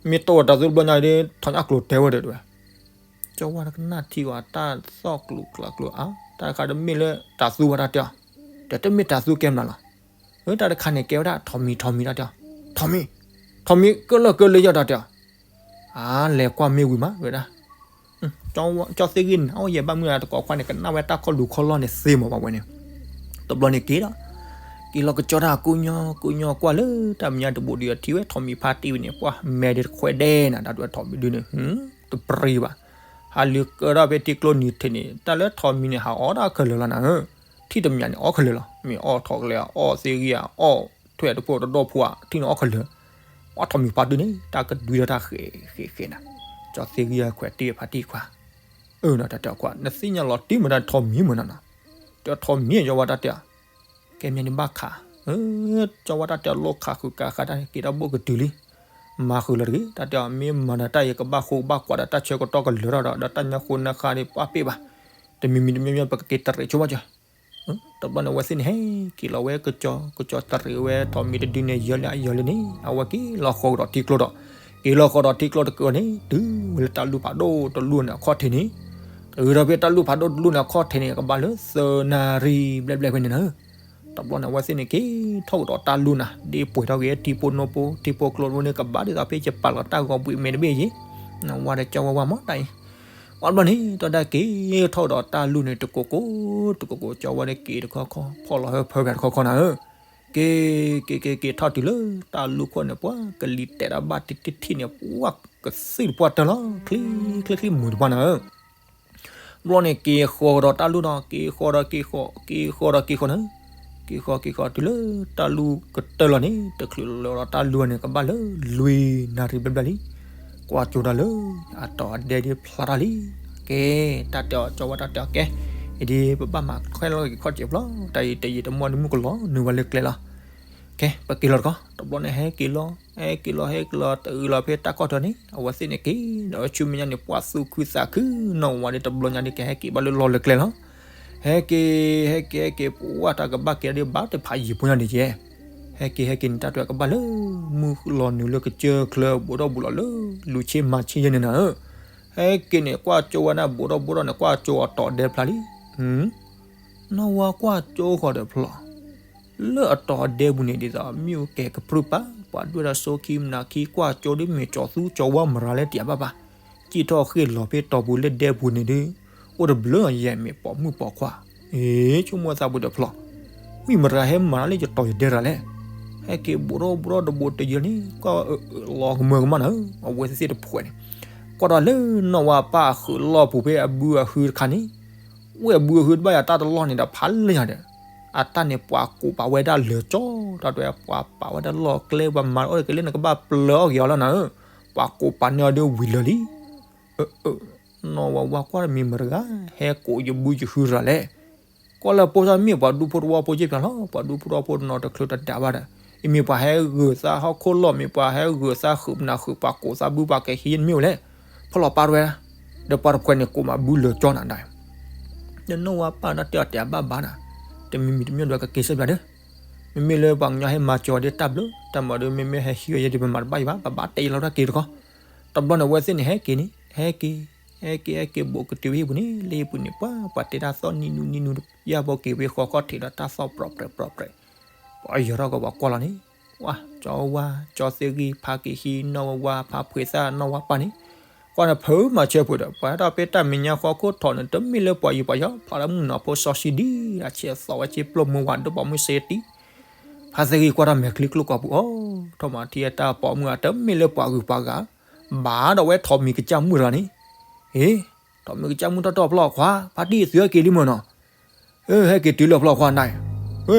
မ့ၢ်တိၢ်တၢ်သူတဘျီညါဒီး ထီၣ်ညါကျိၤတဲဝဲဒီးတဝဲ ကၠီဝါတကနၣ်ထံအီၤ တၢ်သီၣ်ကျူးကျါကျူးအါ, တၢ်တခါတမ့ၢ်လၢတၢ်သူဝဲတၢ်တဲအီၤ, ဒီးတမ့ၢ်တၢ်သူကဲမနုၤလီၤ, တၢ်တခါန့ၣ်ကဲဝဲဒၣ်ထိးမံၤထိးမံၤတၢ်တဲအီၤ, ထိးမံၤ, ထိးမံၤကလၢာ်ကလ့ယီၤတၢ်တဲအီၤ, အါ လဲၤကွၢ်မ့ၢ်ဝံၤမးဝဲဒၣ် ကၠီသ့ၣ်ဂံၢ်န့ၣ် အအိၣ်ယဲၢ်ဘၣ်မုၢ်တကိးခွါန့ၣ် ကနၣ်ဝဲတၢ်ခီၣ်လူၤခီၣ်လီၢ်န့ၣ်သ့မးပှၤဝဲန့ၣ်, တဘျီန့ၣ်က့ၤဒီး, က့ၤလီၤကကၠီတၢ်ကိၢ်ညီကိၢ်ညီကွၢ်လၢတၢ်မဲာ်ညါတဘိဒုး အထံၣ်ဝဲထိးမံၤဖါတံၢ်ဝဲန့ၣ် ပှၤမဲာ်ဒံးတခွဲးဒဲးနၤ တၢ်ဒွဲၣ်ထိးမံၤဒုးန့ၣ်, တပြံဘၣ်, ဟးလံၤကၢထီၣ်ဖဲထံကျိနံၤထံးန့ၣ် တၢ်လၢထိးမံၤန့ၣ်ဟးအီၣ်တၢ်ခဲလၢာ်လီၤနၤဧၢ, ထံၣ်တမံၤန့ၣ်အီၣ်ခဲလၢာ်လီၤ, မ့ၢ်အီၣ်ထိးကလဲၤအီၣ်သ့ၣ်ဂံၢ်အီၣ်ထွဲတဖိတဒိၣ်ဖိဧါ ထံၣ်န့ၣ်အီၣ်ခဲလၢာ်, ပှၤထိးမံၤဖါတံၢ်န့ၣ် တၢ်ကဒွံထီၣ်တၢ်ဃဲးဃဲးဃဲးနၤ, ကၠီသ့ၣ်ဂံၢ်ခွဲးတံၢ်ဖါတံၢ်ခွါ အၢ နတၢ်တဲအီၤခွါ နသ့ၣ်ညါလီၤတံၢ်မတၤထိးမံၤမနုၤနီၤ, ဒီးထိးမံၤယဝဲတၢ်တဲအီၤ, ကဲမ့ၢ်န့ၣ်ဘၣ်ခး, ကၠီဝဲတၢ်တဲအီၤလိၣ်ခးဃုာ်ကးဃးတၢ်က့ၤတၢ်ဘိၣ်ကတုၤလံ, မၤဃုာ်လၢတဂ့ၤ တၢ်တဲအီၤ မ့ၢ်မၤဒီးတၢ်အံၤကဘၣ်ဃိကဘၣ်ကွၢ်ဒီးတၢ်ဆၢကတီၢ်ကလၢာ်ထီၣ်ဒီး ဒီးတၢ်ညါဃိနါဃါဒ်ပှၤပ့ၢ်ဘၣ်, တမံၤမံၤတမံၤမံၤပကက့ၤတရံးဆိဘၣ်ကၠီ တဘျီန့ၣ် အဝဲသ့ၣ်န့ၣ် ဟဲက့ၤလီၤဝဲကကၠီ, ကကၠီတရံးဝဲထိးမံၤတဒုန့ၣ် ယၢၤလံယၢၤလံန့ၣ် အဝဲက့ၤလီၤဃီၤကဒီးထံကျိဒီး, က့ၤလီၤဃီၤဒီးထံကျိတကၢန့ၣ် တုၤဝဲလၢတၢ်လူၢ်ဖးဒိၣ်တလူၢ်န့ၣ်အခီၣ်ထံးန့ၣ်, တုၤဒီးဖဲတၢ်လူၢ်ဖးဒိၣ်တလူၢ်န့ၣ်အခီၣ်ထံးန့ၣ် ကဘၣ်လၢသၢနၣ်ရံၣ်ဘျဲၣ်ဘျဲၣ်ဖဲန့ၣ်နၤ, တဘျီန့ၣ် အဝဲသ့ၣ်န့ၣ် က့ၤထီၣ်ကဒီးတၢ်လူၢ်နၤ ဒ်ပှဲၤထီၣ်က့ၤထံဖိနိဖိ ထံဖိကျိဖိန့ၣ် ကဘၣ်ဒ်သိးဖဲယပာ်လီၤတၢ်ဂီၤဘှံးမဲာ်တဘ့ၣ်ယံၤ, နဝဲဒီးကၠီဝဲဝဲမးတၢ်အံၤ, ပ အဘျီန့ၣ် တၢ်ဒၣ်က့ၤထီၣ်ဒီးတၢ်လူၢ်န့ၣ် တကိးကိး တကိးကိး ကၠီဝါန့ၣ်က့ၤတခီခီ ဖီၣ်လီၤဟၢဖၢပၠးတခီခီနၤဧၢ, က့ၤ က့ၤ က့ၤ က့ၤထီၣ်တုၤလၢတၢ်လူၢ်ခိၣ်န့ၣ် ပှၤကလံၤတဲာ်တၢ်ဘၣ်တထံၣ်ထံၣ်န့ၣ် ပှၤကသုၣ်တပှၢ်တၢၢ်လီၤ ချ့ချ့ချ့မုာ်တပှၢ်နၤဧၢ. ဘျီန့ၣ် က့ၤဃီၤဒီးတၢ်လူၢ်နီၤ က့ၤဃီၤဒီးက့ၤဃီၤ က့ၤဃီၤဒီးက့ၤဃီၤနၤ, က့ၤဃီၤက့ၤဃီၤတုၤလၢတၢ်လူၢ်ကတၢၢ်လီၤန့ၣ် တချုးလီၤဒီးတၢ်လူၢ်န့ၣ် ကဘၣ်လၢလွံၢ်နၣ်ရံၣ်ဘျဲၣ်ဘျဲၣ်လံ, ကွၢ်ကၠိဒၣ်လၢ အတီၤအဒဲဒ်ဖျါထီၣ်လံ. ကဲ တၢ်တဲအီၤ ကၠီဝါတၢ်တဲအီၤကဲ, အံၤဒ်ပဘၣ်မၤခဲလၢာ်က့ၤခီၣ်စဲးဖျီ, တၢ်အံၤတယံာ်တမီၢ်ဒ်မုၢ်ကလီၤနုာ်ဝဲလၢကျဲလီၤ. ကဲ ပက့ၤလီၤတခီ တဘျီန့ၣ် ဟဲက့ၤလီၤ ဟဲက့ၤလီၤ ဟဲက့ၤလီၤ တအုးလီၤဖဲတၢ်ခီၣ်ထံးန့ၣ် အဝဲသ့ၣ်န့ၣ်က့ၤဒီးဆူမဲာ်ညါန့ၣ် ပှၤသူၣ်ခုသးခု နီၢ်ဝါဒ်တဘျီညါဒ်ကဟဲက့ၤဘၣ်လၢလီၢ်လၢကျဲလီၤ. ဟဲက့ၤ ဟဲက့ၤ ဟဲက့ၤ ပှၤတၢ်ကဘၣ်က့ၤဒ်ဘၣ်တဖးယံာ်ဖိညါဒ်ကဲ, ဟဲက့ၤ ဟဲက့ၤန့ၣ် တၢ်တဝဲကဘၣ်လၢ မုၢ်လီၤနုာ်လၢကစၢၢ်ချၢ ဘူးထီၣ်ဘူးလီၤလၢ လူၤဆ့မၤဆ့ယဲၢ်န့ၣ်နၤဧၢ. ဟဲက့ၤန့ၣ် ကွၢ်ကၠိဝဲန့ၣ် ဘူးထီၣ်ဘူးထီၣ်န့ၣ် ကွၢ်ကၠိအတီၤဒဲဖျါလံ. နီၢ်ဝါကွၢ်ကၠိဃီၤဒီးဖျီ လၢအတီၤဒဲပူၤန့ၣ် ဒ်သိးမ့ၣ်အူကဲၤကပြုၢ်ပာ် ပှၤဒွဲၣ်ဒီးစိခံမနၤခံ ကွၢ်ကၠိဒ်မ့ၢ်ကၠီၤသူကၠီၤဝါမရၤလၢတံၢ်အဘၣ်ဘၣ်, စံၣ်ထီၣ်ဃ့ၢ်လီၤဖဲတီၤပူၤလၢဒဲပူၤန့ၣ်ဒ် အိၣ်တဘျုးအယဲၢ်မ့ၢ်ပိာ်မုၣ်ပိာ်ခွါ, အ့ ဆိကမိၣ်သးပူၤဒီးဖျီ, မ့ၢ်မရၤဟဲမၤလၢယတီၤယဒဲရၤလဲၣ်. ဟဲက့ၤဘူးထီၣ်ဘူးထီၣ်တဘိးတယၢၤန့ၣ် ကွၢ်လီၤကမၢကမၣ်နၤဧၢ, အဝဲသ့ၣ်တဖှဲးန့ၣ် ကွၢ်ဒီးလၢနီၢ်ဝါပၢ်အဃုာ်လီၢ်ပူၤဖဲအဘုအဟုတခါန့ၣ် ဝဲၢ်အဘုအဟုတဘၣ်ယၤတၢ်တလီၢ်န့ၣ်ဒီးဖးလၢညါဒီး အတၢ်န့ၣ်ပှၤကိးပာ်ဝဲဒၣ်လၢာ်ကၠီ, တၢ်တဝဲပှၤပာ်ဝဲဒၣ်လီၢ်ကျဲ ပှၤမၤအီၣ်တက့ၤလၢနကဘၣ်ပျၢၤအီၣ်က့ၤအီၤလီၤနၤဧၢ, ပှၤကိးပာ်န့ၢ်အီၤဒ်ဝံၤလၢာ်လံ. နီၢ်ဝါဝါကွၢ်တမံၤမတၤတဂၤ ဟဲကိးယဘုယဟုရၤလဲၣ်. ကွၢ်လၢဖိသၣ်မ့ၢ်ပှၤဒူဖိတဝီဖိက့ၤဖျါလီၤ, ပှၤဒူဖိတဝီဖိတနီၤတချုးတဒၣ်ဘၣ်ဒီး အမ့ၢ်ပှၤဟဲဂုာ်သးဟီၣ်ခိၣ်လီၢ် မ့ၢ်ပှၤဟဲဂုာ်သးဃုာ်ပနၢ်ဃုာ်ပှၤကိးသးဘုပှၤကဟံးန့ၢ်မ့ၢ်ဝဲလဲၣ်, ဖီၣ်လီၤပာ်တဝဲဒၣ်, ဒီးပှၤတဖှဲးန့ၣ်ကိးမးဘုလၢာ်ကၠီနၤဒၣ် ဒီးနီၢ်ဝါပၢ်နၢ်တဲအီၤတဲအဘၣ်ဘၣ်နၤ, တမံၤမံၤတမံၤဒီးကက့ၤစဲးဘျါဒီး, မ့မ့ၢ်လၢပှၤကညီဟဲမၤစၢၤအီၤဒီးတၢ်ဘျုး တၢ်မၤဒီးမ့မ့ၢ်ဟဲဟံးအီၤယဲဒ်ပမၤတဘၣ်ယံၤဘၣ် ပဘၣ်တဲယလီၤတၢ်က့ၤတခီ, တဘျီန့ၣ်အဝဲသ့ၣ်န့ၣ်ဟဲက့ၤန့ၣ် ဟဲက့ၤ ဟဲက့ၤ ဟဲက့ၤဘူးကတုၤဝဲဟံၣ်ပူၤန့ၣ် လၢဟံၣ်ပူၤန့ၣ် ပှၤပှၤတဲတၢ်သီၣ်နံၤနူနံၤနူ ယၢ်ဘီက့ၤဝဲဃီခီၣ်ထံးဒီးတၢ်သီၣ်ပြီၣ်ပြီၣ်ပြီၣ်ပြီၣ်, ပှၤယီၤထီၣ်ကီးပှၤကွၢ်လီၤန့ၣ်, ဝါ ကၠီဝါ ကၠီသ့ဂံၢ် ဖးက့ၤဟံးနီၢ်ဝါဝါ ဖးဖှဲးသၣ်နီၢ်ဝါပၢ်န့ၣ်, ကွၢ်န့ၣ်ဖုမၤဆၢဖိဒီး ပှၤဟဲထီၣ်ဖဲတၢ်မဲာ်ညါဃီခိၣ်ထံးန့ၣ် တမ့ၢ်လၢပှၤယံၤပှၤယီၤ ဖးလၢမုၣ်ကနီၤဖိစီဆှံဒ် အဆဲးသီဝဲဆ့ပျိၢ်မုၢ်ဝါဒိၣ်ပိာ်မုၣ်စ့တံ ဖးသ့ဂံၢ်ကွၢ်တၢ်မဲာ်ချံကျိၣ်ကိာ်ပူၤအီၤ, ထီၣ်မၤထံအတၢ်ပိာ်မုၣ်ဧါ တမ့ၢ်လၢပှၤဂုၤပှၤဂၤ, ဘၣ်ဒီးဝဲထိးမံၤကစၢ်မုၣ်တဂၤန့ၣ်, အ့ ထိးမံၤကစၢ်မုၣ်ထီၣ်တီၢ်ဖျီၣ်ခွါ ဖါတံၢ်သုဟဲက့ၤလံမ့ၢ်နီၤ, ဟဲက့ၤတုၤလၢဖျီၣ်ခွါနၤ,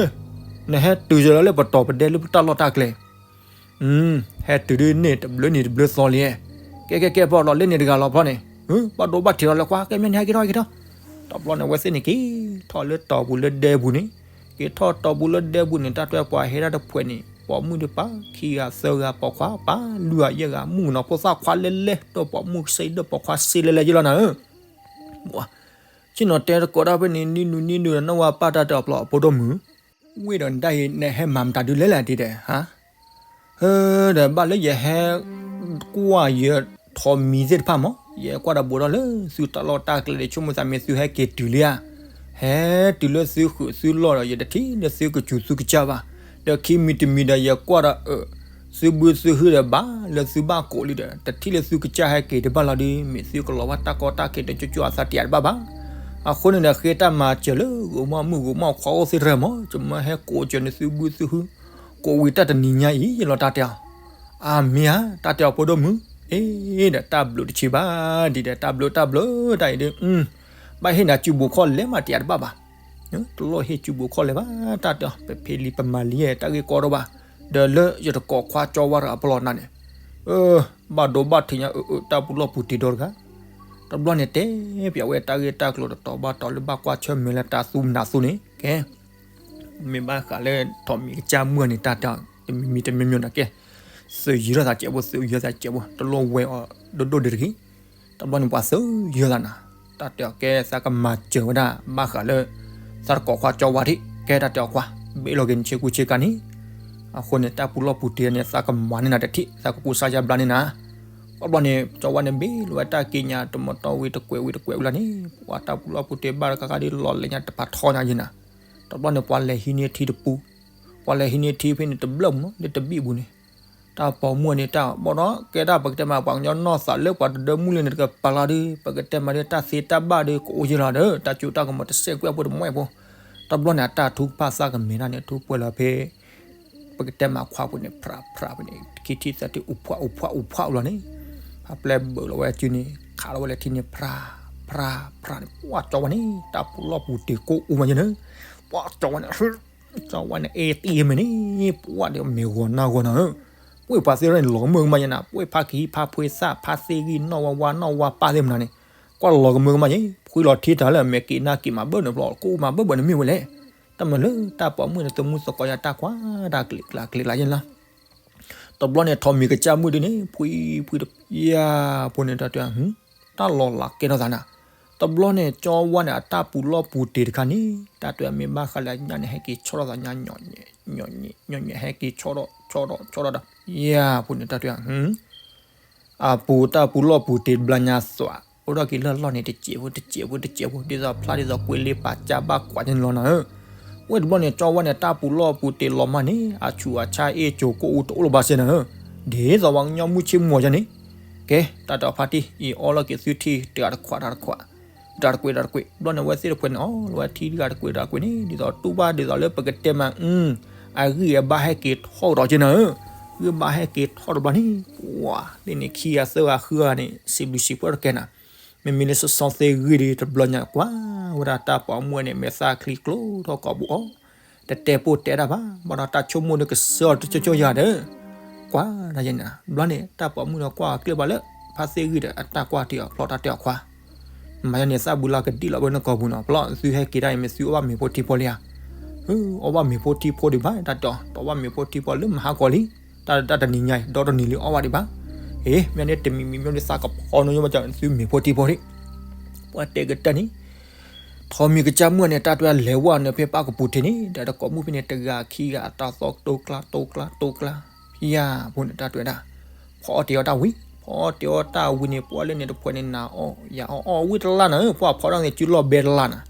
နဟဲတုၤလၢပတီၤပဒဲလၢပတၢ်လီၢ်တၢ်ကျဲ ဟဲတုၤဒ်န့ၣ်တဘျုးနံၤတဘျုးသီလံ, ကဲကဲကဲဖျီၣ်လီၤလၢန့ၣ်တဂၤလီၤဖျီၣ်န့ၣ်, ဘၣ်ဒိဘၣ်ထံးလီၤလၢခွါ ကဲမ့ၢ်န့ၣ်ဟဲက့ၤထီၣ်ဟဲက့ၤထီၣ်, တဘျီန့ၣ်အဝဲသ့ၣ်န့ၣ်က့ၤထီၣ်လၢတီၤပူၤလၢဒဲပူၤန့ၣ်, က့ၤထီၣ်တီၤပူၤလၢဒဲပူၤန့ၣ် တၢ်တဝဲပှၤဟဲဒၣ်တဖှဲးန့ၣ် ပိာ်မုၣ်ဒ်ပၢ် ခံဂၤသၢဂၤပိာ်ခွါပၢ် လွံၢ်ဂၤယဲၢ်ဂၤ မုၣ်ကနီၤဖိသၣ်ခွါလဲလဲ ဒီးပိာ်မုၣ်စ့ဒီးပိာ်ခွါစ့လဲလဲယလီၤနၤဧၢ ဆ့ၣ်နီၤတဲတကိးဒၣ်ဖဲန့ၣ် နံၣ်နူနံၣ်နူဒီး နီၢ်ဝါပၢ်တၢ်တဲအီၤဖျီၣ် အဖိဒိၣ်မုၣ်, ဝ့ၢ်ဒီးနတၢ်အံၤ နဟဲမၤမတၤဒုလဲၣ်လဲၣ်ဒ်ဒီး, ဟါ, ဟၢ, ဒီးဘၣ်လၢယဟဲကွၢ်ယထိးမံၤသ့ၣ်တဖၣ်မး ယကွၢ်ဒီးဘူးထီၣ်လၢသုတၢ်လီၢ်တၢ်ကျဲဒီး ဆိကမိၣ်သးမ့ၢ်သုဟဲက့ၤတုၤလံဧါ, ဟဲတုၤလၢသုဃုာ်သုလီၢ်ဒီး ယတထံၣ်လၢသုကစူၤသုကစၢ်ဘၣ်, ဒီးခံမံၤတမံၤဒီး ယကွၢ်ဒီးအၢ သုဘုသုဟုဒီးဘၣ်လၢသုဘၣ်ကိးလံဒီး တထံၣ်လၢသုကစၢ်ဟဲက့ၤတဘၣ်လီၤဒီး မ့ၢ်သုကလီၤဘၣ်တၢ်ကီတၢ်ခဲတကၠိကၠိအသးတယးတဘၣ်ဘၣ်. အဃိန့ၣ်ဒီး ဃ့တၢ်မၤစၢၤလၢဂိၤမီၢ်မုၣ်ဂိၤမီၢ်ခွါအိၣ်သ့ၣ်တဖၣ်မး ယမၢဟဲကိးစၢၤန့ၢ်သုဘုသုဟု ကိးဝံၤတၢ်တနံၤညါအံၤ ယလီၤတၢ်တဲအီၤ, အမ့ၢ်ဧါ တၢ်တဲအီၤဖိဒိၣ်မုၣ်, အ့ဒီးတၢ်ဘျုးတဆံးဘၣ် ဒ်ဒီးတၢ်ဘျုးတၢ်ဘျုးတၢ်အံၤဒီး ဘၣ်ဟ့ၣ်နၤစုဘိးခီၣ်လဲၢ်မးတယးတဘၣ်ဘၣ် တလိၣ်ဟ့ၣ်စုဘိးခီၣ်လဲၢ်ဘၣ် တၢ်တဲအီၤ ပဖံးလံပမၤလံတၢ်ဂ့ၢ်ကီတအိၣ်ဘၣ်, ဒီးလၢယတကိးခွါကၠီဝါတဂၤအပလီၢ်နၤန့ၣ်, ဘၣ်ဒိဘၣ်ထံးညါအၢ တၢ်ပူၤလီၢ်ပူၤတံၤဒီတဂၤ, တဘျီန့ၣ်တဲပျးဝဲတၢ်ဂ့ၢ်တၢ်ကျိၤတတီၤဘၣ်တီၤလၢဘၣ်ကွၢ်ဆၢၣ်မဲာ်လၢတၢ်သူမနုၤသူန့ၣ် ကဲ မ့ၢ်ဘၣ်ဃးလၢထိးမံၤကစၢ်မုၣ်န့ၣ် တၢ်တဲအီၤ တမံၤမံၤတမံၤမံၤန့ၣ်ကဲ, သုးယံၤထီၣ်သးစဲးဖိ သုးယံၤထီၣ်သးစဲးဖိ တလိၣ်ဝဲအီၤဒိၣ်ဒိၣ်ဒံးတဂ့ၤ, တဘျီန့ၣ် ပှၤသုးယံၤထီၣ်သးနၤ, တၢ်တဲအီၤကဲ သးကမၤစၢၤဝဲဒၣ် ဘၣ်ဃးလၢ သးတကိးခွါကၠီဝါထံး ကဲတၢ်တဲအီၤခွါ ဘ့ၣ်လီၤက့ၤနဆ့ကူဆ့ကၤန့ၣ်, အဃိန့ၣ် တၢ်ပူၤလီၢ်ပူၤတံၤန့ၣ် သးကမၤန့ၢ်နၤတထံၣ် သးကကူစါယါဘျါန့ၢ်နၤ, တဘျီန့ၣ် ကၠီဝါန့ၣ် ဘ့ၣ်လီၤဝဲတၢ်က့ညါ တမတီဝံၤတကွဲးဝံၤတကွဲးဝံၤလီၤန့ၣ် ပှၤတၢ်ပူၤလီၢ်ပူၤတံၤဘၣ်တခါခါဒ်လီၤလဲၤညါတဖးထီညါယံၤနၤ, တဘျီန့ၣ် ပှၤလဲၤဟံးန့ၢ်ထံတပူၤ, ပှၤလဲၤဟံးန့ၢ်ထံဖဲန့ၣ်တဘျီမးလၢတဘံၣ်ပူၤန့ၣ်, တၢ်ပိာ်မုၣ်န့ၣ်တၢ်ဘီဒီး ကဲဒၣ်ပကတဲမး ပှၤကညီနီၢ်သးလၢပှၤတဒၢမုၢ်လၢန့ၣ်တကပၤလီၤဒီး ပကတဲမးဒီး တၢ်သ့တၢ်ဘၣ်ဒီး ကအိၣ်ယဲလီၤဒီး တၢ်စိတၢ်ကမီၤတစဲးကွံာ်အဖိတမံၤဖိ. တဘျီန့ၣ် အတၢ်ထူကဖၣ်သၣ်ကမဲာ်တၢ်န့ၣ် ထူပှဲၤလီၤဖဲ ပကတဲမးခွါပူၤန့ၣ် ဖြးဖြးဖဲန့ၣ် ခံထံၣ်သၢထံၣ် အိၣ်ဖှးအိၣ်ဖှးအိၣ်ဖှးလီၤန့ၣ် ဖးပျဲဘၢးလီၤဝဲစုန့ၣ် ခးလီၤဝဲလၢထံန့ၣ် ဖြးဖြးဖြးန့ၣ် ပှၢ်ကၠီဝါန့ၣ် တၢ်ပူၤလီၢ်ပူၤတ့ၤကိၣ်အိၣ်မးယဲန့ၣ် ပှၢ်ကၠီဝါန့ၣ် ကၠီဝါန့ၣ် အဲၣ်တံၢ်မ့ၢ်န့ၣ် ပှၢ်ဒီးမဲာ်ဂီၤနၢ်ဂီၤနၤဧၢ, ပှ့ၢ်ပှၤသ့ၣ်တဖၣ်န့ၣ် လီၤကမၢကမၣ်ယဲနၤ, ပှ့ၢ်ဖါကဟံးဖါဖှ့သၣ် ဖါသ့ၣ်ဂံၢ် နီၢ်ဝါဝါ နီၢ်ဝါပၢ်သ့ၣ်မနၤန့ၣ်, ကွၢ်လီၤကမၢကမၣ်ယဲ, ဖှံလီၤထံတၢ်လၢအမဲာ်က့ၤနၢ်က့ၤမၤဘၢၣ်န့ၣ်ဖျီ ကိၣ်မၤဘၢၣ်ဘၣ်န့ၣ်မ့ၢ်ဝဲလဲၣ်, တၢ်မၤလၢတၢ်ပိာ်မုၣ်န့ၣ် သမူသကိးယၤတၢ်ကွၢ်တၢ်ကျံးကျါကျံးကျါယဲနၤ တဘျီန့ၣ် ထိးမံၤကစၢ်မုၣ်ဒ်န့ၣ် ဖှံဖှံတယၢ်ဖိန့ၣ် တၢ်တဲ တၢ်လီၤလးကဲထီၣ်သးနၤ, တဘျီန့ၣ် ကၠီဝါန့ၣ် အတၢ်ပူၤလီၢ်ပူၤတ့ၤတခါန့ၣ် တၢ်တဲမ့ၢ်ဘၣ်ဃးလၢအညၣ်န့ၣ် ဟဲက့ၤဆီၣ်ထီၣ်သးညါ ညီညီညီညီ ဟဲက့ၤဆီၣ်ထီၣ်ဆီၣ်ထီၣ်ဆီၣ်ထီၣ်ဒီး ယၢ်ဖိန့ၣ် တၢ်တဲ အပူၤတၢ်ပူၤလီၢ်ပူၤတ့ၤတဘျီညါသွး အိၣ်ထီၣ်က့ၤလၢလီၢ်န့ၣ် တစဲးဖိတစဲးဖိတစဲးဖိ ဒ်သိးဖျါဒ်သိးကွ့လ့ပာ်ကၢ်ဘၣ်ကွၢ်န့ၣ်လီၤနၤဧၢ, ဝဲတဘျီန့ၣ် ကၠီဝါန့ၣ် တၢ်ပူၤလီၢ်ပူၤတ့ၤလီၤမးန့ၣ် အဆူးအဆါအ့ၣ်ကၠိၤကိၣ်အူတအိၣ်လၢၤဘၣ်စ့ၢ်နၤဧၢ, ဒ်သိးပှၤကညီမုၢ်ဆ့ၣ်မီၤယါန့ၣ်, ကဲ တၢ်တဲအီၤဖါတံၢ် အံၤအီလီၤက့ၤသုထံတဂၤတခွးတဂၤတခွး တၢ်တကွ့တၢ်တကွ့ ဘျီန့ၣ် ဝဲသ့ၣ်တဖှဲးန့ၣ် အီလီၤဝဲထံတဂၤတကွ့တၢ်တကွ့န့ၣ် ဒ်သိးတူၢ်ဘၣ်ဒ်သိးလၢပကတဲမး အဂံၢ်အဘါဟဲက့ၤထီၣ်ကဒီးက့နၤဧၢ, ဂံၢ်ဘါဟဲက့ၤထီၣ်တဘျီန့ၣ် ပှၤလၢန့ၣ် ခံဂၤသၢဂၤဃုဂၤန့ၣ် စံးဘျုးစံးဖှိၣ်တကဲနၤ, မ့မ့ၢ်လၢစီစီသ့ၣ်ဂံၢ်ဒီး တဘျီညါကွၢ်ဝဲဒၣ်တၢ်ပိာ်မုၣ်န့ၣ် မဲာ်သၣ်ချံကျိထီၣ်ကိာ်ပူၤအီၤ, တတဲပိၢ်တဲတၢ်ဘၣ် ဘၣ်ဒီးတၢ်ဆိကမိၣ်ဒီးကစၢ်အီၤတကၠိကၠိယၤဒီး ကွၢ်ဒ်ယဲနၤ ဘျီန့ၣ် တၢ်ပိာ်မုၣ်ဒီးကွၢ်အကျၢၢ်ဘၣ်လၢ ဖါသ့ၣ်ဂံၢ်ဒီး အတၢ်ကွၢ်တ့ၢ်အီၤဖျီတၢ်တ့ၢ်အီၤခွါ မၤယါန့ၣ် သၣ်ဘုလါကဒံၣ်လီၤဝဲနကီၢ်ပူၤနီၤ ပလီၢ်သုဟဲက့ၤတၢ်အံၤ မ့ၢ်သုအီၣ်ဘၣ်မ့ၤဖိထံဖိလံဧါ, အီၣ်ဘၣ်မ့ၤဖိထံဖိဒံးဘၣ် တၢ်တဲအီၤ တအီၣ်ဘၣ်မ့ၤဖိထံဖိလၢမဟါကီၤလံ, တၢ်တနံၤညါအံၤ ဒီတနံၤလံအီၣ်ဘၣ်ဒံးဘၣ်, အ့ မ့ၢ်န့ၣ်တမံၤမံၤမ့ၢ်န့ၣ်သးကဖီနီၤယိဘၣ်ကသုမ့ၤဖိထံဖိဒံး, ပှၤတဲကတၢၢ်န့ၣ် ထိးမံၤကစၢ်မုၣ်န့ၣ် တၢ်တဲလၢဝဲန့ၣ်ဖဲပၣ်ကပူၤထံးန့ၣ် ဒီးတကိးမုၣ်ဖဲန့ၣ် တဂၤခံဂၤအတၢ်သီတိကျါတိကျါတိကျါ, ဖံယါဖိန့ၣ် တၢ်တဲဝဲဒၣ်, ဖီအီၣ်တ့ၤအီၣ်တၢ်ဝံၤ ဖီအီၣ်တ့ၤအီၣ်တၢ်ဝံၤန့ၣ် ပှၤလၢန့ၣ်တဖှဲးန့ၣ် နၤအီၣ်ယၤအီၣ် အီၣ်ဝံၤတလါနၤ ပှၤဖီဒၣ်န့ၣ် စုလီၢ်ဘဲတလါနၤ,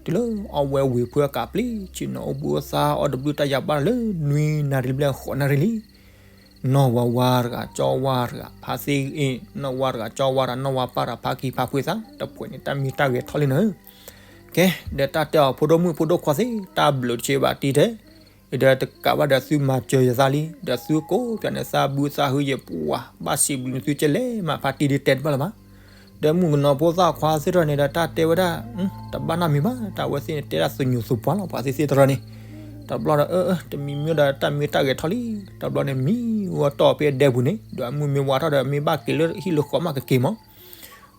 တုၤလၢအီၣ်ဝဲဝံၤဖုအကးပျံၤ ဆ့ၣ်နီၤအိၣ်ဘှံးအိၣ်သါ အီၣ်တဘျုးတၢ်ယၤဘၣ်လၢ နွံနၣ်ရံၣ်ဘျဲၣ်ဃိးနၣ်ရံၣ်လံ နီၢ်ဝါဝါတဂၤ ကၠီဝါတဂၤ ဖါသ့ၣ်ဂံၢ် နီၢ်ဝါတဂၤ ကၠီဝါတဂၤ နီၢ်ဝါပၢ်တဂၤ ဖါကံဖါဖှ့သး တဖှဲးန့ၣ် တၢ်မံၤတၢ်ဂဲၤထီၣ်လံနၤဧၢ, ကဲ ဒီးတၢ်တဲအီၤ ဖိဒိၣ်မုၣ်ဖိဒိၣ်ခွါသ့ၣ် တၢ်ဘျုးတဆ့ဘၣ်တံၢ်တဲ, ဒီးတကးဘၣ်ဒီးသုမၤစၢၤယသးလံ ဒီးသုကိးပျးန့ၣ် သးဘုသးဟုယပှၤ ဘၣ်စံးဘျုးနသုကလဲၤမး ဖါတံၢ်ဒ်တဲတဘၣ်လၢၤဘၣ်, ဒီးမုၣ်ကနီၤဖိသၣ်ခွါသ့ၣ်တဖၣ်န့ၣ်ဒီး တၢ်တဲဝဲဒၣ် တဘၣ်နီတမံၤဘၣ် တၢ်ဝဲသ့ၣ်န့ၣ် တဲဒၣ်သူညိၣ်သူပှၢ်လီၤ ပှၤသ့ၣ်သ့ၣ်တဖၣ်န့ၣ်, တဘျီဒီး အၢ အၢ တမံၤမံၤဒီးတၢ်မံၤတၢ်ဂဲၤထီၣ်လံ, တဘျီန့ၣ် မံဝဲတီၢ်ဖဲအဒဲပူၤန့ၣ် ဒီးအမုၢ်မ့ၢ်ဝါထီၣ်ဒီး မ့ၢ်ဘၣ်က့ၤလၢဟံၣ်လၢဃီမးကက့ၤမး,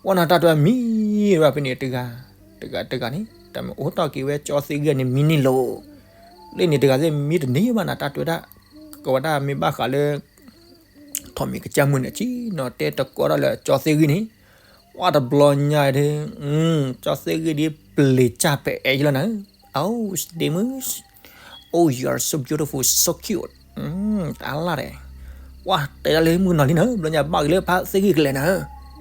ဝဲနၤတၢ်တဲမံဝဲဖဲန့ၣ်တဂၤ တဂၤတဂၤန့ၣ် တၢ်မ့ၢ်အိၣ်တီၢ်က့ၤဝဲကၠီသ့ၣ်ဂံၢ်န့ၣ် မံန့ၢ်လိၤ, လၢန့ၣ်တဂၤသ့ၣ်မံတန့ၢ်ဘၣ်နၤ တၢ်တဲဝဲဒၣ်, ကဝဲဒၣ်မ့ၢ်ဘၣ်ဃးလၢ ထိးမံၤကစၢ်မုၣ်န့ၣ် ဆ့ၣ်နီၤတဲတကိးထီၣ်လၢကၠီသ့ၣ်ဂံၢ်န့ၣ်, ဝဲတဘျီညါဒီး ကၠီသ့ၣ်ဂံၢ်ဒ်ပျံၤစၢ်ပအဲၣ်ယလီၤနၤ, အိၣ် ဒ့မုၣ် Oh, you are so beautiful, so cute. တၢ်လၢ်ဒီး ဝဲတဲဒၣ်လၢမုၢ်နီၤလံနၤ, ဘျီညါဘၣ်က့ၤလၢဖါသ့ၣ်ဂံၢ်ကလဲာ်နၤ,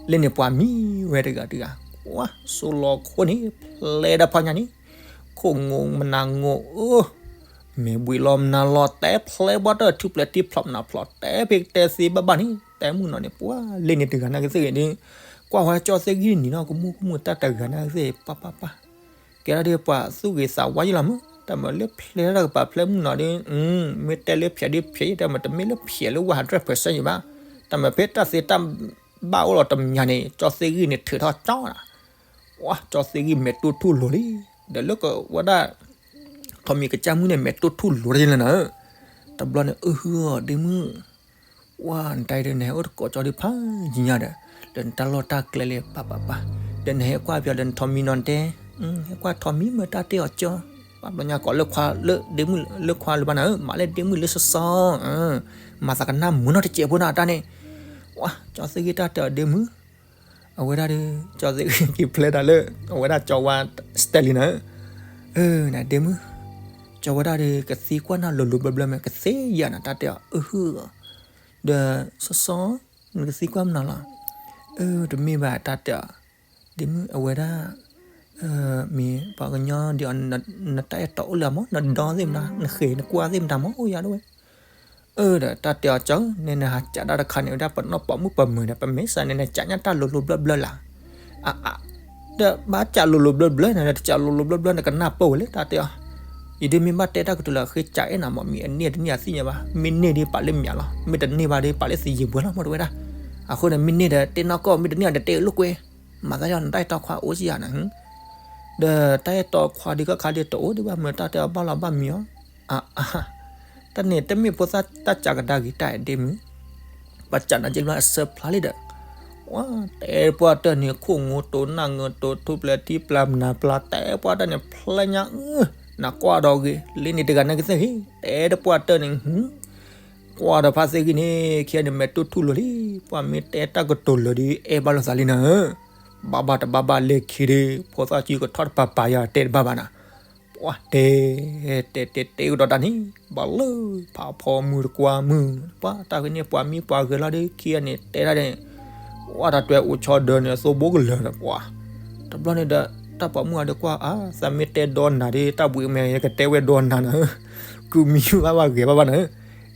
လၢန့ၣ်ပှၤမံဝဲတဂၤတဂၤ, ဝဲ စိလီၤခိၣ်န့ၣ် ဖျဲဒၣ်ဖီညါန့ၣ်, ခိၣ်ငိၣ်မနၤငိၣ် အၢ မ့ၢ်ဘှံးလီၤမနၤလီၤ တဲဖျဲဘၣ်တၢ်ထူၣ်ဖျဲးထံဖျိးမနၤဖျိး တဲဖဲတဲသ့ဘၣ်ဘၣ်န့ၣ် တဲမုၢ်နီၤန့ၣ် ပှၤလၢန့ၣ်တဂၤနာ်က့သ့ၣ်ဂ့ၤန့ၣ်, ကွၢ်ဝဲကၠီသ့ၣ်ဂံၢ်နံၤနီၤ ကမူကမူတၢ်တဂၤနာ်က့သ့ၣ် ပၢ်ပၢ်ပၢ်, ကဲဒၣ်ဒ်ပှၤသူၣ်ဂ့ၤသးဝါယလီၤမး, တၢ်မၤလၢဖျဲတၢ်ကပၤဖျဲမုၢ်နီၤဒီး မ့ၢ်တဲလၢဖျဲးဒ်ဖျဲး တၢ်မၤတမ့ၢ်လၢဖျဲးလၢဝဲ hundred percent ယဘၣ်, တၢ်မၤဖဲတၢ်သ့တၢ်ဘၣ်အိၣ်လီၤတမံၤန့ၣ် ကၠီသ့ၣ်ဂံၢ်န့ၣ်ထုးထီၣ်ကၠီနၤ, ဝဲ ကၠီသ့ၣ်ဂံၢ်မဲာ်တိၢ်ထူၣ်လိၤလံ, ဒီးလၢကဝဲဒၣ် ထိးမံၤကစၢ်မုၣ်န့ၣ် မဲာ်တိၢ်ထူၣ်လိၤတယလၢနၤ, တဘျီန့ၣ် အၢဟုၣ်အီၤ ဒ့မုၣ်, ဝဲ နတၢ်အံၤဒီး နဟဲအိၣ်တကိးကၠီဒ်ဖးယံၤညါဒီး, ဒီးနတၢ်လီၢ်တၢ်ကျဲလၢပၢ်ပၢ်ပၢ်, ဒီးနဟဲကွၢ်ပၠးဒီးနထိးမံၤနီၤတဲ, ဟဲကွၢ်ထိးမံၤမ့ၢ်တၢ်တဲအီၤကၠီ, ပှၤဘျီညါကိးလၢခွါလၢဒ့မုၣ်လၢခွါလၢၤဘၣ်နၤဧၢ, မၤလၢဒ့မုၣ်လၢစီစီ, မၤသးကနၣ်မုာ်နီတစဲးဖိနၤတၢ်န့ၣ်, ဝဲ ကၠီသ့ၣ်ဂံၢ်တၢ်တဲအီၤဒ့မုၣ် အဝဲဒၣ်ဒီး ကၠီသ့ၣ်ဂံၢ်က့ၤဖျဲတၢ်လၢ အဝဲဒၣ်ကၠီဝါ style လံနၤ, အၢ နၤဒ့မုၣ်, ကၠီဝဲဒၣ်ဒီး ကသံကွၢ်နၤလိၤလိၤဘျၢဘျၢမ့ၢ် ကသ့ယၤနၤတၢ်တဲအီၤ အၢဟုၣ်အီၤ, ဒီးစီစီ နကသံကွၢ်မနုၤလီၤ, အၢ တမ့ၢ်ဘၣ်တၢ်တဲအီၤ, ဒ့မုၣ် အဝဲဒၣ် မ့ၢ်ပှၤကညီဒ်အီၤ နတၢ်အဲၣ်တီအိၣ်လၢမး နဒီသ့ၣ်မတၤ နဃဲၤနကွၢ်သ့ၣ်မတၤမး အိၣ်ယၤဒၣ်ဝဲ, အၢ ဒီးတၢ်တဲအီၤ ကၠီဧၢ, နနဟးကးတၢ်တခါန့ၣ် ဝဲဒၣ်ပနီၣ်ပိာ်မုၣ်ပိာ်မုၣ်ဒီး ပမ့ၢ်စးန့ၣ် နကးညါတၢ်လိၤလိၤဘျၢဘျၢလၢ်. အါအါ, ဒီးဘၣ်ကးလိၤလိၤဘျၢဘျၢန့ၣ်ဒီး တကးလိၤလိၤဘျၢဘျၢန့ၣ် ကနၢ်ပၢၢ်ဝဲလၢတၢ်တဲအီၤ. ယဒုးမ့ၢ်ဘၣ်တဲတၢ်ကတိၤလၢအဃ့ကးအဲၣ်နၤမး မ့ၢ်အန့ၢ်တန့ၢ်အသ့ၣ်ညါဘၣ်, မ့ၢ်န့ၢ်ဒီးပာ်လၢမၠးလီၤ, မ့ၢ်တန့ၢ်ဘၣ်ဒီးပာ်လၢသယံၤပှဲၤလီၤ မ့ၢ်တဝဲဒၣ်. အဃိန့ၣ် မ့ၢ်န့ၢ်ဒီး တဲနီၢ်ကီၢ်, မ့ၢ်တန့ၢ်ဒီး တဲအလိာ်ကွဲ, မၤသးယီၤနတၢ်အဲၣ်တီခွါအိၣ်စံယၤနၤ. ဒီးတၢ်အဲၣ်တီခွါဒုးခါခါဒုးတအိၣ်ဒံးဘၣ် မ့ၢ်တၢ်တဲအီၤဘၣ်လီၤဘၣ်မံၤအီၤ. အါအါ, တၢ်န့ၣ်တမ့ၢ်ဖိသၣ်တၢ်ကးကဒါဂ့ၤ တၢ်အဲၣ်ဒ့မုၣ်, ပှၤကးနၤက့ဘျီအဆၢဖျါလံဒီး, ဝါ တဲပှၢ်တၢၢ်န့ၣ် ခိၣ်ငိတိၤနၢ်ငိတိၤ ထူပျဲၤထံပျဲၤမနၤပျါ တဲပှၢ်တၢၢ်န့ၣ် ဖျဲညါအၢ, နကွၢ်ဒီးဂ့ၤ လၢန့ၣ်တဂၤနာ်က့သ့ၣ်ဂ့ၤ တဲတပှၢ်တၢၢ်န့ၣ် ကွၢ်ဒီးဖါသ့ၣ်ဂ့ၤန့ၣ် ခံဂၤန့ၣ် မဲာ်တူၢ်ထူၣ်လိၤလံ, ပှၤမ့ၢ်တဲတၢ်ကတိၤလၢာ်ဒီး အဲၣ်ဘၣ်လိာ်သးလံနၤဧၢ. ဘၣ်ဘၣ်တဘၣ်ဘၣ်လဲၤခံဒီး ဖိသၣ်စုကထီၣ်တပၤပၤယၤတဲတဘၣ်ဘၣ်နၤ. ပှၤတဲ, တဲတဲတဲကဒီးတၢ်န့ၣ် ဘၣ်လၢဖးဖီမုၢ်တကွၢ်မုၢ်, ပှၤတၢ်ဂ့ၤန့ၣ် ပှၤမံပှၤဂဲၤလီၤဒီး ခံဂၤန့ၣ် တဲတၢ်န့ၣ်, ပှၤတၢ်တွဲအိၣ်ဆီဒၢန့ၣ် အသိဘိကလၢာ်ဒီးပှၤ, တဘျီန့ၣ်ဒီး တၢ်ပိာ်မုၣ်အဒုးကွၢ်အါ သးမ့ၢ်တဲဒီးနၤဒီး တၢ်ဘှံးမဲာ် ယကတဲဝဲဒီးနၤနၤ, ကုမံဘၣ်ဘၣ်ဂဲၤဘၣ်ဘၣ်နၤ,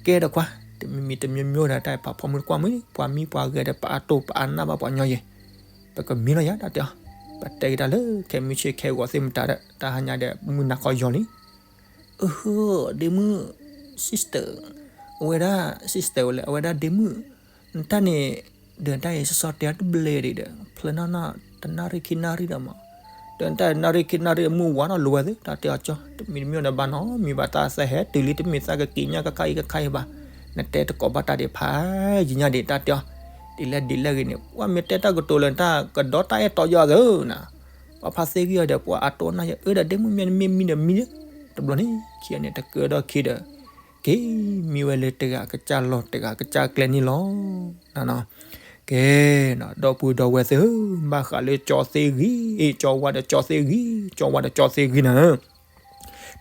ကဲဒီးခွါ, တမံၤမံၤတမံၤမံၤဒီး တၢ်ဖးဖီမုၢ်တကွၢ်မုၢ် ပှၤမံပှၤဂဲၤဒီး ပအါတိၢ်ပအါနၢ်ဘၣ်ပှၤညီယဲၢ်, ပကမံလီၤယၤတၢ်တဲအီၤ, ပတဲက့ၤတၢ်လၢခဲမုၢ်ဆ့ၣ်ခဲဂီၤသ့ၣ်မတၤဒီး တၢ်ဟါညါဒီး မုၢ်နၤခီယီၤလံ. အဟၢ ဒ့မုၣ် sister, အဝဲဒၣ် sister ဝဲလဲၣ် အဝဲဒၣ်ဒ့မုၣ်, နတၢ်န့ၣ်, ဒီးတၢ်အံၤစီစီတဲတဘျဲၣ်ဒံးဒီး ဖျဲနီၢ်နီၢ် တနၣ်ရံၣ်ခံနၣ်ရံၣ်ဒီးမး, ဒီးတၢ်နၣ်ရံၣ်ခံနၣ်ရံၣ်အမုၢ်ဝါထီၣ်လိၤဝဲသ့ၣ် တၢ်တဲအီၤကၠီ, တမံၤတမံၤဒီးဘၣ်နီတမံၤဘၣ် တၢ်သးဟဲတုၤလံ တမ့ၢ်သးကက့ၤညါကခါအံၤကခါအံၤဘၣ်, နတဲတကိးဘၣ်တၢ်ဒံးဖးယံၤညါဒံး တၢ်တဲအီၤ, ဒ်လဲၣ်ဒ်လဲၣ်ဂ့ၤန့ၣ် ပှၤမ့ၢ်တဲတၢ်ကတိၤလၢတၢ်ကဒီးတၢ်အဲၣ်တီယီၤသ့နၤ, ပှၤဖါသ့ၣ်ဂံၢ်အီၤဒီး ပှၤအါတိၢ်နၢ်ယဲၢ်အၢဒီး ဒ့မုၣ်မ့ၢ်နမ့ၢ်မံဒီးမံဒီး, တဘျီန့ၣ် ခံဂၤန့ၣ် တကၢဒီးခံဒီး က့ၤမံဝဲလၢတဂၤကစၢ်လီၢ်တဂၤကစၢ်ကျဲန့ၣ်လီၤ. ကဲ, ဒီပုၢ်ဒီဝဲၢ်သ့ၣ်ဧၢ, ဘၣ်ဃးလၢကၠီသ့ၣ်ဂံၢ်, ကၠီဝါဒီးကၠီသ့ၣ်ဂံၢ်, ကၠီဝါဒီးကၠီသ့ၣ်ဂံၢ်နၤဧၢ,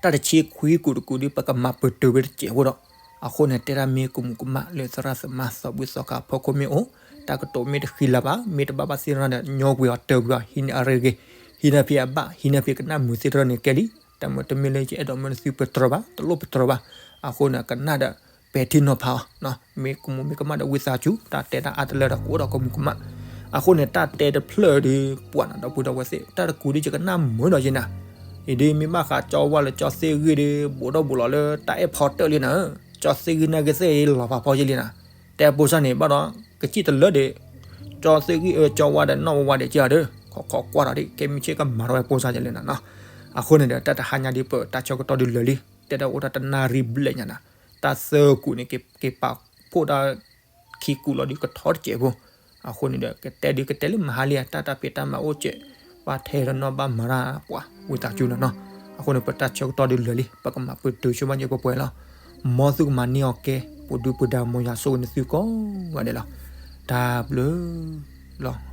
တၢ်တဆံခွံကူာ်တကူာ်ဒီး ပကမၤပတုာ်ဝဲတစဲးဖိဒီး, အဃိန့ၣ် တဲဒၣ်မ့ၢ်ကမူးကမၣ်လၢသရၣ်သမါသးဘှံးသီခါဖီခိၣ်မ့ၢ်အိၣ်, တၢ်ကတိၤမ့ၢ်တဃံလၤဘၣ်, မ့ၢ်တဘၣ်ဘၣ်သ့ၣ်တဖၣ်ဒီး ညီကွံာ်အီၤတၢ်ကွံာ်အီၤ ဟံးန့ၢ်အရ့ဂ့ၤ, ဟံးန့ၢ်ဖံးအဘၣ်, ဟံးန့ၢ်ဖံးကနၣ်မုာ်သ့ၣ်တဖၣ်န့ၣ်ကဲလံ, တၢ်မ့ၢ်တမ့ၢ်လၢယအဲၣ်ဒိးမၢနသုပတြၢၤဘၣ်, တလိၣ်ပတြၢၤဘၣ်, အဃိန့ၣ် ကနၣ်ဒီး ပဲာ်ထံနီၤဖးအီၤ, မ့ၢ်ကမူးမ့ၢ်ကမၣ်ဒီးဝံသးစူၤ, တၢ်တဲတၢ်အါတလၢဒီးကအိၣ်ဒီးကမူးကမၣ်, အဃိန့ၣ် တၢ်တဲတဖျၢၣ်ဒီး ပှၤနၤဒီပုၢ်ဒီဝဲၢ်သ့ၣ်, တၢ်တကူာ်ဒီးယကနၣ်မုာ်ဒီးယဲနၤ, အံၤဒ်မ့ၢ်ဘၣ်ဃးကၠီဝါလၢကၠီသ့ၣ်ဂံၢ်ဒီး ဘူးဒီးဘူးလီၤလၢတၢ်အဲၣ်ဖီတၢၣ်လံနၤ, ကၠီသ့ၣ်ဂံၢ်နာ်က့သ့ၣ်အံၤလီၤဖးဖီယဲလံနၤ, တဲပိစၢ်န့ၣ်ဘၣ်ဒီး ကစံၣ်တလၢဒီး ကၠီသ့ၣ်ဂံၢ်အၢကၠီဝါဒီးနီၢ်ဝါဝါဒီးကဲအီၤဒီး ခိးခိးကွၢ်ဒီးဒ် ခဲမုၢ်ဆ့ၣ်ကမၤထီၣ်ဝဲပိစၢ်ယဲလံနၤနီၤ, အဃိန့ၣ်ဒီး တၢ်တဟါညါဒ်ပတၢ်ဆၢကတီၢ်ဒုးလၢာ်လံ, တဲဒၣ်အိၣ်ဒၣ်တနၣ်ရံၣ်ဘျဲၣ်ညါနၤ, တၢ်သၢကူာ်န့ၣ် က့ၤပာ်ဖှိၣ်ဒၣ်ခံကူာ်လီၤဒုးကထီတစဲးဖိ, အဃိန့ၣ်ဒီး ကတဲဒုးကတဲလၢမဟါလံဧါ, တၢ်တၢ်ဖံးတၢ်မၤအိၣ်စဲး, ဘၣ်ထဲဒီးနီၢ်ဘၣ်မၤတၢ်ပှၤဝံသးစူၤနၤနီၤ, အဃိန့ၣ် ပတၢ်ဆၢကတီၢ်ဒုးလၢာ်လံ, ပကမၤပတုာ်ဆိမးယဲၢ်ပှဲၤပှဲၤလီၤ, မ်သုကမၤန့ၢ်အီၤကဲ, ပူၤဒုပူၤဒါ မ်ယွၤဆိၣ်ဂ့ၤနသုကိးဂၤဒဲးလီၤ, တၢ်ဘျုးလီၤ.